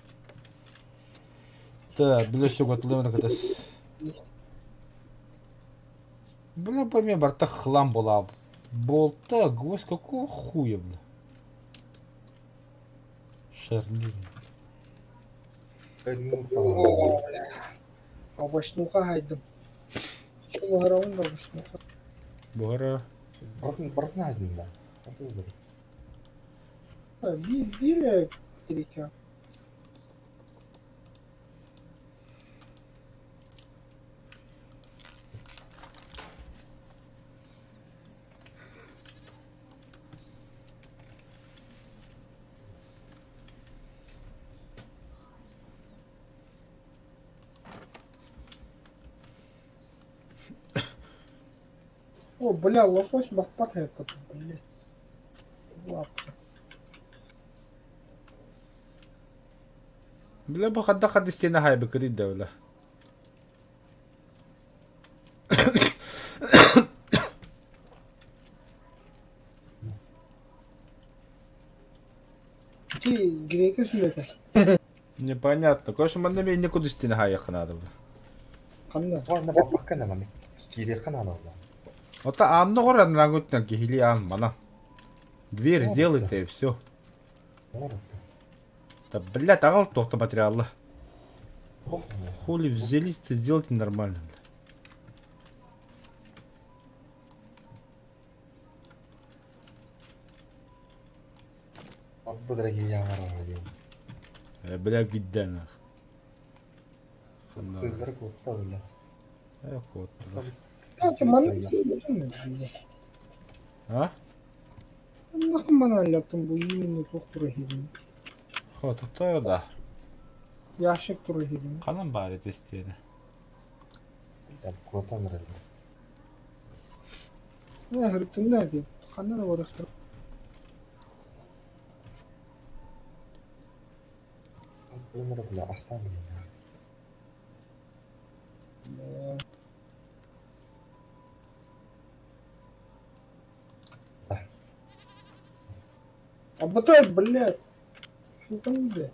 Так, били сугатылыын кытас. Бля, бу эмиэ барыта хлам буолаа. Болта, гвоздь, какого хуя, бля? Шарнир. О, бля. Овощнуха хайдым. Чугаравын да овощнуха. Буһара. Бартын айдым да. Биир трика. О, бля, лосось баппат этот, блядь. Лапка. Бля, бу хадда хадда стена хайбы кырый да бля. Ти грека сүлэтэ. Непонятно. Конечно, манна мен никуда стена хайыхха надо бля. Ханна. Уонна баппакка наманы. Киириэххэ наада буолла. Ота аанна оҕор анарааҥҥытынан киһилии аан мана. Дверь сделай-то и все. Да, блядь, аҕал туохта материалла. Хули взялись-то сделайте нормально. Э, бля, гидде нах. Э, куоттулар. А? Хотуттаа да. Ящик турар иһигин. Ханан баар этэ истиэнэ? Куотан эрэллэр. Ээ, һырыттынна эбит. Ханна да барыахтара. Астаан билиҥҥэ. Абытай, блядь. Сука, блядь.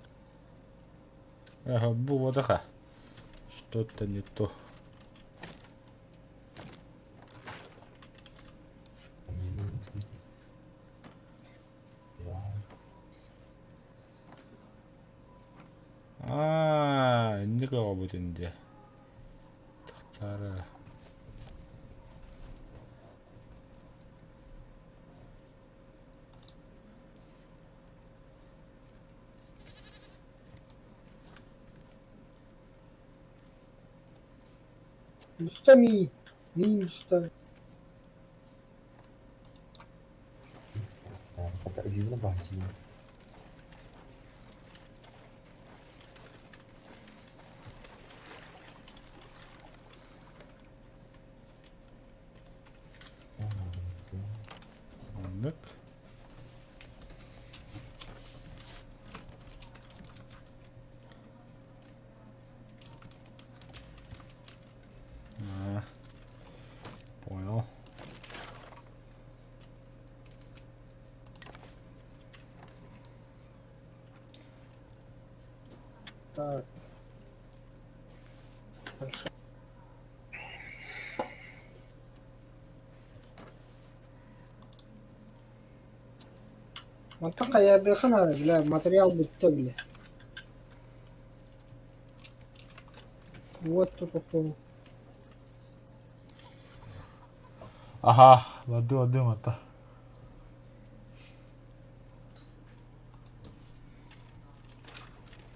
Ага, бу Что-то не то. Аа, инник оҕобут инде. Тахтара. Уста миин. Миин уста. Илиибин баһан Оннук. А, понял. Так. Хорошо. Мантан хайаардыахха наада, бля, материал бүттэ, бля. Вот тут охуел. Аха, лады лады мата.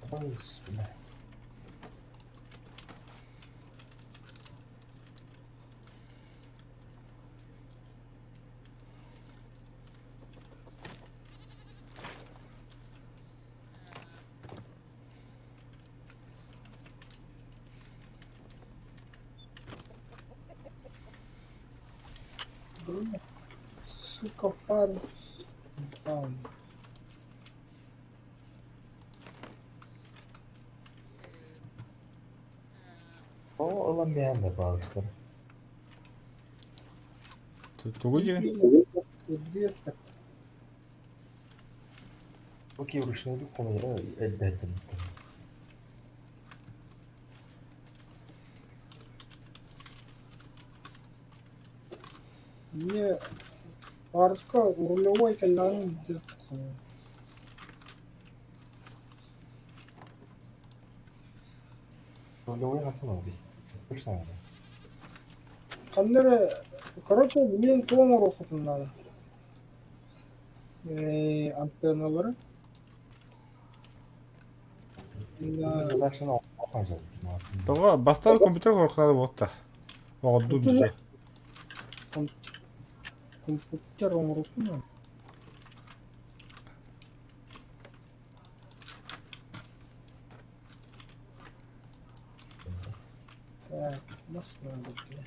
Бля. Сука, пан. Пан. О, ылан бэйэн да баҕыстар. Тугу диэн? Дверь. Окей, ручнойдук хомуйара эрдэттэн. Мне парочка рулевой кэллэҕин Рулевой хантан ылдый? Точно надо. Ханна эрэ, короче, билигин туох оҥоруоххутун наада? Антенналары. Задачаны Тоҕо бастаан компьютер оҥоруохтаах буолта. Оҕордуу дьэ. Компьютер оҥоруохпун наада. Так, мас надо, бля.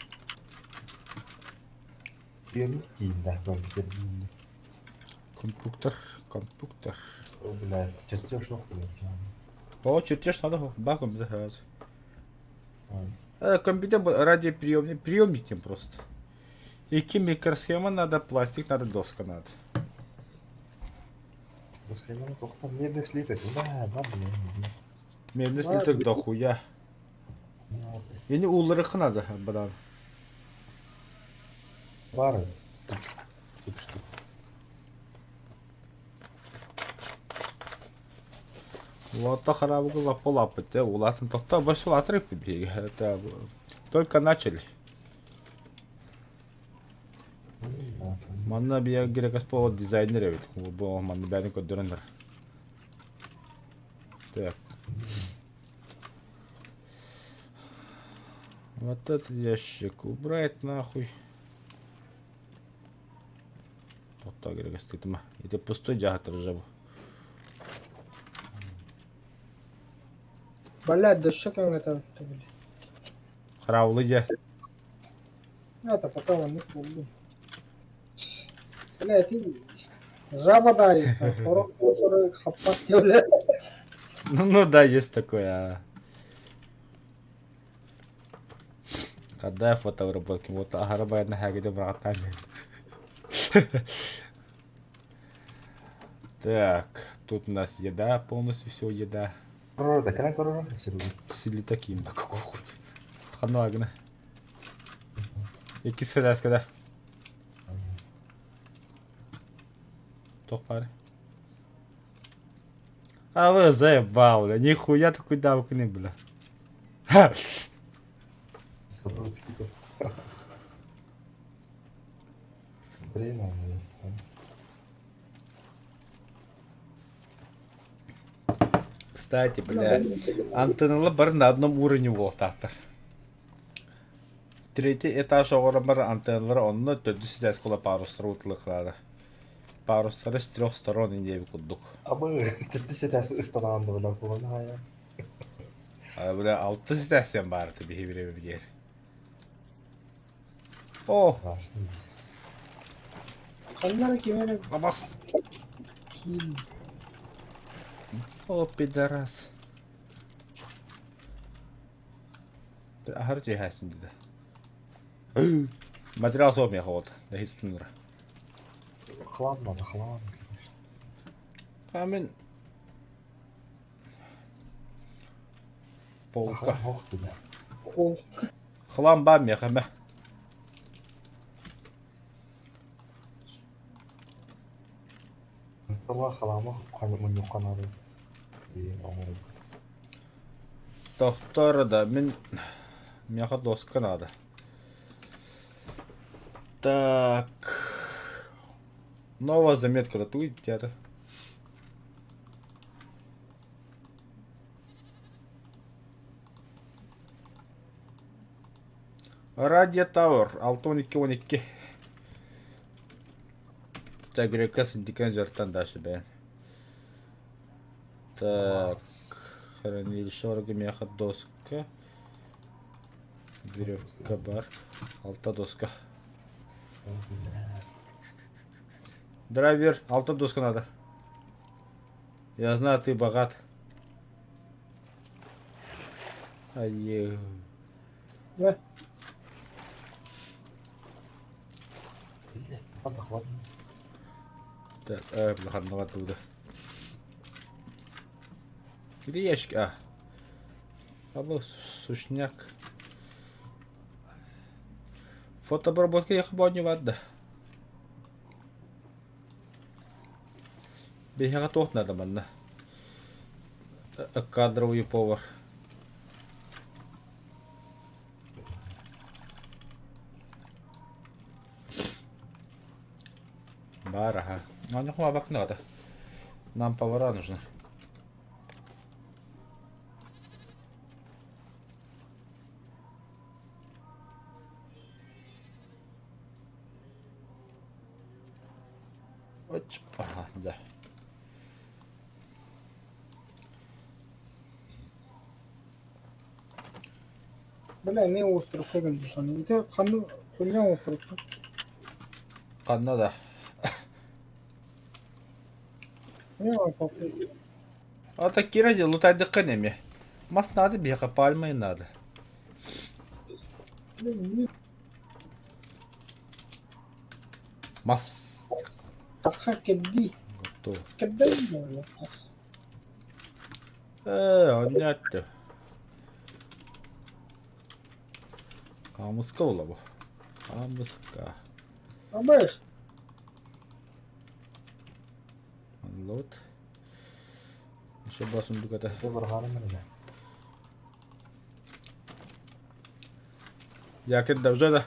Приемник диин да, компьютер диин. Компьютер, компьютер. О, блядь, чертеж суох блядь. О, чертеж надо, ба компьютер сразу. Компьютер ради приемник, приемник тем просто. Ики микросхема надо, пластик надо, доска надо. Схеманы тохтон медный слиток. Да, да, блин. Медный слиток дохуя. Yeni уулларыхха надо, бадан. Бары. Тут что? Улаата харабыга лаппа улааппыт ээ, улаатын тохтоо босс улаатар биһиги это только начали. Манна биһиги Грекоспо дизайнер эбит. Бу манна бэйэтин көрдөрөннөр. Так. Вот этот ящик убрать нахуй. Тохтоо Грекостытыма. Это пустой дьаһатыр жабу. Блядь, да что там это, блядь? Хараулы дьэ. Это потом он не помню. Блядь, ты жаба дай, сорок сорок хаппат, блядь. Ну да, есть такое. А. Когда фотообработки, вот аһара хагиде бырахтаан. Так, тут у нас еда, полностью все еда. Да, кэлэн көрөр сирби. Сили таким, какого хуй. Ханна гына. Иккис связка Туох баар. А вы заебал, бля, нихуя такой давка не, бля. Ха! Сорвать Время. Кстати, бля, антенналар бары на одном уровне буолуохтаахтар. Третий этаж оҕоро бар антенналара онно төрдүс этээскэ ыла парустары утулуохтаах. Парустары с трех сторон диэби курдук. Абы, төрдүс этээс ыстанаан да бля, буолан хайа. А, бля, алтыс этээстэн баар этэ биһи бириэмэбитигэр. О, Страшно. Ханна эрэ ким эрэ абас. киин О, пидорас. Аһары түһээсин дии. Материал суох миэхэ вот. Дэһи тутунура. Хлам надо, хлам, срочно. Камен полка. Хлам, ох ты, да. пол. Хлам баар миэхэ мэ. Тыла хламы мунньухха надо. И оҥорор. Тохтор да мин миэхэ доска надо. Так. Новая заметка да туй театр. Радио Тауэр 6-12-12. Так, Грека синдикан жартан дальше бэйэн. Так, хранилище орга миэхэ доска. Веревка бар. Алта доска. Драйвер, алта доска надо. Я знаю, ты богат. Ай, Да. Ладно, хватит. Так, ханныга тууда. Где ящик? А. Абы сушняк. Фотообработка ехать не да. Биһиэхэ туох наада манна? Кадровый повар. Баар аха. Манна хуабак надо. Нам повара нужны. Ага, да. Бля, эмиэ островка кэлбит. Ити ханна ханна островка? Ханна да. Эмиэ островка. А так кира де лутайдыкка неме. Мас надо биһиэхэ пальмы надо. Бля, Мас. Таха кэлбии. Готово. Кэрдэй Онньотту. Хаамыска буолла бу. Хаамыска. Абаш. Лот. Еще бас сундук это. Якин да уже да.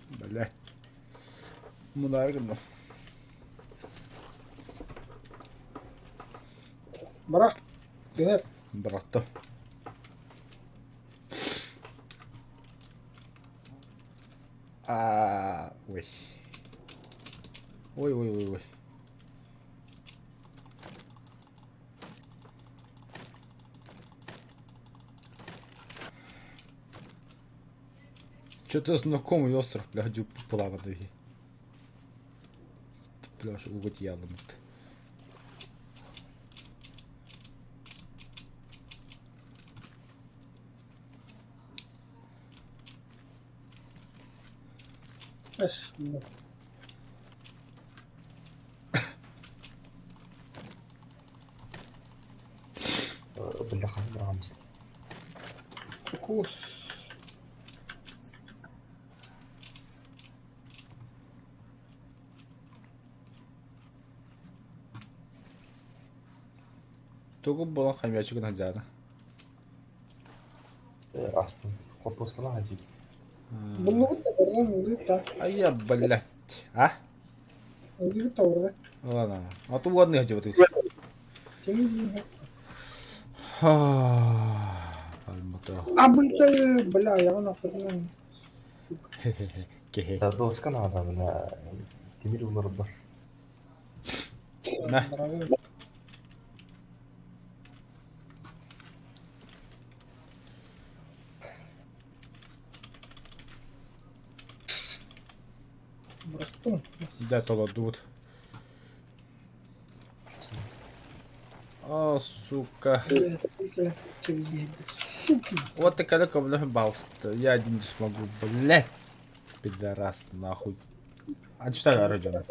Блять. Мунаар гынным. Бырах. Түһэр. Бырахтым. А, ой. Ой, ой, ой, ой. Что-то знакомый остров, бля, дюк плавать. Бля, ууга тиийэллэммит. Эс. Кокос. Тугу булан хомячигын сылдьаары. Аспын корпустана дии. Буллубут да баран ылыыт да. Айя, блядь. А? Ылыыт да барда. Ладно. А то ладно, я вот Кими Алмата. Абыйта, бля, я нахуй. Кеһи. Доска наада мына тимир улар бар. На. Бырахтым. Да, толордубут. А, сука. Суки. Вот такая балста. Я один не смогу, блядь. Пидорас, нахуй. А что Родина?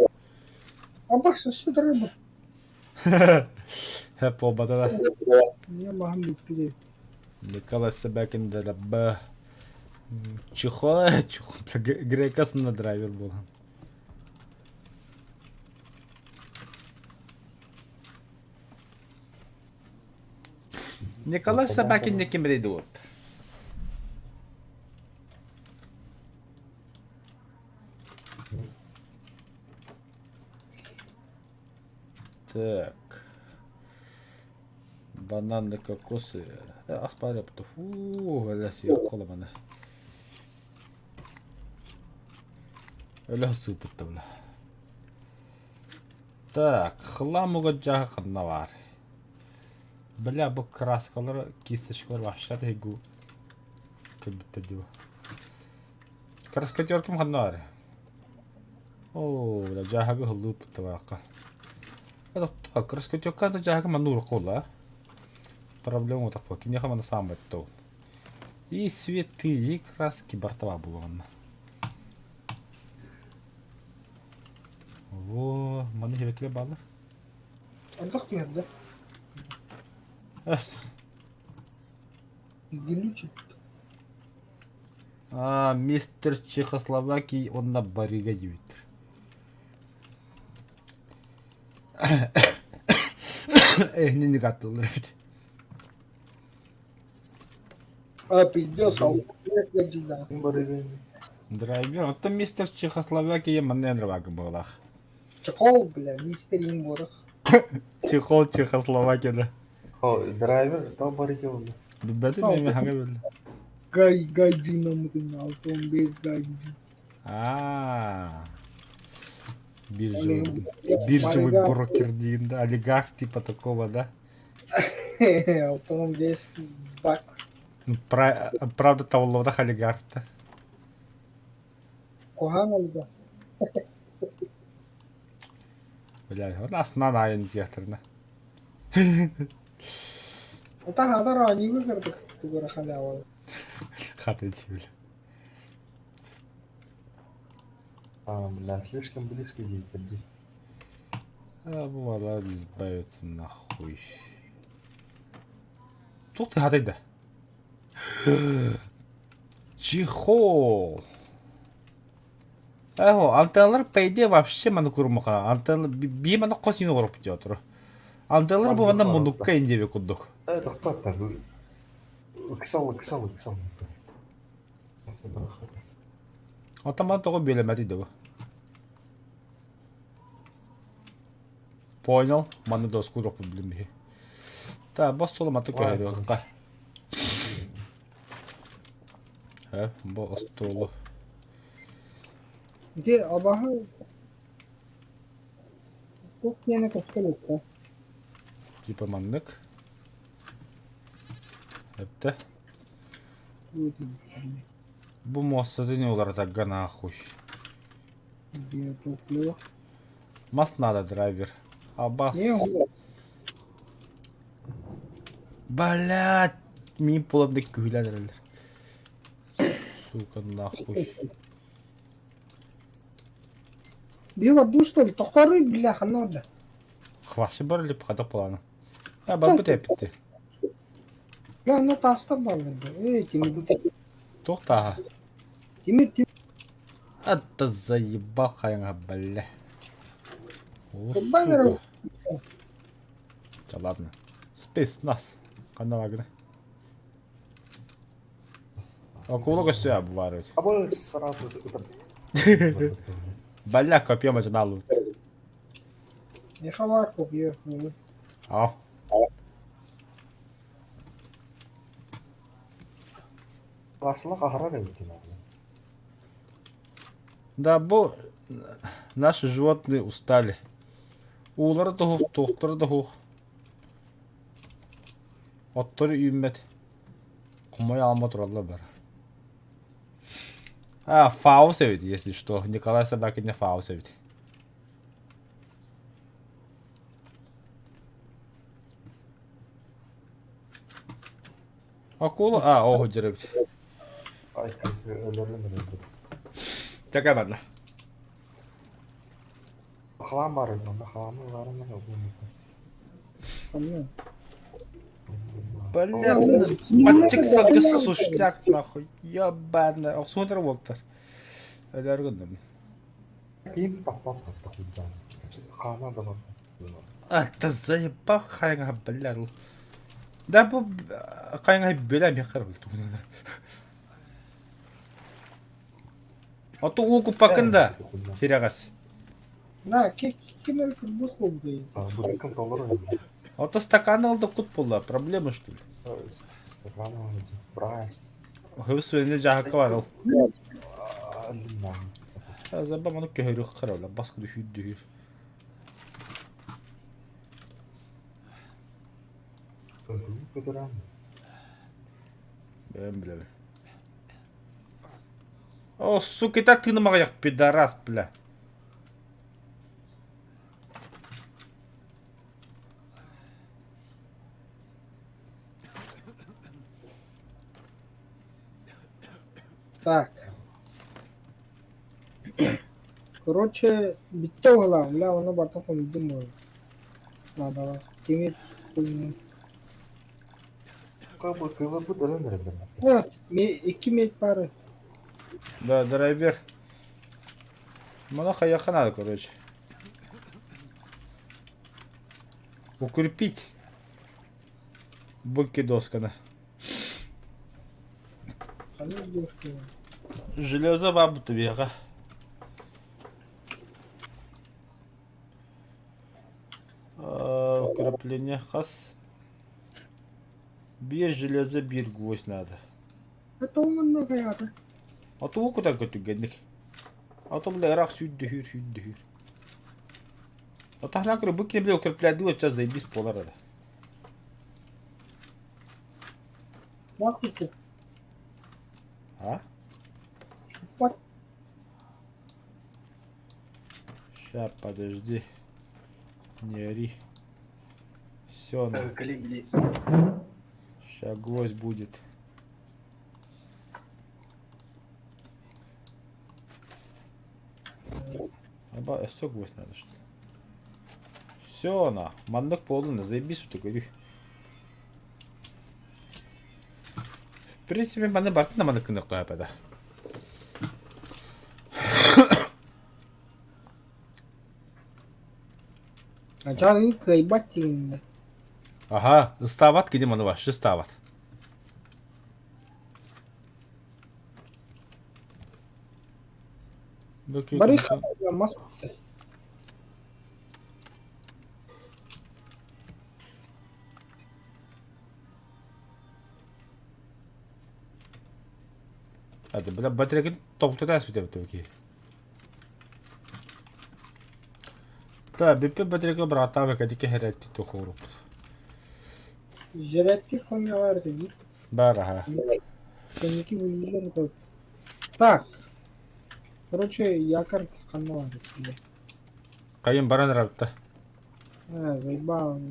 А бакса сюда рыба. По да. Не могу пить. Николай Собакин да Чехол, чехол, грекас на драйвер был. Николай Собакин не кем вот. Так. Бананы, кокосы. Аспаря, фу, өлө Өлө сыпыттым. Так, хлам угоджаха ханна бар. Бля, бу краскалар, кисточкалар вообще тегу. Как будто дела. Краскотеркам ханна бар. О, бля, жахага хлуп тавака. Это так, краскотерка да жахага манур кола. Проблема такой. Кинеха мана сам это. И цветы, и краски бортова буланна. Во, маны хебе. Сибэкилэ бааллар. Ардах түһэрдэ. Эс. Глючит. А, мистер Чехословакии уонна барыга диэбиттэр. Эһинини аттылар эбит. А, пиздец, а у Барыга. Драйвер, оттон мистер Чехословакия манна энрвагы буолах. Чехол, бля, мистер Имборов. Чехол Чехословакияда. О, драйвер, то барыга oldu. Билбэтим эми хаҥа билдим. Гай, гайджи намытын, алтон без гайджи. А, биржевый, биржевый брокер диин да, олигарх типа такого, да? Алтон без бакс. Ну, правда, табыллыбатах олигарх да. Куһаан олигарх. Бля, вот аснан айын диэхтэринэ. Отан адар оонньууга кырдык тугура халявал. Хата бля. А, бля, слишком близко диэбиттэр дии. А, бывало избавиться нахуй. Туох ты хатайда? Чехол. Эхо, антенналар по идее вообще маны курмаха. Антенна бии маны хос ине оруп диотур. Антенналар бу манна муннукка индиэби курдук. Э, тохтоо, ыксал, ыксал, ыксал. Оттон маны тоҕо бүөлэммэтий да бу? Понял. Манна доску уруохпут билим биһи. Так, бу остуолу маты көһөрүөххэ. Э, бу остуолу. Ити абаһы туох диэни көстө иликтэ. Типа маннык. Эптэ. Бу муостатын уларытарга нахуй. Биотопливо. Мас надо, драйвер. Абас. Не, Блядь, мин буолан күһүлэн эрэллэр. Сука, нахуй. Биир барбыт что ли? Тохторуй, бля, ханна барда? Хвашы бар или хата плана. А, барбыт эпитти. Бля, онно таастар бааллар да. Эй, тимир. Туох тааһа? Тимир, тимир. Атта заебал хайаҥа, бля. О, Баннер. сука. Да ладно. Спецназ. Ханна лагеры. Акула көстүө баар эбит. А мы сразу это... Бля, копьем мачынаалу. Не хабар копье. Аа. Аслах аһарар эбит Да, бу наши животные устали. Уулара да суох, туохтара да суох. Оттору үүммэт. Хомойо аалма тураллар бары. А, Фаус эбит, если что. Николай Собакин Фаус эбит. Акула? А, оһо дьэр эбит. Ай, өлөрүм өлөрдүм. Чакай барна. Халаан баар эбит, онно халааны ылааран эрэ угуннута. Бля, мальчик садга суштяк нахуй. Ебаная. Охсуутар буолтар. Өлөр гынным. Ким папа папа Хаана да бар. А, заебал хайга, бля. Да бу хайга бля мехар был тугунна. Ото уу куппакын да хирагас. На, ким эрэ кырбых буолбутай. Бутылкам толору. Ото стакан ылда кут буолла, проблема что ли? Стакан Брайс. Хыбыс жаһакка бар ол. Заба маны көһөрү харабла, баскы дүһүр дүһүр. Бэм билэбин. О, сука, и так ты на пидорас, бля. Так. Короче, бүттэ уһулаах, бля, ону барыта хомуйдум буолла. Наадалаах. Тимир хуйню. Кылбыт өлөн эрэллэр. А, икки медь пары. Да, драйвер. Мана хайаха надо, короче. Укрепить. Быки досканы. Ханнык доска? Железо бабыты биэҕэ. Укрепление хас? Биир железо, биир гвоздь надо. Это он хайаата? А тугу кутарга түргэнник. А то бля ыраах сүүрдүһүүр, сүүрдүһүүр. Атахна көрө бу кини бля укреплядыы оччо заебись буолар эрэ. Нахуй ты? А? What? Ща, подожди. Не ори. Все, Коллеги, ща гвоздь будет. Аба, все гвоздь надо что ли? Все, на. Маннык полный, заебись вот говорю. В принципе, маны бартын да маны кыныкка да. Начало кыайбат тиҥнэ. Аха, ыстаабат кини маны вообще ыстаабат. Бары мас Hadi бля батарейкин топтута эспитэ ки. Та бүппүт батарейка бырааттаах кэдики хэрэтти тухуруппут. Жирәтки хомялар дии. Бар аха. Кэнники билиилэр көр. Так. Короче, якорь ханна бар бile. Кайын баран ырарта. А, заебал.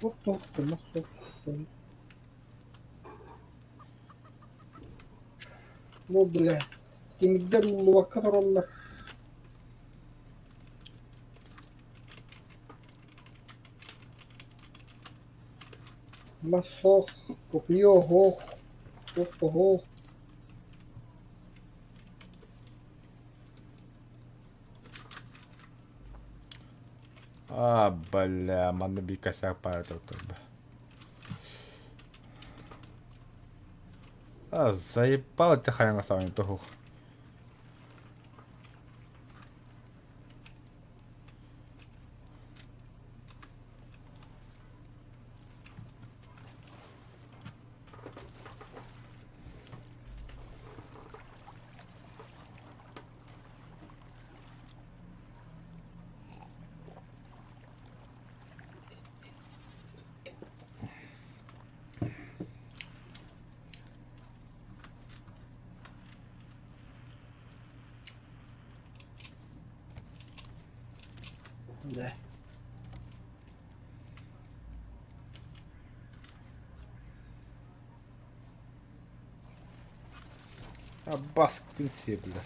Туох туох тымах суох. Бу бля. Тимирдэр ууллубакка тураллар. Мас суох, копье суох, туох да суох. А, бля, манна биир косяк баар турба. А, заебал ты хайҥа саҕаны туһух. Да. Абаскын сиэ, бля.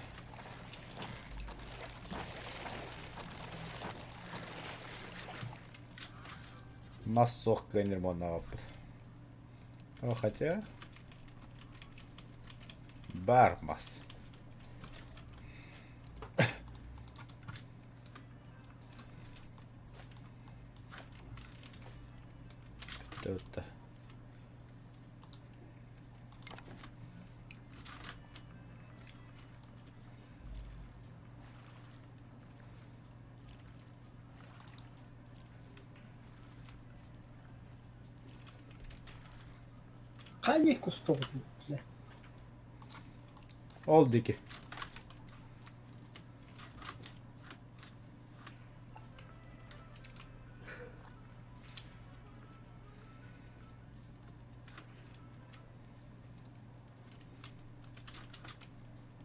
Мас суох кыанньар буоллаҕыппыт. О, хотя... Баар мас. Бүтэ Хайа кустугун Ол диэки.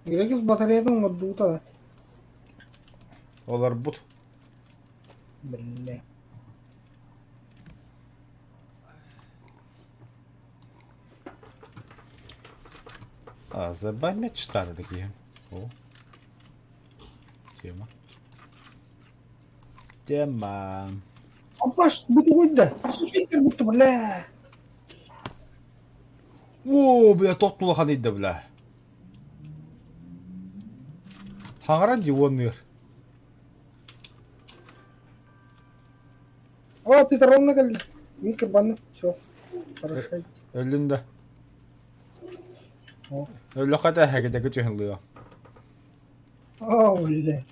Грекис батареятын оҥордубута да. Олорбут. Биллэ. А, забанять штаны такие. О. Тема. Тема. Апаш, бутугуйда. Сүүсүттэр бутtu, бля. Оо, бля, тот улахан ыйда, бля. Хаҥаран дии уонныыр. О, Петровна кэллэ. Мин кырбанным. Все. Хорошо. Өллүн да. О, Өллөххө да эһэги түһэн лыа. О, бля.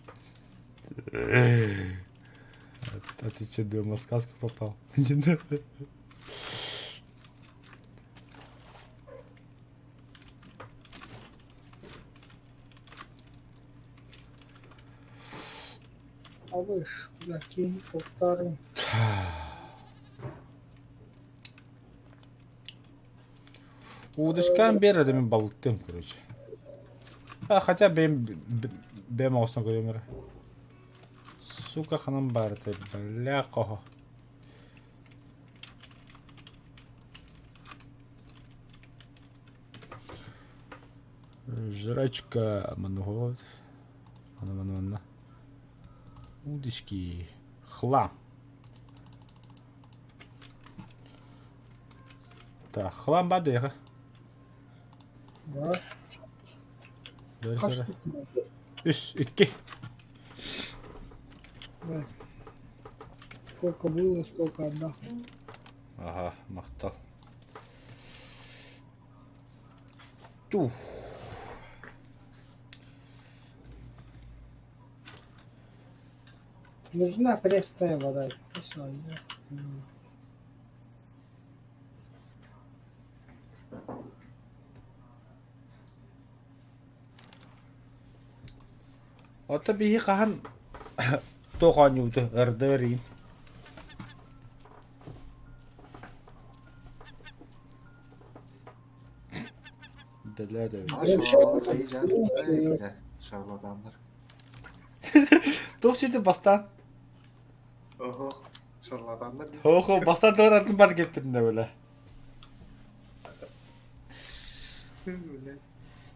А ты что, думал, сказку попал? Абыш, бля, киһи тоттарым. Удочкам бер, это мен балыктым, короче. А, хотя бэм бэм оҕостон көрүөм эрэ. Сука ханан баар этэй, бля хоһо. Жрачка манна Манна манна манна. Удочки. Хлам. Так, хлам бадыга. Бар. Хас Үс, икки. Да. Сколько было, столько отдал. Ага, махтал. Тух. Нужна пресная вода. Всё, Ото биһи хаһан туох оонньуубуту ырдыырыын Бэлээ да Шарлатаннар. Туох сити бастаан? Ого, шарлатаннар. Охо, бастаан туох атын бар кеппитин да бэлэ.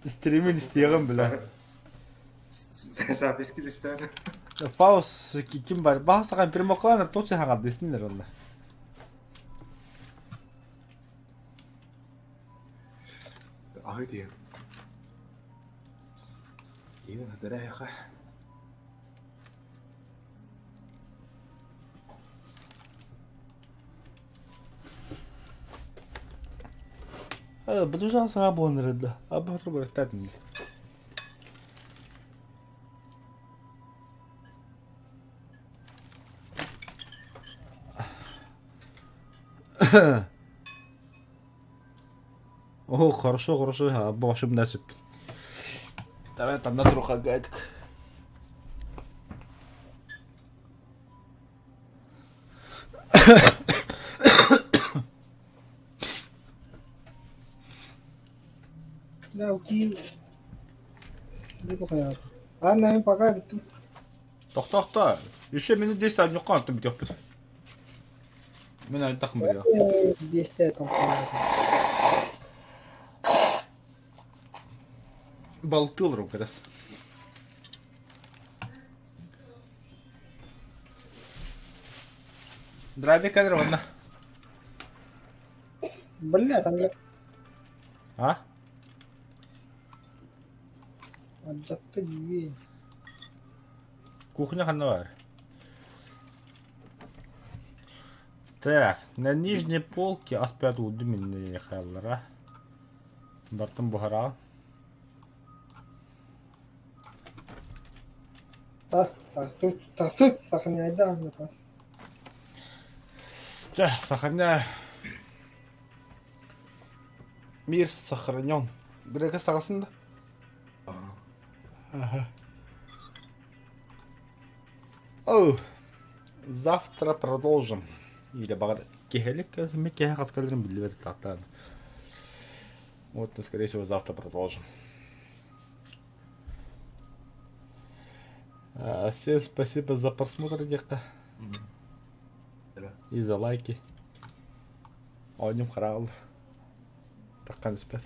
Стримин истиэҕим бля. Запись килистээн. Фаус ким бар? Баха сахан примокланер точно хаҥар десиннер онно. Аһы диэн. Иин хатыра Бу саҥа буолан эрэр да. Абы сотору барыктаатын дии. О, хорошо, хорошо, абы вообще мынасып. Давай там на труха гайдик. Да, окей. Ладно, мин пока бүттүм. Тохтоохто. Еще минут 10 однюкка антон бүтүөхпүт. Мин альтахым били. Биэстэ Балтыл рукадас. Драйвер кадр онна. Бля, там я А? Алдьатта дии. Кухня ханна бар. Так, на нижней полке аспят удуминные хааллара. Бартын буһараҕын. Тас, тастыт, тастыт, сохраняйда, тас. Чэ, сохраняй. Мир сохранен. Грека саҕасын да? Ага. Оу, завтра продолжим. Или баҕар киһилик ми киһи хас кэлэрин биллибэт тааттаан. Вот, скорее всего, завтра продолжим. Всем спасибо за просмотр, диэххэ. И за лайки. Оонньум хараал. Таххан испэт.